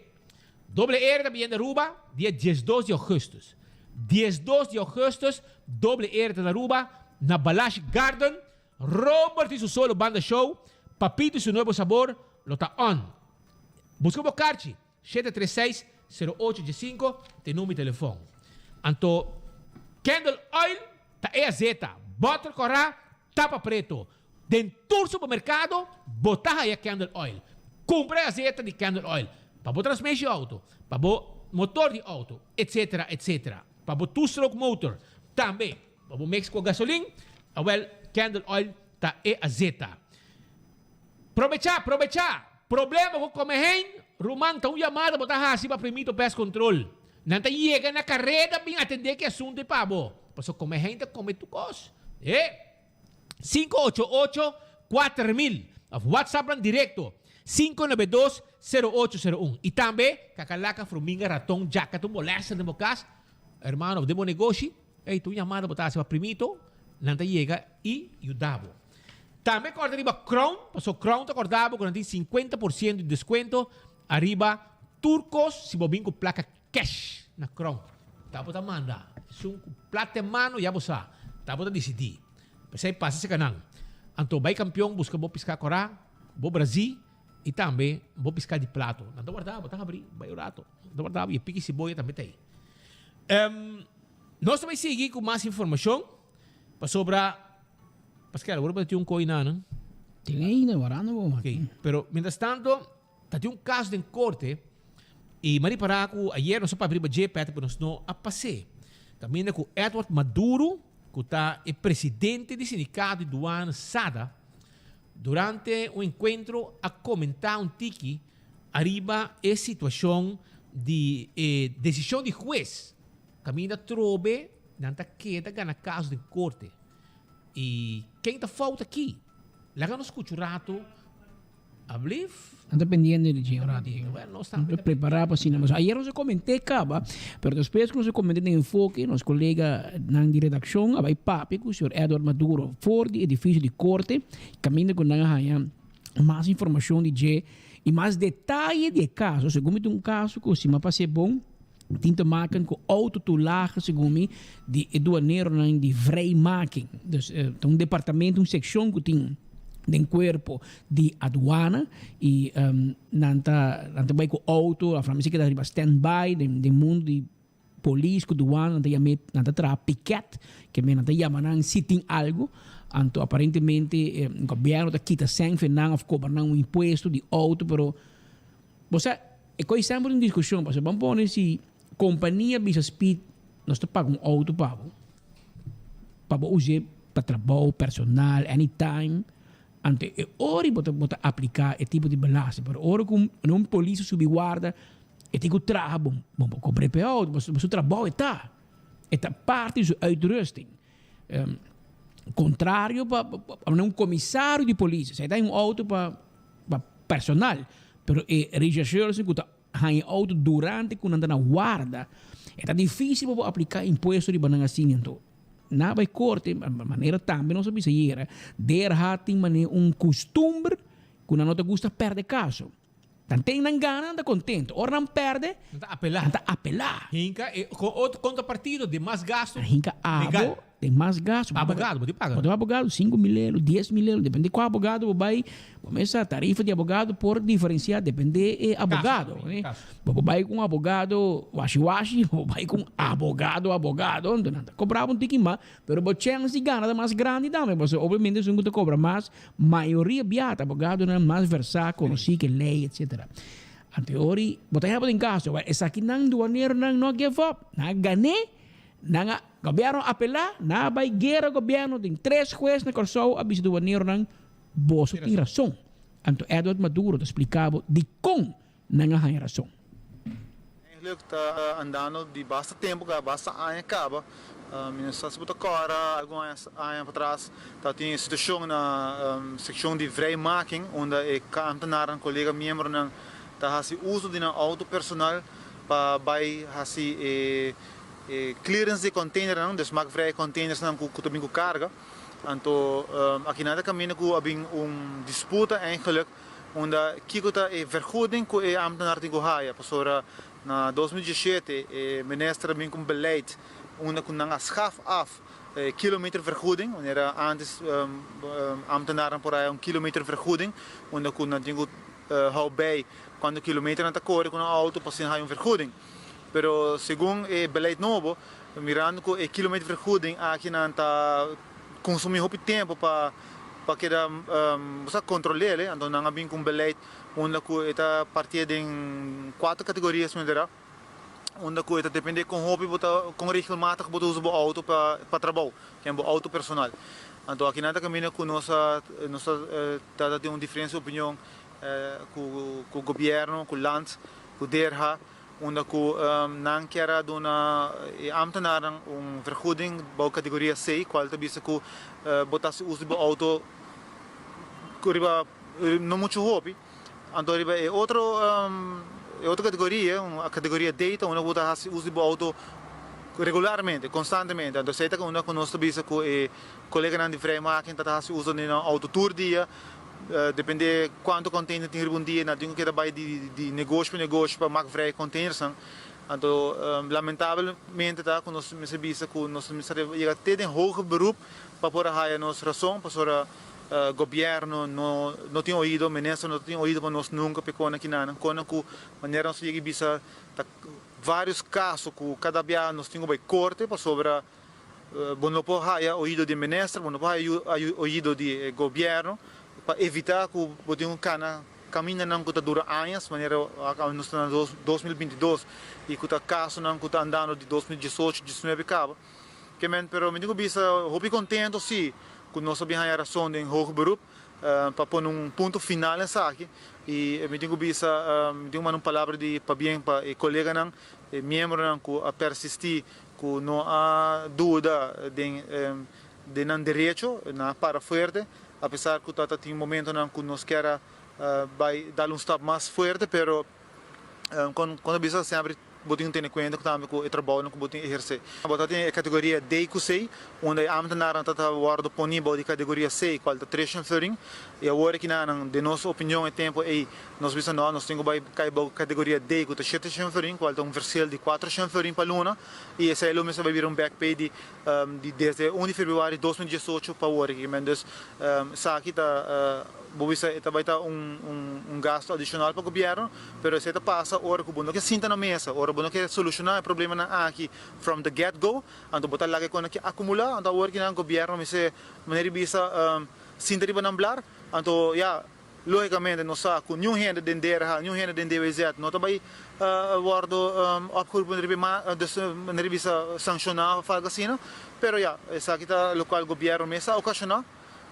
Doble R ta bini Aruba dia diesdos di augustus. Diesdos di augustus Doble R ta na Aruba na Balashi Garden. Robert y su solo banda show, Papito y su nuevo sabor lo ta on. Busca bo karchi, 736 0815 ta e number di telefon. Anto Candle Oil ta e azeta, boter kora, tapa preto. Den tur supermercado bo ta haya Candle Oil. Cumpra e azeta di Candle Oil pa bo transmission auto, pa bo motor di auto, etc. Etc. Pa bo two stroke motor tambe. Pa bo mix cu gasolin, awel Candle Oil ta e azeta. Probecha, probecha! Problema cu come hein, ruman ta un yamada bo ta haci pa Primito Pest Control. Nan ta yega na careda bin atende ki asunto y pa bo. Pasobra come hein ta come tur cos. E! 588 4000 of WhatsApp nan directo 592 0801 y tambe kakalaka, fruminga, raton, djaka ta un molester den bo cas, hermano, of den bo negoshi, ey, ta un yamada bo ta haci pa Primito, nan ta yega y yuda bo. Tambe kòrda riba Crown, paso Crown ta kòrda bo ku nan tin 50% di deskuento ariba tur kos si bo bin ku plaka cash na Crown. Ta bo ta manda. Esun ku plata en mano ya bo sa. Ta bo ta disidí. P'esei pasa serka nan. Anto bai Kampion buska bo piská kòrá, bo brazí i tambe bo piská di plato. Nan ta warda bo, ta habrí, bai un rato. Nan ta warda bo i e piki siboya tambe ta ei. Nos ta bai sigui ku mas informashon pasobra Pascal, awor bo ta tin un koi na nan. Tin ainda, warando bo. Ok, pero mientras tanto ta tin un caso den corte y mi a ripara cu ayer nos a papia riba dje Patrick pero nos no a pas'é. Caminda cu Edward Maduro cu ta e presidente di sindicato di douane SADA durante un encuentro a comenta un tiki ariba e situacion di e decision di huez caminda trobe nan ta keda gana caso den corte. I ken ta fout aki? Laga nos skucha un ratu. Ablief? Nan ta pendiente di dje un ratu. Bueno, nos tambe ta prepará pa asina. Ayer nos a koment'é kaba, pero despues ku nos a koment'é den enfoke, nos koleganan di redakshon a bai papia ku señor Edward Maduro for di edifisio di korte, kaminda ku nan a haña mas informashon di dje i mas detaye di e kaso. Segun mi ta un kaso ku si mi a pas'é bon, Tin te maken ku autotoelage segun mi di e duaneronan di vrijmaking. Dus ta un departamento, un sekshon ku tin den kuerpo di aduana i nan ta nan ta bai ku auto of nan mester keda riba stand by den den mundu di polis ku duana nan ta yam'é nan ta traha piket ke men nan ta yama nan si tin algu anto aparentemente gobièrnu ta kita sèn for nan of kobra nan un impuesto di auto pero bo sa E koi semper un diskushon pasobra ban pone si kompania bisa Speed nos ta paga un outo pa bo pa bo us'é pa trabou personal anytime anto e ora bo ta bo ta apliká e tipo di belasting pero ora ku un polis a subi warda e tin ku traha bo bo por kobr'é pa e outo pasobra su trabou e ta e ta parti di su uitrusting kontrario pa pa un komisario di polis si e ta un outo pa pa personal, pero e rechercheurs ku ta haña auto durante ku nan ta na warda, e ta difísil pa bo apliká impuesto riba nan asina. Anto, na bai korte, manera tambe nos a bisa ayera, DRH tin manera un kustumber ku nan no ta gusta pèrdè kaso. Tanten nan gana nan ta kontento, ora nan pèrdè, Nan ta apelá. nan ta apelá. Hinka e otro kontrapartido den mas gastu Nan hinka abo legal. Den mas gasto. Pa abogado, bo tin paga. Bo tin pa abogado 5000 euro, 10.000 euro, depende kua abogado bo bai. Bo mester sa tarifa di abogado por diferencia depende e abogado. Bo por bai ku un abogado washi washi, bo por bai ku un abogado abogado, enton nan ta kobra bo un tiki mas, pero bo chèns di gana ta mas grandi tambe, pasobra obviamente esun ku ta kobra mas, mayoria bia ta abogadonan mas versá, konosí ku e lei etcetera. Anto e ora bo ta heba den kaso, esakinan duaneronan no a give up, nan a gan'é. Nan a Gobierno a apelá, nan a bai guera gobierno den tres hues na Kòrsou a bisa duaneronan boso tin rason. Anto Edward Maduro ta splika bo dikon nan a haña rason. Eigenlijk ta andando di basta tempo caba, basta aña caba. Mi no sa si bo ta cora algun aña patras tabatin e situacion na seccion di vrijmaking unda e ambtenaren, colega miembronan ta haci uso di nan auto personal pa bai haci e E clearance di e containernan, dus mak vrij e containersnan cu ta bin cu carga. Anto aki nan ta caminda cu a bin un disputa eigenlijk unda kico ta e vergoeding cu e ambtenaar tin cu haya. Pasobra na 2017 e minister a bin cu un beleid unda cu nan a schaf af e kilometervergoeding, wanneer antes ambtenaarnan por haya un kilometervergoeding unda cu nan tin cu hou bij cuanto kilometer nan ta core cu nan auto pa asina haya un vergoeding. Pero segun e beleid nobo, mirando cu e kilometervergoeding aki nan ta consumi hopi tempo pa pa keda bo sa controlele, anto nan a bin cu un beleid unda cu e ta partie den cuatro categoria si mi ta unda cu e ta depende con hopi bo ta con regelmatig bo ta usa bo auto pa pa trabou, ken bo auto personal. Anto aki nan ta caminda cu nos a nos ta ta tin un diferencia di opinion cu cu gobierno, cu land, cu DRH. Unda ku nan kier a duna e ambtenarnan un vergoeding bou kategoria C, kual ta bisa ku bo ta hasi uso di bo outo ku riba no muchu hopi. Anto riba e otro e otro kategoria, kategoria D, ta unda ku bo ta hasi uso di bo outo. Regularmente, constantemente. Anto esey ta unda cu nos ta bisa cu e coleganan di vrijmaking ta ta haci uso di nan auto tur dia, depende cuanto container tin riba un dia, nan tin cu keda bay di negoshi pa negoshi pa mak vrij containersnan. Anto lamentablemente ta cu nos mester bisa cu nos mester yega te den hoger beroep pa por a haya nos rason, pasobra gobierno no no tin oido, minister no tin oido pa nos nunca p'e kona kinanan, kona cu manera nos a yega bisa ta Varios caso cu cada bia nos tin cu bay corte pasobra bo no por haya oido di minister, bo no por haya oido di e gobierno pa evita cu bo tin cu cana camindanan cu ta dura añas manera nos ta na 2022 y cu ta casonan cu ta andando di 2018, 19 caba. Kemen pero mi tin cu bisa hopi contento si cu nos a bin haya rason den hoger beroep. Pa pone un punto final esaki y mi tin cu bisa, mi tin cu manda un palabra di pabien pa e coleganan, e miembronan cu a persisti, cu no a duda den den nan derecho, nan a para fuerte, apesar cu ta tin momentonan cu nos kier a bay dal un stap mas fuerte, pero con ta bisa semper Bo tin ku tene kuenta tambe ku e trabounan ku bo tin ehersé. Bo ta tin e kategoria D ku C, unda e ámtenarnan ta ta wòrdu poní bou di kategoria C, kual ta tres florin. I awor aki nan, den nos opinion e tempu ei, nos bisa nò, nos tin ku bai kai bou kategoria D ku ta shete florin, kual ta un verschil di kuater florin pa luna, i esei lo mester bai bira un back pay di di desde un di februari 2018 pa awor aki. Dus esaki ta, bo bisa e ta bai ta un un gasto adishonal pa gobièrnu. Pero esei ta pasa ora ku bo no ke sinta na mesa, ora bo no ke solushoná e problemanan aki from the get go, anto bo ta laga e kosnan aki akumulá, anto awor kinan gobièrnu mester manera di bisa sinta riba nan blar, anto ya, lógikamente nos sa ku niun hende den DRH, niun hende den DWZ no ta bai wòrdu opgeroepen riba e ma, dus manera di bisa sanshoná òf algu asina, pero ya, esaki ta lokual gobièrnu mes a okashoná.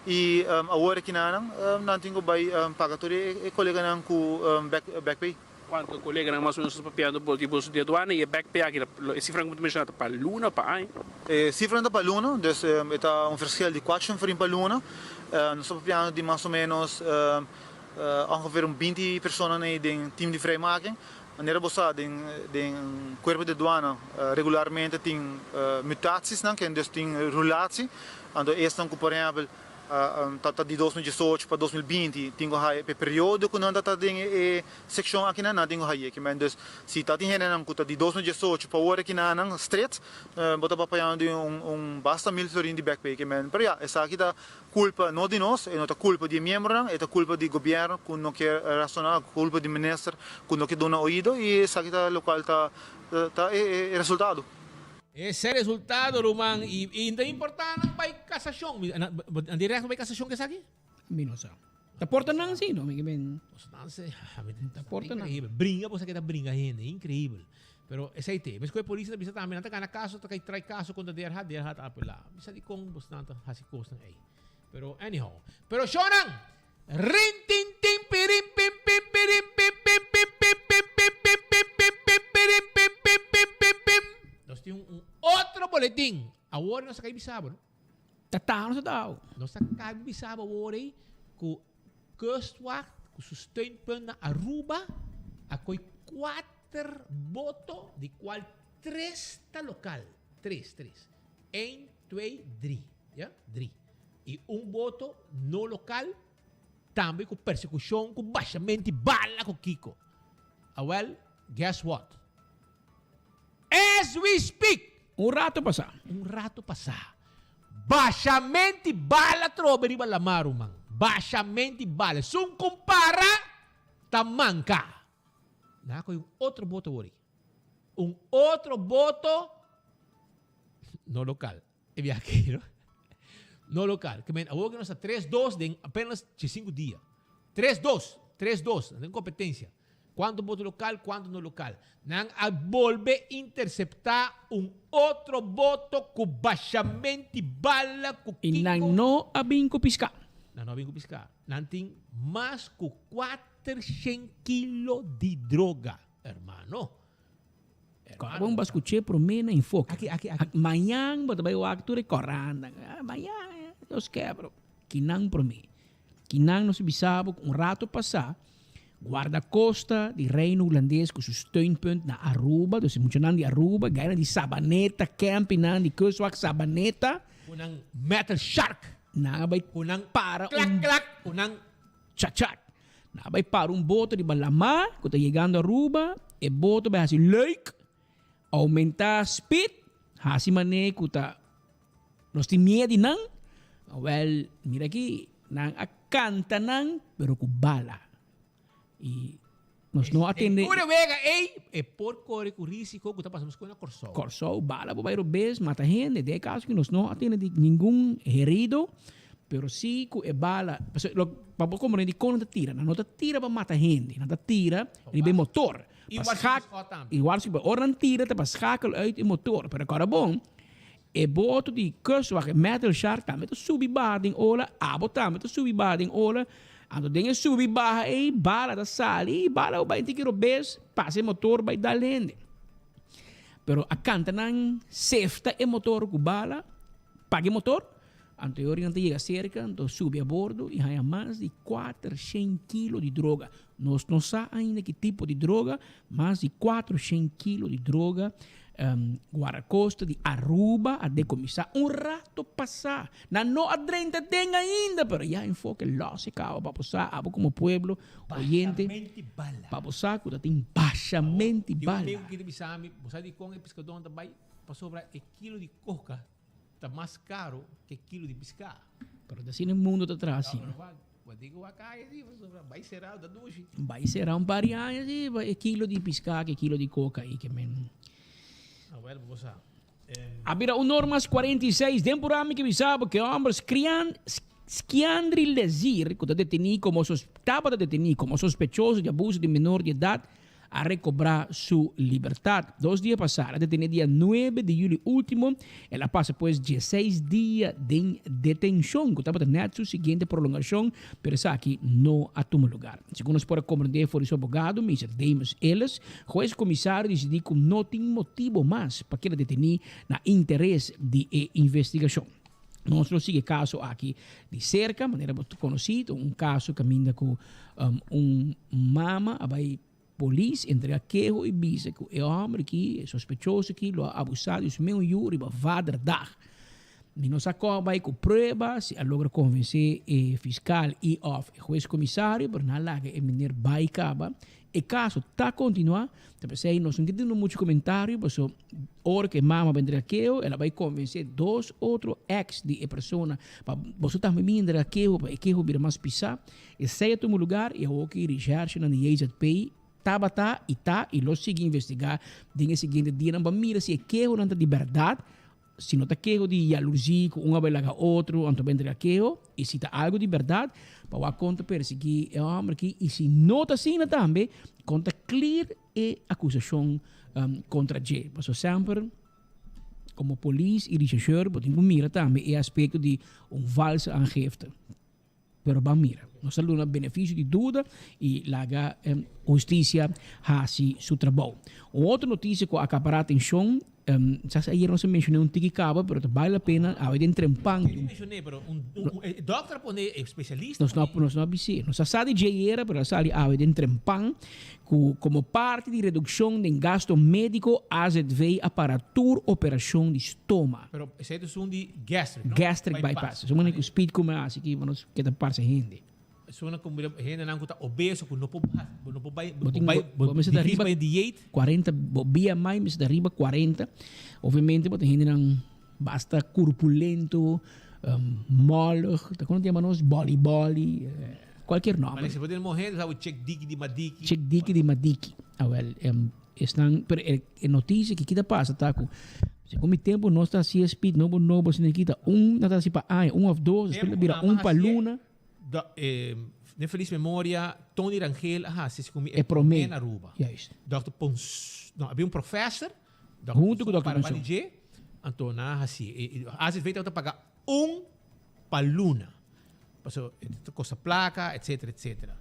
Y awor aki nan nan tin cu bay paga tur e coleganan cu back pay. Cuanto coleganan mas o menos ta papiando por di boso di aduana y e back pay aki e cifranan cu bo ta menciona ta pa luna o pa aña? E cifranan ta pa luna, dus e ta un verschil di cuatrocientos florin pa luna. Nos ta papiando di mas o menos ongeveer un binti personanan ey den team di vrijmaking. Manera bo sa den den cuerpo di aduana regularmente tin mutatiesnan, dus tin rulatie. Anto esnan ku por ehèmpel ta ta di 2018 pa 2020 tin ku haya e periodo ku nan ta ta den e sekshon akinan nan tin ku haya e. Dus si ta tin hendenan ku ta di 2018 pa ora akinan nan stret bo ta papayando di un un basta mil florin di back pay. Pero ya esaki ta kulpa no di nos, e no ta kulpa di e miembronan, e ta kulpa di gobièrnu ku no ke rasona, kulpa di minister ku no ke duna oido i esaki ta lokual ta ta e resultado. Ese resultado ruman y y ta importa nan bay casacion nan di recht bay casacion ke esaki? Mi no sa. Ta porta nan si no mi ke men. Ta porta nan. Increíble. Bringa bosa ke ta bringa hende. Increíble. Pero esey te. Mesco e polis ta bisa tambe nan ta gana caso ta kai trai caso contra DRH. DRH ta apela. Mi sa dicon bosnan ta haci cosnan ey. Pero anyhow. Pero shonan! Rin tin tin pirin pin pin pirin pin pin pin pin pin pin pin pin pin pin pirin pin pin pin pin pin. Nos tin un otro boletin. Awor nos a kai bisa bo, no? Ta ta nos a dao. Nos a kai bisa bo awor ei ku Kustwacht ku su steunpunt na Aruba a koi kuater boto di kual tres ta lokal. Tres, tres. Een, twee, drie. Ya, drie. I un boto no lokal tambe ku persekushon, ku bashamenti bala ku kiko. Awel, guess what? As we speak! Un rato pasá. Un rato pasá. Bashamenti bala trobe riba lamar, ruman. Bashamenti bala. Esun kumpara ta manka. Nan a kohe un otro boto awor ei. Un otro boto no lokal. E biaha aki, no? No lokal. Ke men awor ke nos ta tres dos den apenas diesinku dia. Tres dos, tres dos, den kompetensia. Kuantu boto lokal, kuantu no lokal. Nan a bolbe interseptá un otro boto ku bashamenti bala ku I kiko. nan no a bin ku piská. Nan no a bin ku piská. Nan tin mas ku kuatershen kilo di droga, hermano. Kòrda bo skuch'é promé na enfoke. Aki, aki, aki. Mañan bo ta bai wak tur e kòrantnan. Mañan Dios kebra. Kinan promé. Kinan nos a bisa bo ku un rato pasá. Guardacosta di Reino Hulandes cu su steunpunt na Aruba, dus e muchanan di Aruba, gainan di Sabaneta, campingnan di Kustwacht Sabaneta. Cu nan metal shark. Nan a bay Cu nan para klak un klak, cu nan Chat chat. Nan a bay para un boto riba lama cu ta yegando Aruba, e boto bay haci leuk, aumenta speed, haci mane cu ta nos tin miedo di nan. Awel, mira aki, nan a canta nan, pero cu bala. Y nos no a tende. Tur e wega ey, e por core cu risico cu ta pasa mescos na Corsou. Corsou, bala por bay robes, mata hende. Den e caso aki nos no a tende di ningun herido, pero si cu e bala, pasobra lo, pa bo comprende dicon nan ta tira, nan no ta tira pa mata hende, nan ta tira riba e motor. Y Pa warski schak, schot tambe. y warski, ora nan tira ta pa schakel uit e motor, pero acorda bon, E boto di kustwacht, e Metal Shark, tambe ta subi baha den ola, abo tambe ta subi baha den ola. Anto den e subi baha ei, bala ta sali i bala bo bai tiki robes, pasa e motor bai dal hende. Pero a kanta nan sefta e motor ku bala, paga e motor, anto e ora nan ta yega serka, anto subi a bordo i haña mas di kuatershen kilo di droga. Nos no sa ainda ki tipo di droga, mas di kuatershen kilo di droga Guardacosta di Aruba a decomisá un rato pasá. Nan no a drenta den ainda, pero ya enfoke los e caba pa bo sa, abo como pueblo oyente, pa bo sa cu ta tin bashamenti bala. Tin un amigo ki ta bisa mi, bo sa dicon e piscadónan ta bay? Pasobra e kilo di coca ta mas caro ke kilo di piscá. Pero ta asina e mundo ta traha asina. Bo tin ku wak aña si pasobra bai será ta dushi. Bai será un par di aña si pa e kilo di piská ku e kilo di koka ei ke men. Awel bo sa. A bira un or mas 46 den purami ke bisa bo ke homber Skrian Skiandri Lezir ku ta detení komo sos tabata detení komo sospechoso di abuso di menor di edat a recobrá su libertad. Dos dia pasá, el a detené dia nuebe di juli último. El a pasa pues dieseis dia den detencion, cu tabata net su siguiente prolongacion, pero esaki no a tuma lugar. Segun nos por a comprendé for di su abogado, Mister Demus Ellis, hues comisario dicidí cu no tin motibo mas pa keda detení na interes di e investigacion. Nos lo sigui e caso aki di cerca, manera bo ta conoci, ta un caso caminda cu un mama a bay polis entrega keho y bisa cu e homber aki, e sospechoso aki lo a abusa di su meun yu riba vaderdag. Mi no sa con a bay cu prueba, si a logra convence e fiscal y of e hues comisario, pero nan a laga e meneer bay caba. E caso ta continua, ta pesey nos no ke duna mucho comentario paso ora cu e mama a entrega keho el a bay convence dos otro ex di e persona pa boso tambe bin entrega keho pa e keho bira mas pisa. Esey a tuma lugar y awor ki recherchenan di JZP tabata y ta y lo sigui investiga den e siguiente dianan pa mira si e kehonan ta di berdad. Si no ta keho di yaluzí ku un a bai laga otro, anto bai entrega keho. I si ta algu di bèrdat, pa wak kon ta persiguí e hòmber akí. I si no ta asina tambe, kon ta clear e akusashon kontra dje. Pasobra semper komo polis i rishèrshèr bo tin ku mira tambe e aspekto di un valse aangifte. Pero ban mira, nos ta duna beneficio di duda y laga husticia haci su trabou. Un otro noticia cu a acapara atencion, sa ayer nos a menciona un tiki caba, pero ta bale la pena, awe den Trempan. Tin mencione, pero un e dokter a pone, e specialista Nos no, nos no a bis'é. Nos a sa di dje ayera, pero a sali awe den Trempan cu como parti di reduccion den gasto medico, AZV a para tur operacion di stoma. Pero esei ta esun di gastric, no? Gastric bypass. Esun manera cu speed cu mi haci aki pa nos keda parce hende. Esun cu hendenan cu ta obeso cu no por bo no por bay bo tin bo mester ta riba dieet. 40, bo BMI mester ta riba 40. Obviamente bo tin hendenan basta corpulento, mollig, ta como ta yama nos? Boli boli, cualkier nomber. Mane si bo tin muher sa bo check diki di madiki. Check diki di madiki. Awel, Esnan, pero e e noticia ki kita pasa ta ku segun mi tempu nos ta hasi e speed nobo nobo asina ki ta un nan ta hasi pa aña un of dos despues ta bira un pa luna. Den feliz memoria Tony Rangel a hasi segun mi E prome. na Aruba. Juist. Dòkter Pons no habia un professor dòkter Hunto ku Ponson dòkter para Ponson. di dje anto nan a hasi e AZV tabata paga un pa luna pasobra e ta kosta plaka etcetera etcetera.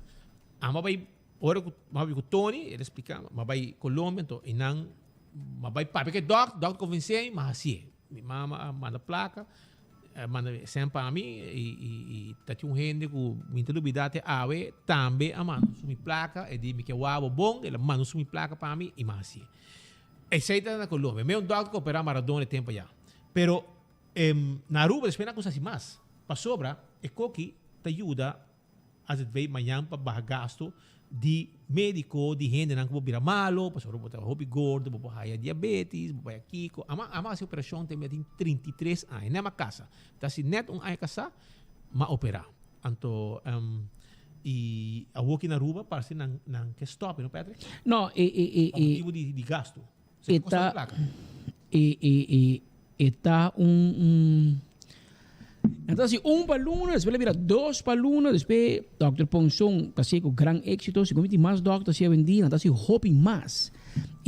Amo a bai Ora ku mi a bai ku Tony, el a splika mi, mi a bai Colombia, anto einan mi a bai papia ku e dòkter, dòkter konvensé mi, mi a hasié. Mi mama a manda plaka, manda sèn pa mi i i i ta tin un hende ku mi ta lubidá te awe tambe a manda un sumi plaka e di mi ke wak bo bon el a manda un sumi plaka pa mi i mi a hasié. Esei ta na Colombia. Mi un dòkter ku a operá Maradona e tempu ayá. Pero na Aruba despues nan a kuminsá hasi mas pasobra e koki ta yuda azv mañan pa baha gasto di medico, di hendenan cu bo bira malo, pasobra bo ta hopi gordo, bo por haya diabetes, bo por haya kico. Ama ama haci operacion te mi a tin 33 aña, net m'a casa. Ta haci net un aña casa, m'a opera. Anto, y awoki na Aruba parce nan nan ke stop, no Patrick? No, e e e Pa motibo di di gasto. E ta e e e e ta un un Nan ta hasi un pa luna, despues el a bira dos pa luna, despues Dòkter Ponson ta hasi ku gran éksito, segun mi tin mas dòkter hasi awendia, nan ta hasi hopi mas.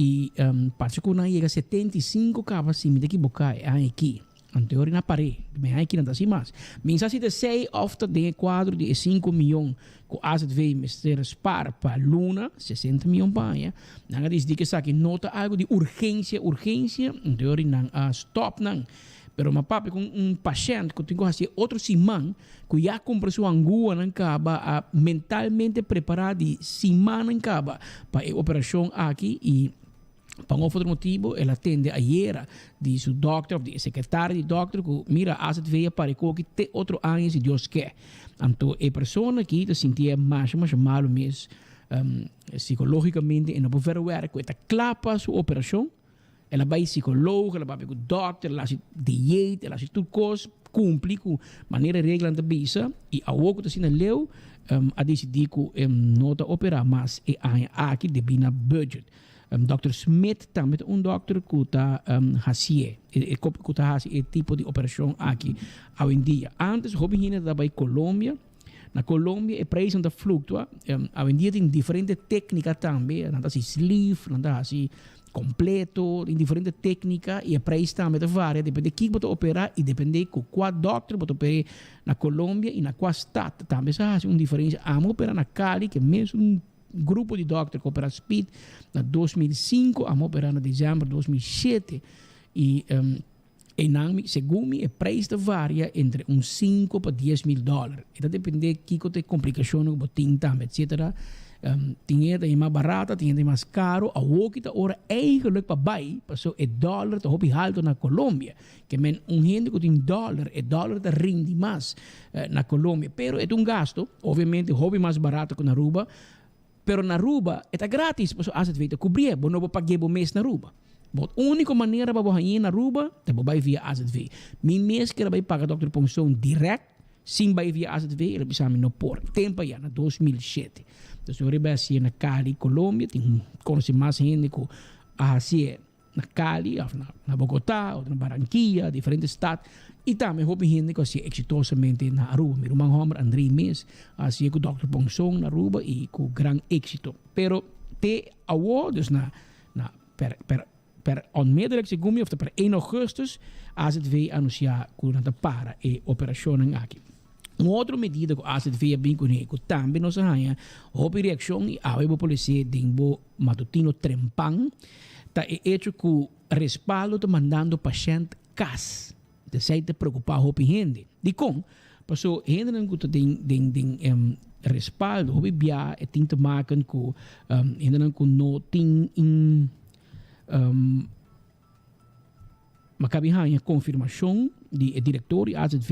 I parse ku nan yega 75 kaba si mi ta ekiboká e aña aki. Anto na paré, mi aña aki nan ta hasi mas. Mi sa si ta esei òf ta den e kuadro di e sinku mion ku azv mester spar pa luna, 60 mion pa aña, nan a disidí ku esaki no ta algu di urgensia urgensia, anto nan a stòp nan. Pero mi a papia ku un pashènt ku tin ku hasi e otro siman, ku ya kumpra su anguanan kaba, a mentalmente prepará di simannan kaba pa e operashon aki i pa un of otro motibu el a tende ayera di su dòkter òf di e sekretario di dòkter ku mira azv a para e koki te otro aña si Dios ke. Anto e persona aki ta sintié masha masha malu mes sikológikamente e no por verwerk ku e ta kla pa su operashon. El a bai psicoloog, el a papia cu dokter, el a haci dieet, el a haci tur cos, cumpli cu manera e reglanan ta bisa y awor cu ta asina leu a dicidi cu e no ta opera mas e aña aki debi na budget. Dokter Smit tambe ta un dokter cu ta hacié, cu ta haci e tipo di operacion aki awendia. Antes hopi hende ta bai Colombia. Na Colombia e prijsnan ta fluctua. Awendia tin diferente tecnica tambe. Nan ta haci sleeve, nan ta haci completo, tin diferente tecnica y e prijs tambe ta varia depende kiko bo ta opera y depende cu cua dokter bo ta opere na Colombia y na cua stad. Tambe sa haci un diferencia. Amo opera na Cali ke mesun grupo di dokter cu opera Speed na 2005, amo opera na december 2007 y Einan mi, segun mi, e prijs ta varia entre un sinku pa dies mil dòler. E ta dependé kiko ta e komplikashonnan ku bo tin tambe, etsetera. Tin e ta e mas barata, tin e ta e mas karo. Awoki ta ora eigenlik pa bai, paso e dòler ta hopi haltu na Colombia. Ke men un hende ku tin dòler, e dòler ta rindi mas na Colombia. Pero e ta un gasto, obviamente hopi mas barato ku na Aruba. Pero na Aruba e ta gratis pasobra azv ta cubrié, bo no por pagué bo mes na Aruba. Bo unico manera pa bo hañ'é na Aruba ta bo bay via azv. Mi mes kier a bay paga Dòkter Ponson direct sin bay via azv, el a bisa mi no por. Tempo aya na 2007. Entonces ora e bay hacié na Cali, Colombia, tin conoci mas hende cu a hacié. na Cali of na Bogota of na Barranquilla, diferente stad y tambe hopi hende cu a hacié exitosamente na Aruba. Mi ruman homber André mes a hacié cu Dòkter Ponson na Aruba y cu gran exito. Pero te awo, dus na na per per per onmiddellijk segun mi of ta per 1 augustus, azv a anuncia cu nan ta para e operacionnan aki. Un otro medida cu azv a bin cune cu tambe nos a haña hopi reaccion y awe bo por lese den bo matutino trempan ta e echo cu Respaldo ta mandando pashent cas. Esey ta preocupa hopi hende. Dicon? Paso hendenan cu ta den den den Respaldo hopi bia e tin te maken cu hendenan cu no tin in Ma kabi haña konfirmashon di e direktor di azv,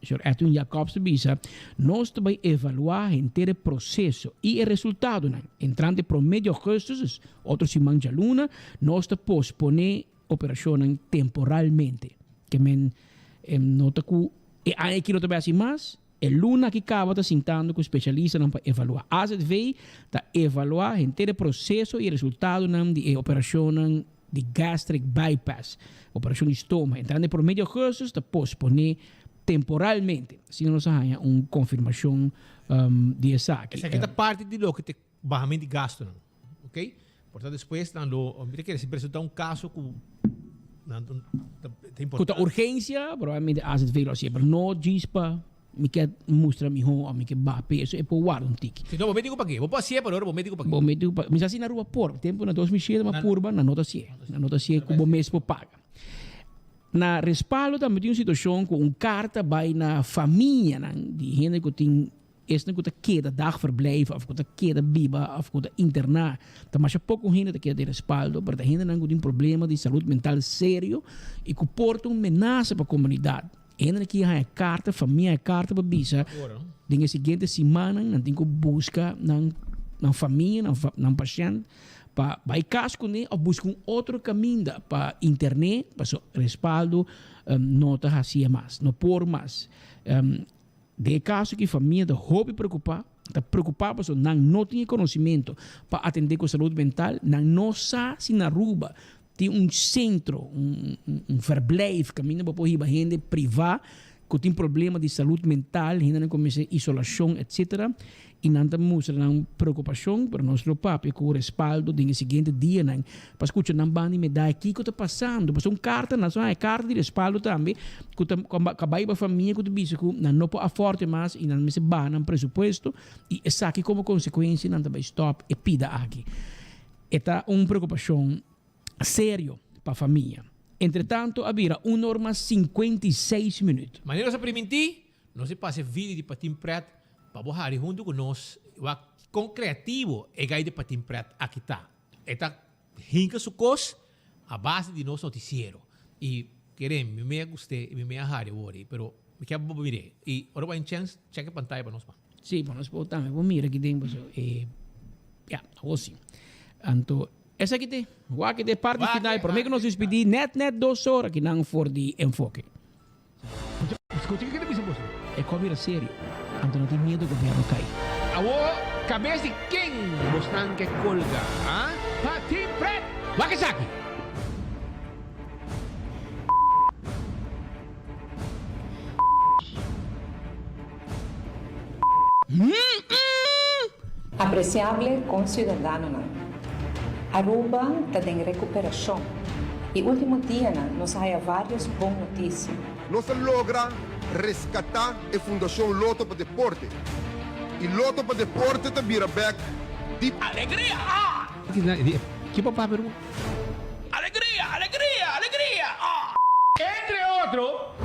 señor Edwin Jacobs ta bisa, Nos ta bai evaluá henter e proseso i e resultadonan. Entrante promé di ougùstùs, dus otro siman djaluna, nos ta posponé operashonnan temporalmente. Ke men no ta ku e aña aki no ta bai hasi mas. E luna aki kaba ta sintando ku spesialistanan pa evaluá. Azv ta evaluá henter e proseso i e resultadonan di e operashonnan di gastric bypass, operashon di stoma. Entrando e promé di ougùstùs ta posponé temporalmente. Asina nos a haña un konfirmashon di esaki. Esaki ta parti di loke ta bahamento di gastunan. Ok? Por tanto despues nan lo, mi ta kere si presenta un caso cu nan ta importante. Cu ta urgencia, probablemente azv lo hacié, pero no djis pa mi ke mustra miho of mi ke baha peso, e por warda un tiki. Si no, bo meti cu pague. Bo por hacié, pero ora bo meti cu pague. Bo meti cu pague. Mi sa si na Aruba por. Tempo na 2007 mi a purba, nan no ta hacié. Nan no ta hacié cu bo mes por paga. Na Respaldo tambe tin un situashon ku un karta bai na famianan di hende ku tin esnan ku ta keda dagverblijf òf ku ta keda biba òf ku ta interná. Ta masha poko hende ta keda den Respaldo, pero ta hendenan ku tin problema di salud mental serio i ku por ta un menasa pa komunidat. E hendenan ki haña karta, famia haña karta pa bisa den e siguiente simannan nan tin ku buska nan nan famia, nan nan pashènt pa bai kas kuné òf buska un otro kaminda pa intern'é pasobra Respaldo no ta hasié mas, no por mas. Den e kaso ki famia ta hopi preokupá, ta preokupá pasobra nan no tin e konosimento pa atendé ku salud mental, nan no sa si na Aruba Tin un sentro, un verblijf kaminda bo por hiba hende privá ku tin problema di salud mental, hendenan ku mester isolashon etcetera, i nan ta mustra nan preokupashon, pero nos lo papia ku respaldo den e siguiente dianan pa skucha nan banda di medaya kiko ta pasando. Pasobra un karta, nan a haña karta di respaldo tambe ku ta ku a bai pa famia ku ta bisa ku nan no por afòrte mas i nan mester baha nan presupuesto i esaki komo konsekuensia nan ta bai stòp e pida aki. E ta un preokupashon serio pa famia. Entretanto a bira un or mas 56 minüt. Manera nos a primintí, nos a pasa e video di Patin Pret pa bo hari huntu ku nos wak kon kreativo e gai di Patin Pret aki ta. E ta hinka su kos a base di nos notisiero. I kere mi mea gust'é i mi mea hari awor ei, pero mi ke bo mir'é. I ora bo haña chèns, chèk e pantaya pa nos man. Sí, pa nos por tambe por mira aki den pasobra e ya, awor sí. Anto esaki te, wak te parti final, prome ku nos despidi nèt nèt dos ora kinan for di Enfoke. Skucha kiko ta bisa boso. E kos bira serio, anto no tin miedu gobierno kai. Awor kabes di ken bosnan ke kolga, ah? Patin pret! Wak esaki! Apreciable conciudadanonan, Aruba ta den recuperacion y ultimo dianan nos a haya varios bon noticia. Nos a logra rescata e Fundacion Lotto pa Deporte y Lotto pa Deporte ta bira bek di. Alegria! Ah! Ki papá pero? Alegria! Alegria! Alegria! Ah! Entre otro.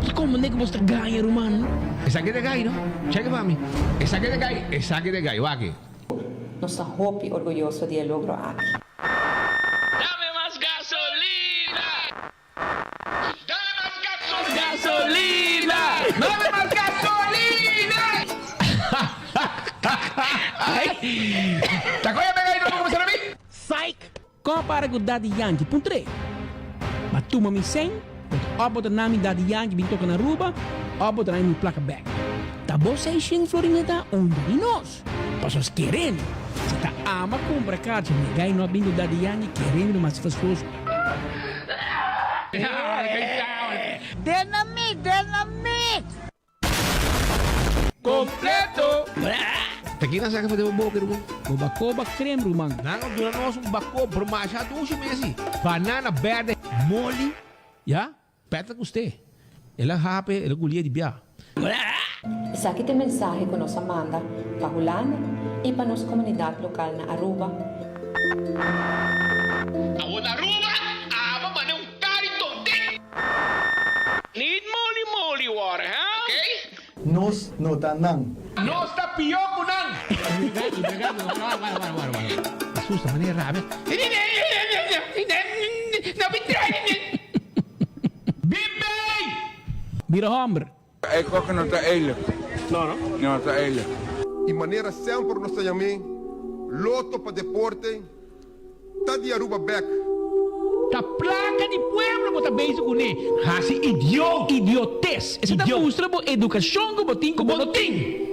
Kiko mane ku bos ta gaña ruman? Esaki ta gai no. Cheke pa mi. Esaki ta gai. Esaki ta gai. Wak. Nos ta hopi orguyoso di e logro aki. Dame mas gasolina! Dame mas gasolina! Dame mas gasolina! Ta koe pega no como será mi? Psych! Kon a para ku Daddy Yankee? Puntr'é. Ma tuma mi sèn, bo ta òf bo ta na mi Daddy Yankee bin toka na Aruba, òf bo ta na mi plaka bèk. Ta bo seishent florin e ta unda di nos. Pasobra si kere mi, si ta ama kumpra karchi mi gai no a bin ku Daddy Yankee, kere mi no mas fastoso. Dynamit! Dynamit! Completo! Ta kina saka pa den bo boka ruman? Bo bakoba krem ruman. Nan a duna nos un bako pero masha dushi mesi. Banana berde moli ya pet ta guste. El a hape el a gulia di bia. Esaki ta e mensahe ku nos a manda pa Hulanda i pa nos komunidat lokal na Aruba. Awor na Aruba aba manda un kari tontin. Need moli moli water, ha? Okay. Nos no ta nan. Nos ta pió ku nan. Asusta manera rabia. Bibei! Bira homber. E koke no ta eerlijk. No, no. No ta eerlijk. Y manera semper nos ta yam'é Lotto pa Deporte ta di Aruba bek. Ta placa di pueblo bo ta bezig cune. Haci idiot. Idiotes. Esei ta mustra bo educacion cu bo tin cu bo no tin.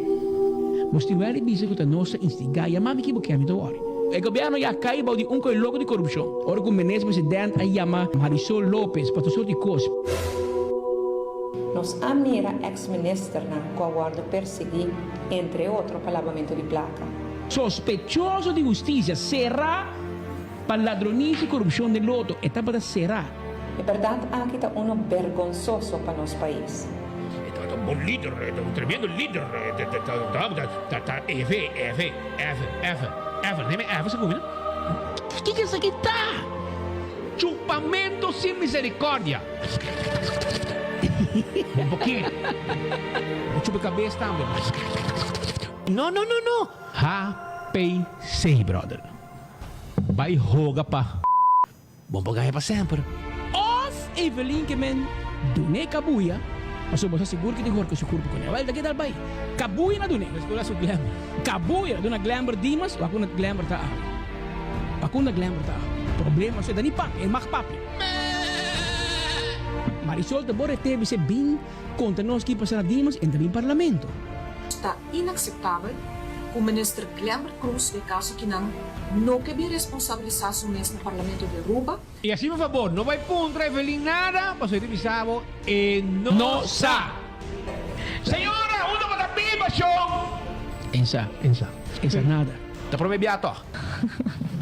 Bo tin wèl di bisa cu ta nos ta instiga. Yama mi ki bo kier mi ta wòri. E gobierno ya cay bou di un coy loco di corupcion. Ora cu minister president a yama Marisol Lopez pa tur soort di cos. Nos a mira ex ministernan cu a wordo persegui, entre otro pa labamento di placa. Sospechoso di husticia cera pa ladronicia y corupcion den loto. E tabata cera. E berdad aki ta uno bergonsoso pa nos pais. E tabata un bon lider, e ta un tremendo lider, e ta ta F, F, F, F, F, neme F sa cumi no? Kiko esaki ta? Chupamento sin misericordia. Bon poquito. Bo chupa e cabes tambe. No, no, no, no. HPC, brother. Bai hoga pa. Bon por gaña pa semper. Of Evelyn ke men dun'é kabuya, pasobra bo sa sigur ke tin horka su kurpu kuné. Wèl, ta ke tal bai. Kabuya na dun'é. Meskos a su Glember. Kabuya duna Glember Dimas, wak unda Glember ta awe. Wak unda Glember ta awe. Problema su e ta ni papia, e mag papia. Marisol ta bo ret'é bis'é bin konta nos ki pasa na Dimas, e ta bin parlamento. Ta inakseptabel ku Minister Glenbert Cruz den kaso kinan no ke bin responsabilisá su mes na Parlamento di Aruba. I asina por fabor no bai puntra Evelyn nada pasobra e ta bisa bo e no sa. Señora unda bo ta biba shon? En sa. En sa. En sa nada. Ta prome bia toch.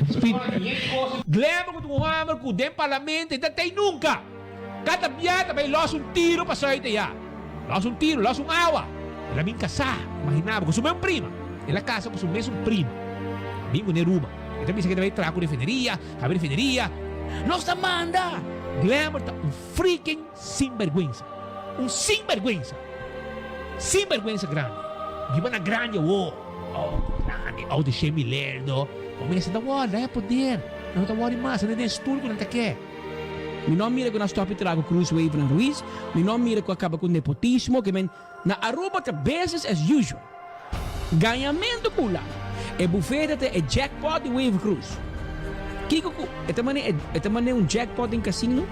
Speed. Glenbert ku ta un homber ku den parlamento e ta tei nunka. Kada bia ta bai los un tiro pa suite ya. Los un tiro, los un awa. El a bin kasá, imaginá bo, ku su mes prima. El a kasa ku su mesun prima. Bin ku Neruba. E ta bisa ku e ta bai traha ku refineria, habri refineria. Nos ta manda! Glamour ta un freaking sinbergwensa. Un sinbergwensa. Sinbergwensa grandi. Biba na grandi awor. Auto grandi, auto shen milerdo. Bo mester ta wòrdu, nan e poder. Nan no ta wòrdu mas, nan ta den stul ku nan ta ke. Mi no a mira cu nan stop di traha cu Cruz Wever en Ruiz, mi no a mira cu a caba cu nepotismo, ke men na Aruba ta business as usual. Gañamento cu la. E bufete ta e jackpot di Wever Cruz. Kico cu e ta mane e ta mane un jackpot den casino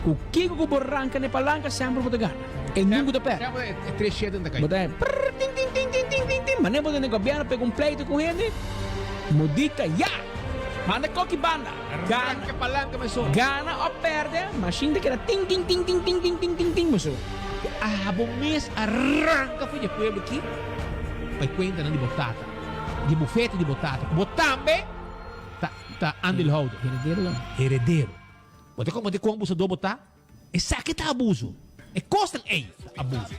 cu kico cu bo ranca na e palanca semper bo ta gana. E nunca ta perde. Semper e tres shete ta cay. Bo ta prrr tin tin tin tin tin tin tin mane bo ta den gobierno pega un pleito cu hende, modita ya! Manda koki banda. Ranka palanka mesora. Gana o perde, mashin ta keda tin tin tin tin tin tin tin tin tin mesora. Ku abo mes a ranka for di e pueblo aki pa e kuentanan di bo tata, di e bufete di bo tata, ku bo tambe ta ta aandeelhouder. Heredero dan. Heredero. Bo ta komprende kon abusador bo ta? Esaki ta abuso. E kosnan ei ta abuso.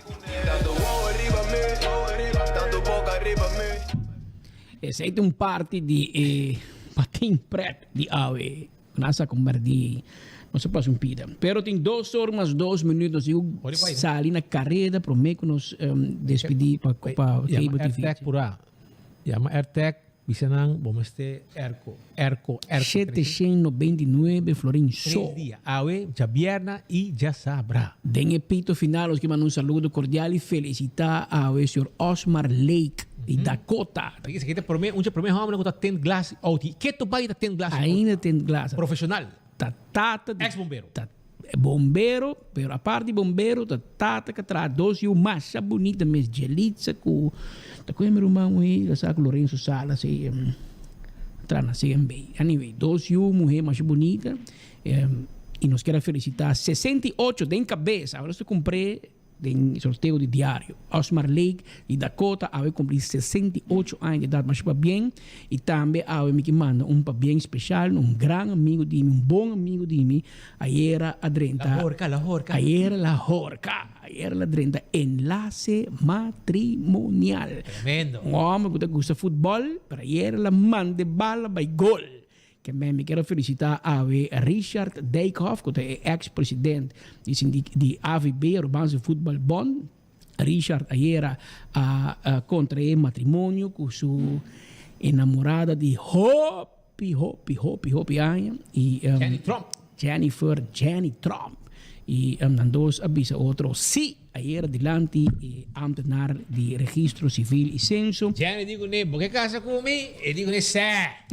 Esei ta un parti di e patin pret di awe. Nan sa kombertí nos a pasa un pida. Pero tin dos or mas dos minuut nos tin ku sali na kareda promé ku nos despidí pa Cable TV. Yama Airtec purá. Yama Airtec. Bisa nan bo mester airco, airco, airco. 799 florin so. Tres dia, awe, djabierna y djasabra. Den e pito final nos ke manda un saludo cordial y felicita awe señor Osmar Lake di Dakota. Esaki ta prome, un dje prome hombernan cu ta tint glas auto. Y keto bay ta tint glas auto. Ainda tint glas. Profesional. Ta tata di. Ex bombero. Ta bombero, pero apart di bombero ta tata ka traha dos yu masha bunita mes Jelitza ku ta ku mi ruman muhé la sa ku Lorenzo Salas e traha na CMB. Anyway, dos yu muhé masha bunita y nos kier a felicita 68 den kabes, awor nos ta kumpr'é Den sorteo di diario. Osmar Lake di Dakota awe cumpli 68 aña di edad masha pabien y tambe awe mi ki manda un pabien special na un gran amigo di mi, un bon amigo di mi, ayera a drenta. La horca, la horca. Ayera la horca, ayera la drenta enlace matrimonial. Tremendo. Un homber cu ta gusta futbol, pero ayera la manda e bala bay gol. Ke men mi kier a felicita awe Richard Dijkhoff cu ta e ex president di di AVB, Arubaanse Voetbal Bond. Richard ayera a contrae matrimonio cu su enamorada di hopi hopi hopi hopi aña y Jenny Tromp. Jennifer Jenny Tromp. Y nan dos a bisa otro si. Ayer dilanti e ambtenaar di Registro Civil y Censo. Jenny di kuné, Bo ke kasa ku mi? E di kuné, Sè!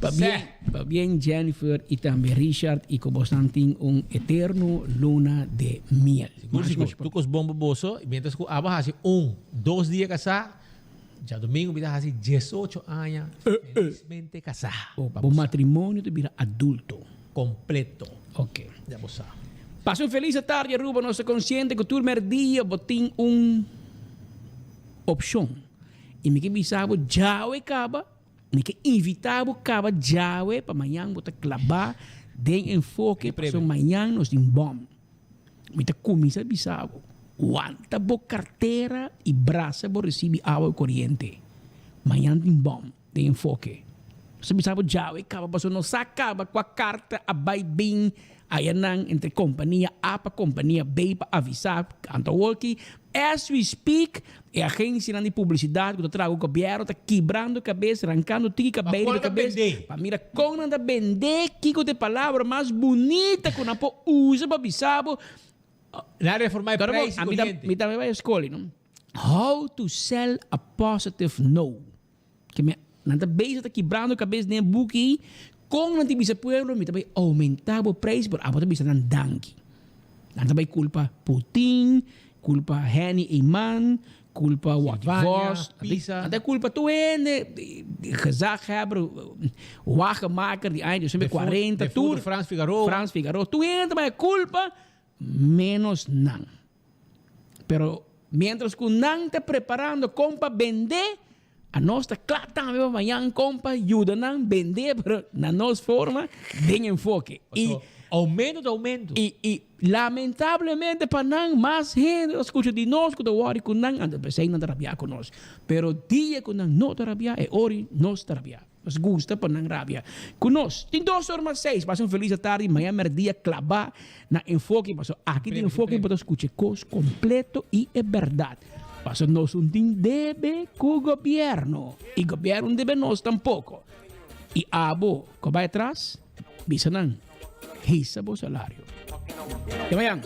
Pabien, pabien Jennifer y tambe Richard y ku bosnan tin un eterno luna de miel. Sigur, sigur. Tur kos bon pa boso. Y mientras ku abo hasi un, dos dia kasá, djadomingo mi ta hasi diesocho aña felismente kasá. Bo matrimonio ta bira adulto. Completo. Ok. Ya bo sa. Pasa un feliz atardi Aruba, nos ta consciente cu tur merdia bo tin un opcion y mi ke bisa bo djawe caba, mi ke invita bo caba djawe pa mañan bo ta claba den enfoke pasobra mañan nos tin bom. Mi ta cuminsa bisa bo, wanta bo cartera y brasa bo recibi awa y coriente. Mañan tin bom. Den enfoke. Nos a bisa bo djawe kaba pasobra nos sa kaba kua karta a bai bin ayanan entre kompania A pa kompania B pa avisá. Anto awor ki as we speak e agensianan di publisidat ku ta traha ku gobièrnu ta kibrando kabes, rankando tiki kabei riba kabes pa mira kon nan ta bendé kiko ta e palabra mas bunita ku nan por usa pa bisa bo. Nan a reformá e prijs di koriente. Mi tambe bai e skol, no? How to sell a positive no. Ke me nan ta bezig ta kibrando kabes den e buki ei, kon nan tin bisa pueblo mi ta bai oumenta bo prijs pero abo ta bisa nan danki. Nan ta bai kulpa Putin, kulpa Henny Eman, kulpa Wouter Vos, nan ta kulpa tur hende, gezaghebber, wagenmaker di aña 1940, tur, Frans Figaroa, Frans Figaroa, tur hende ta bai kulpa menos nan. Pero mientras ku nan ta preparando kon pa bende, anos ta kla tambe pa mañan kon pa yuda nan bende, pero na nos forma, den enfoke. I Oumento ta oumento. I i lamentablemente pa nan, mas hende ta skucha di nos ku ta wòri ku nan, anto p'esei nan ta rabiá ku nos. Pero dia ku nan no ta rabiá, e ori nos ta rabiá. Nos gusta pa nan rabia cu nos. Tin dos or mas seis. Pasa un feliz atardi. Mañana merdia claba na Enfoke. Paso aki den Enfoke bo ta scucha e cos completo y e berdad. Paso nos un tin debe cu gobierno. Y gobierno un debe nos tampoco. Y abo cu a bay atras, bisa nan, hisa bo salario. Te mañana.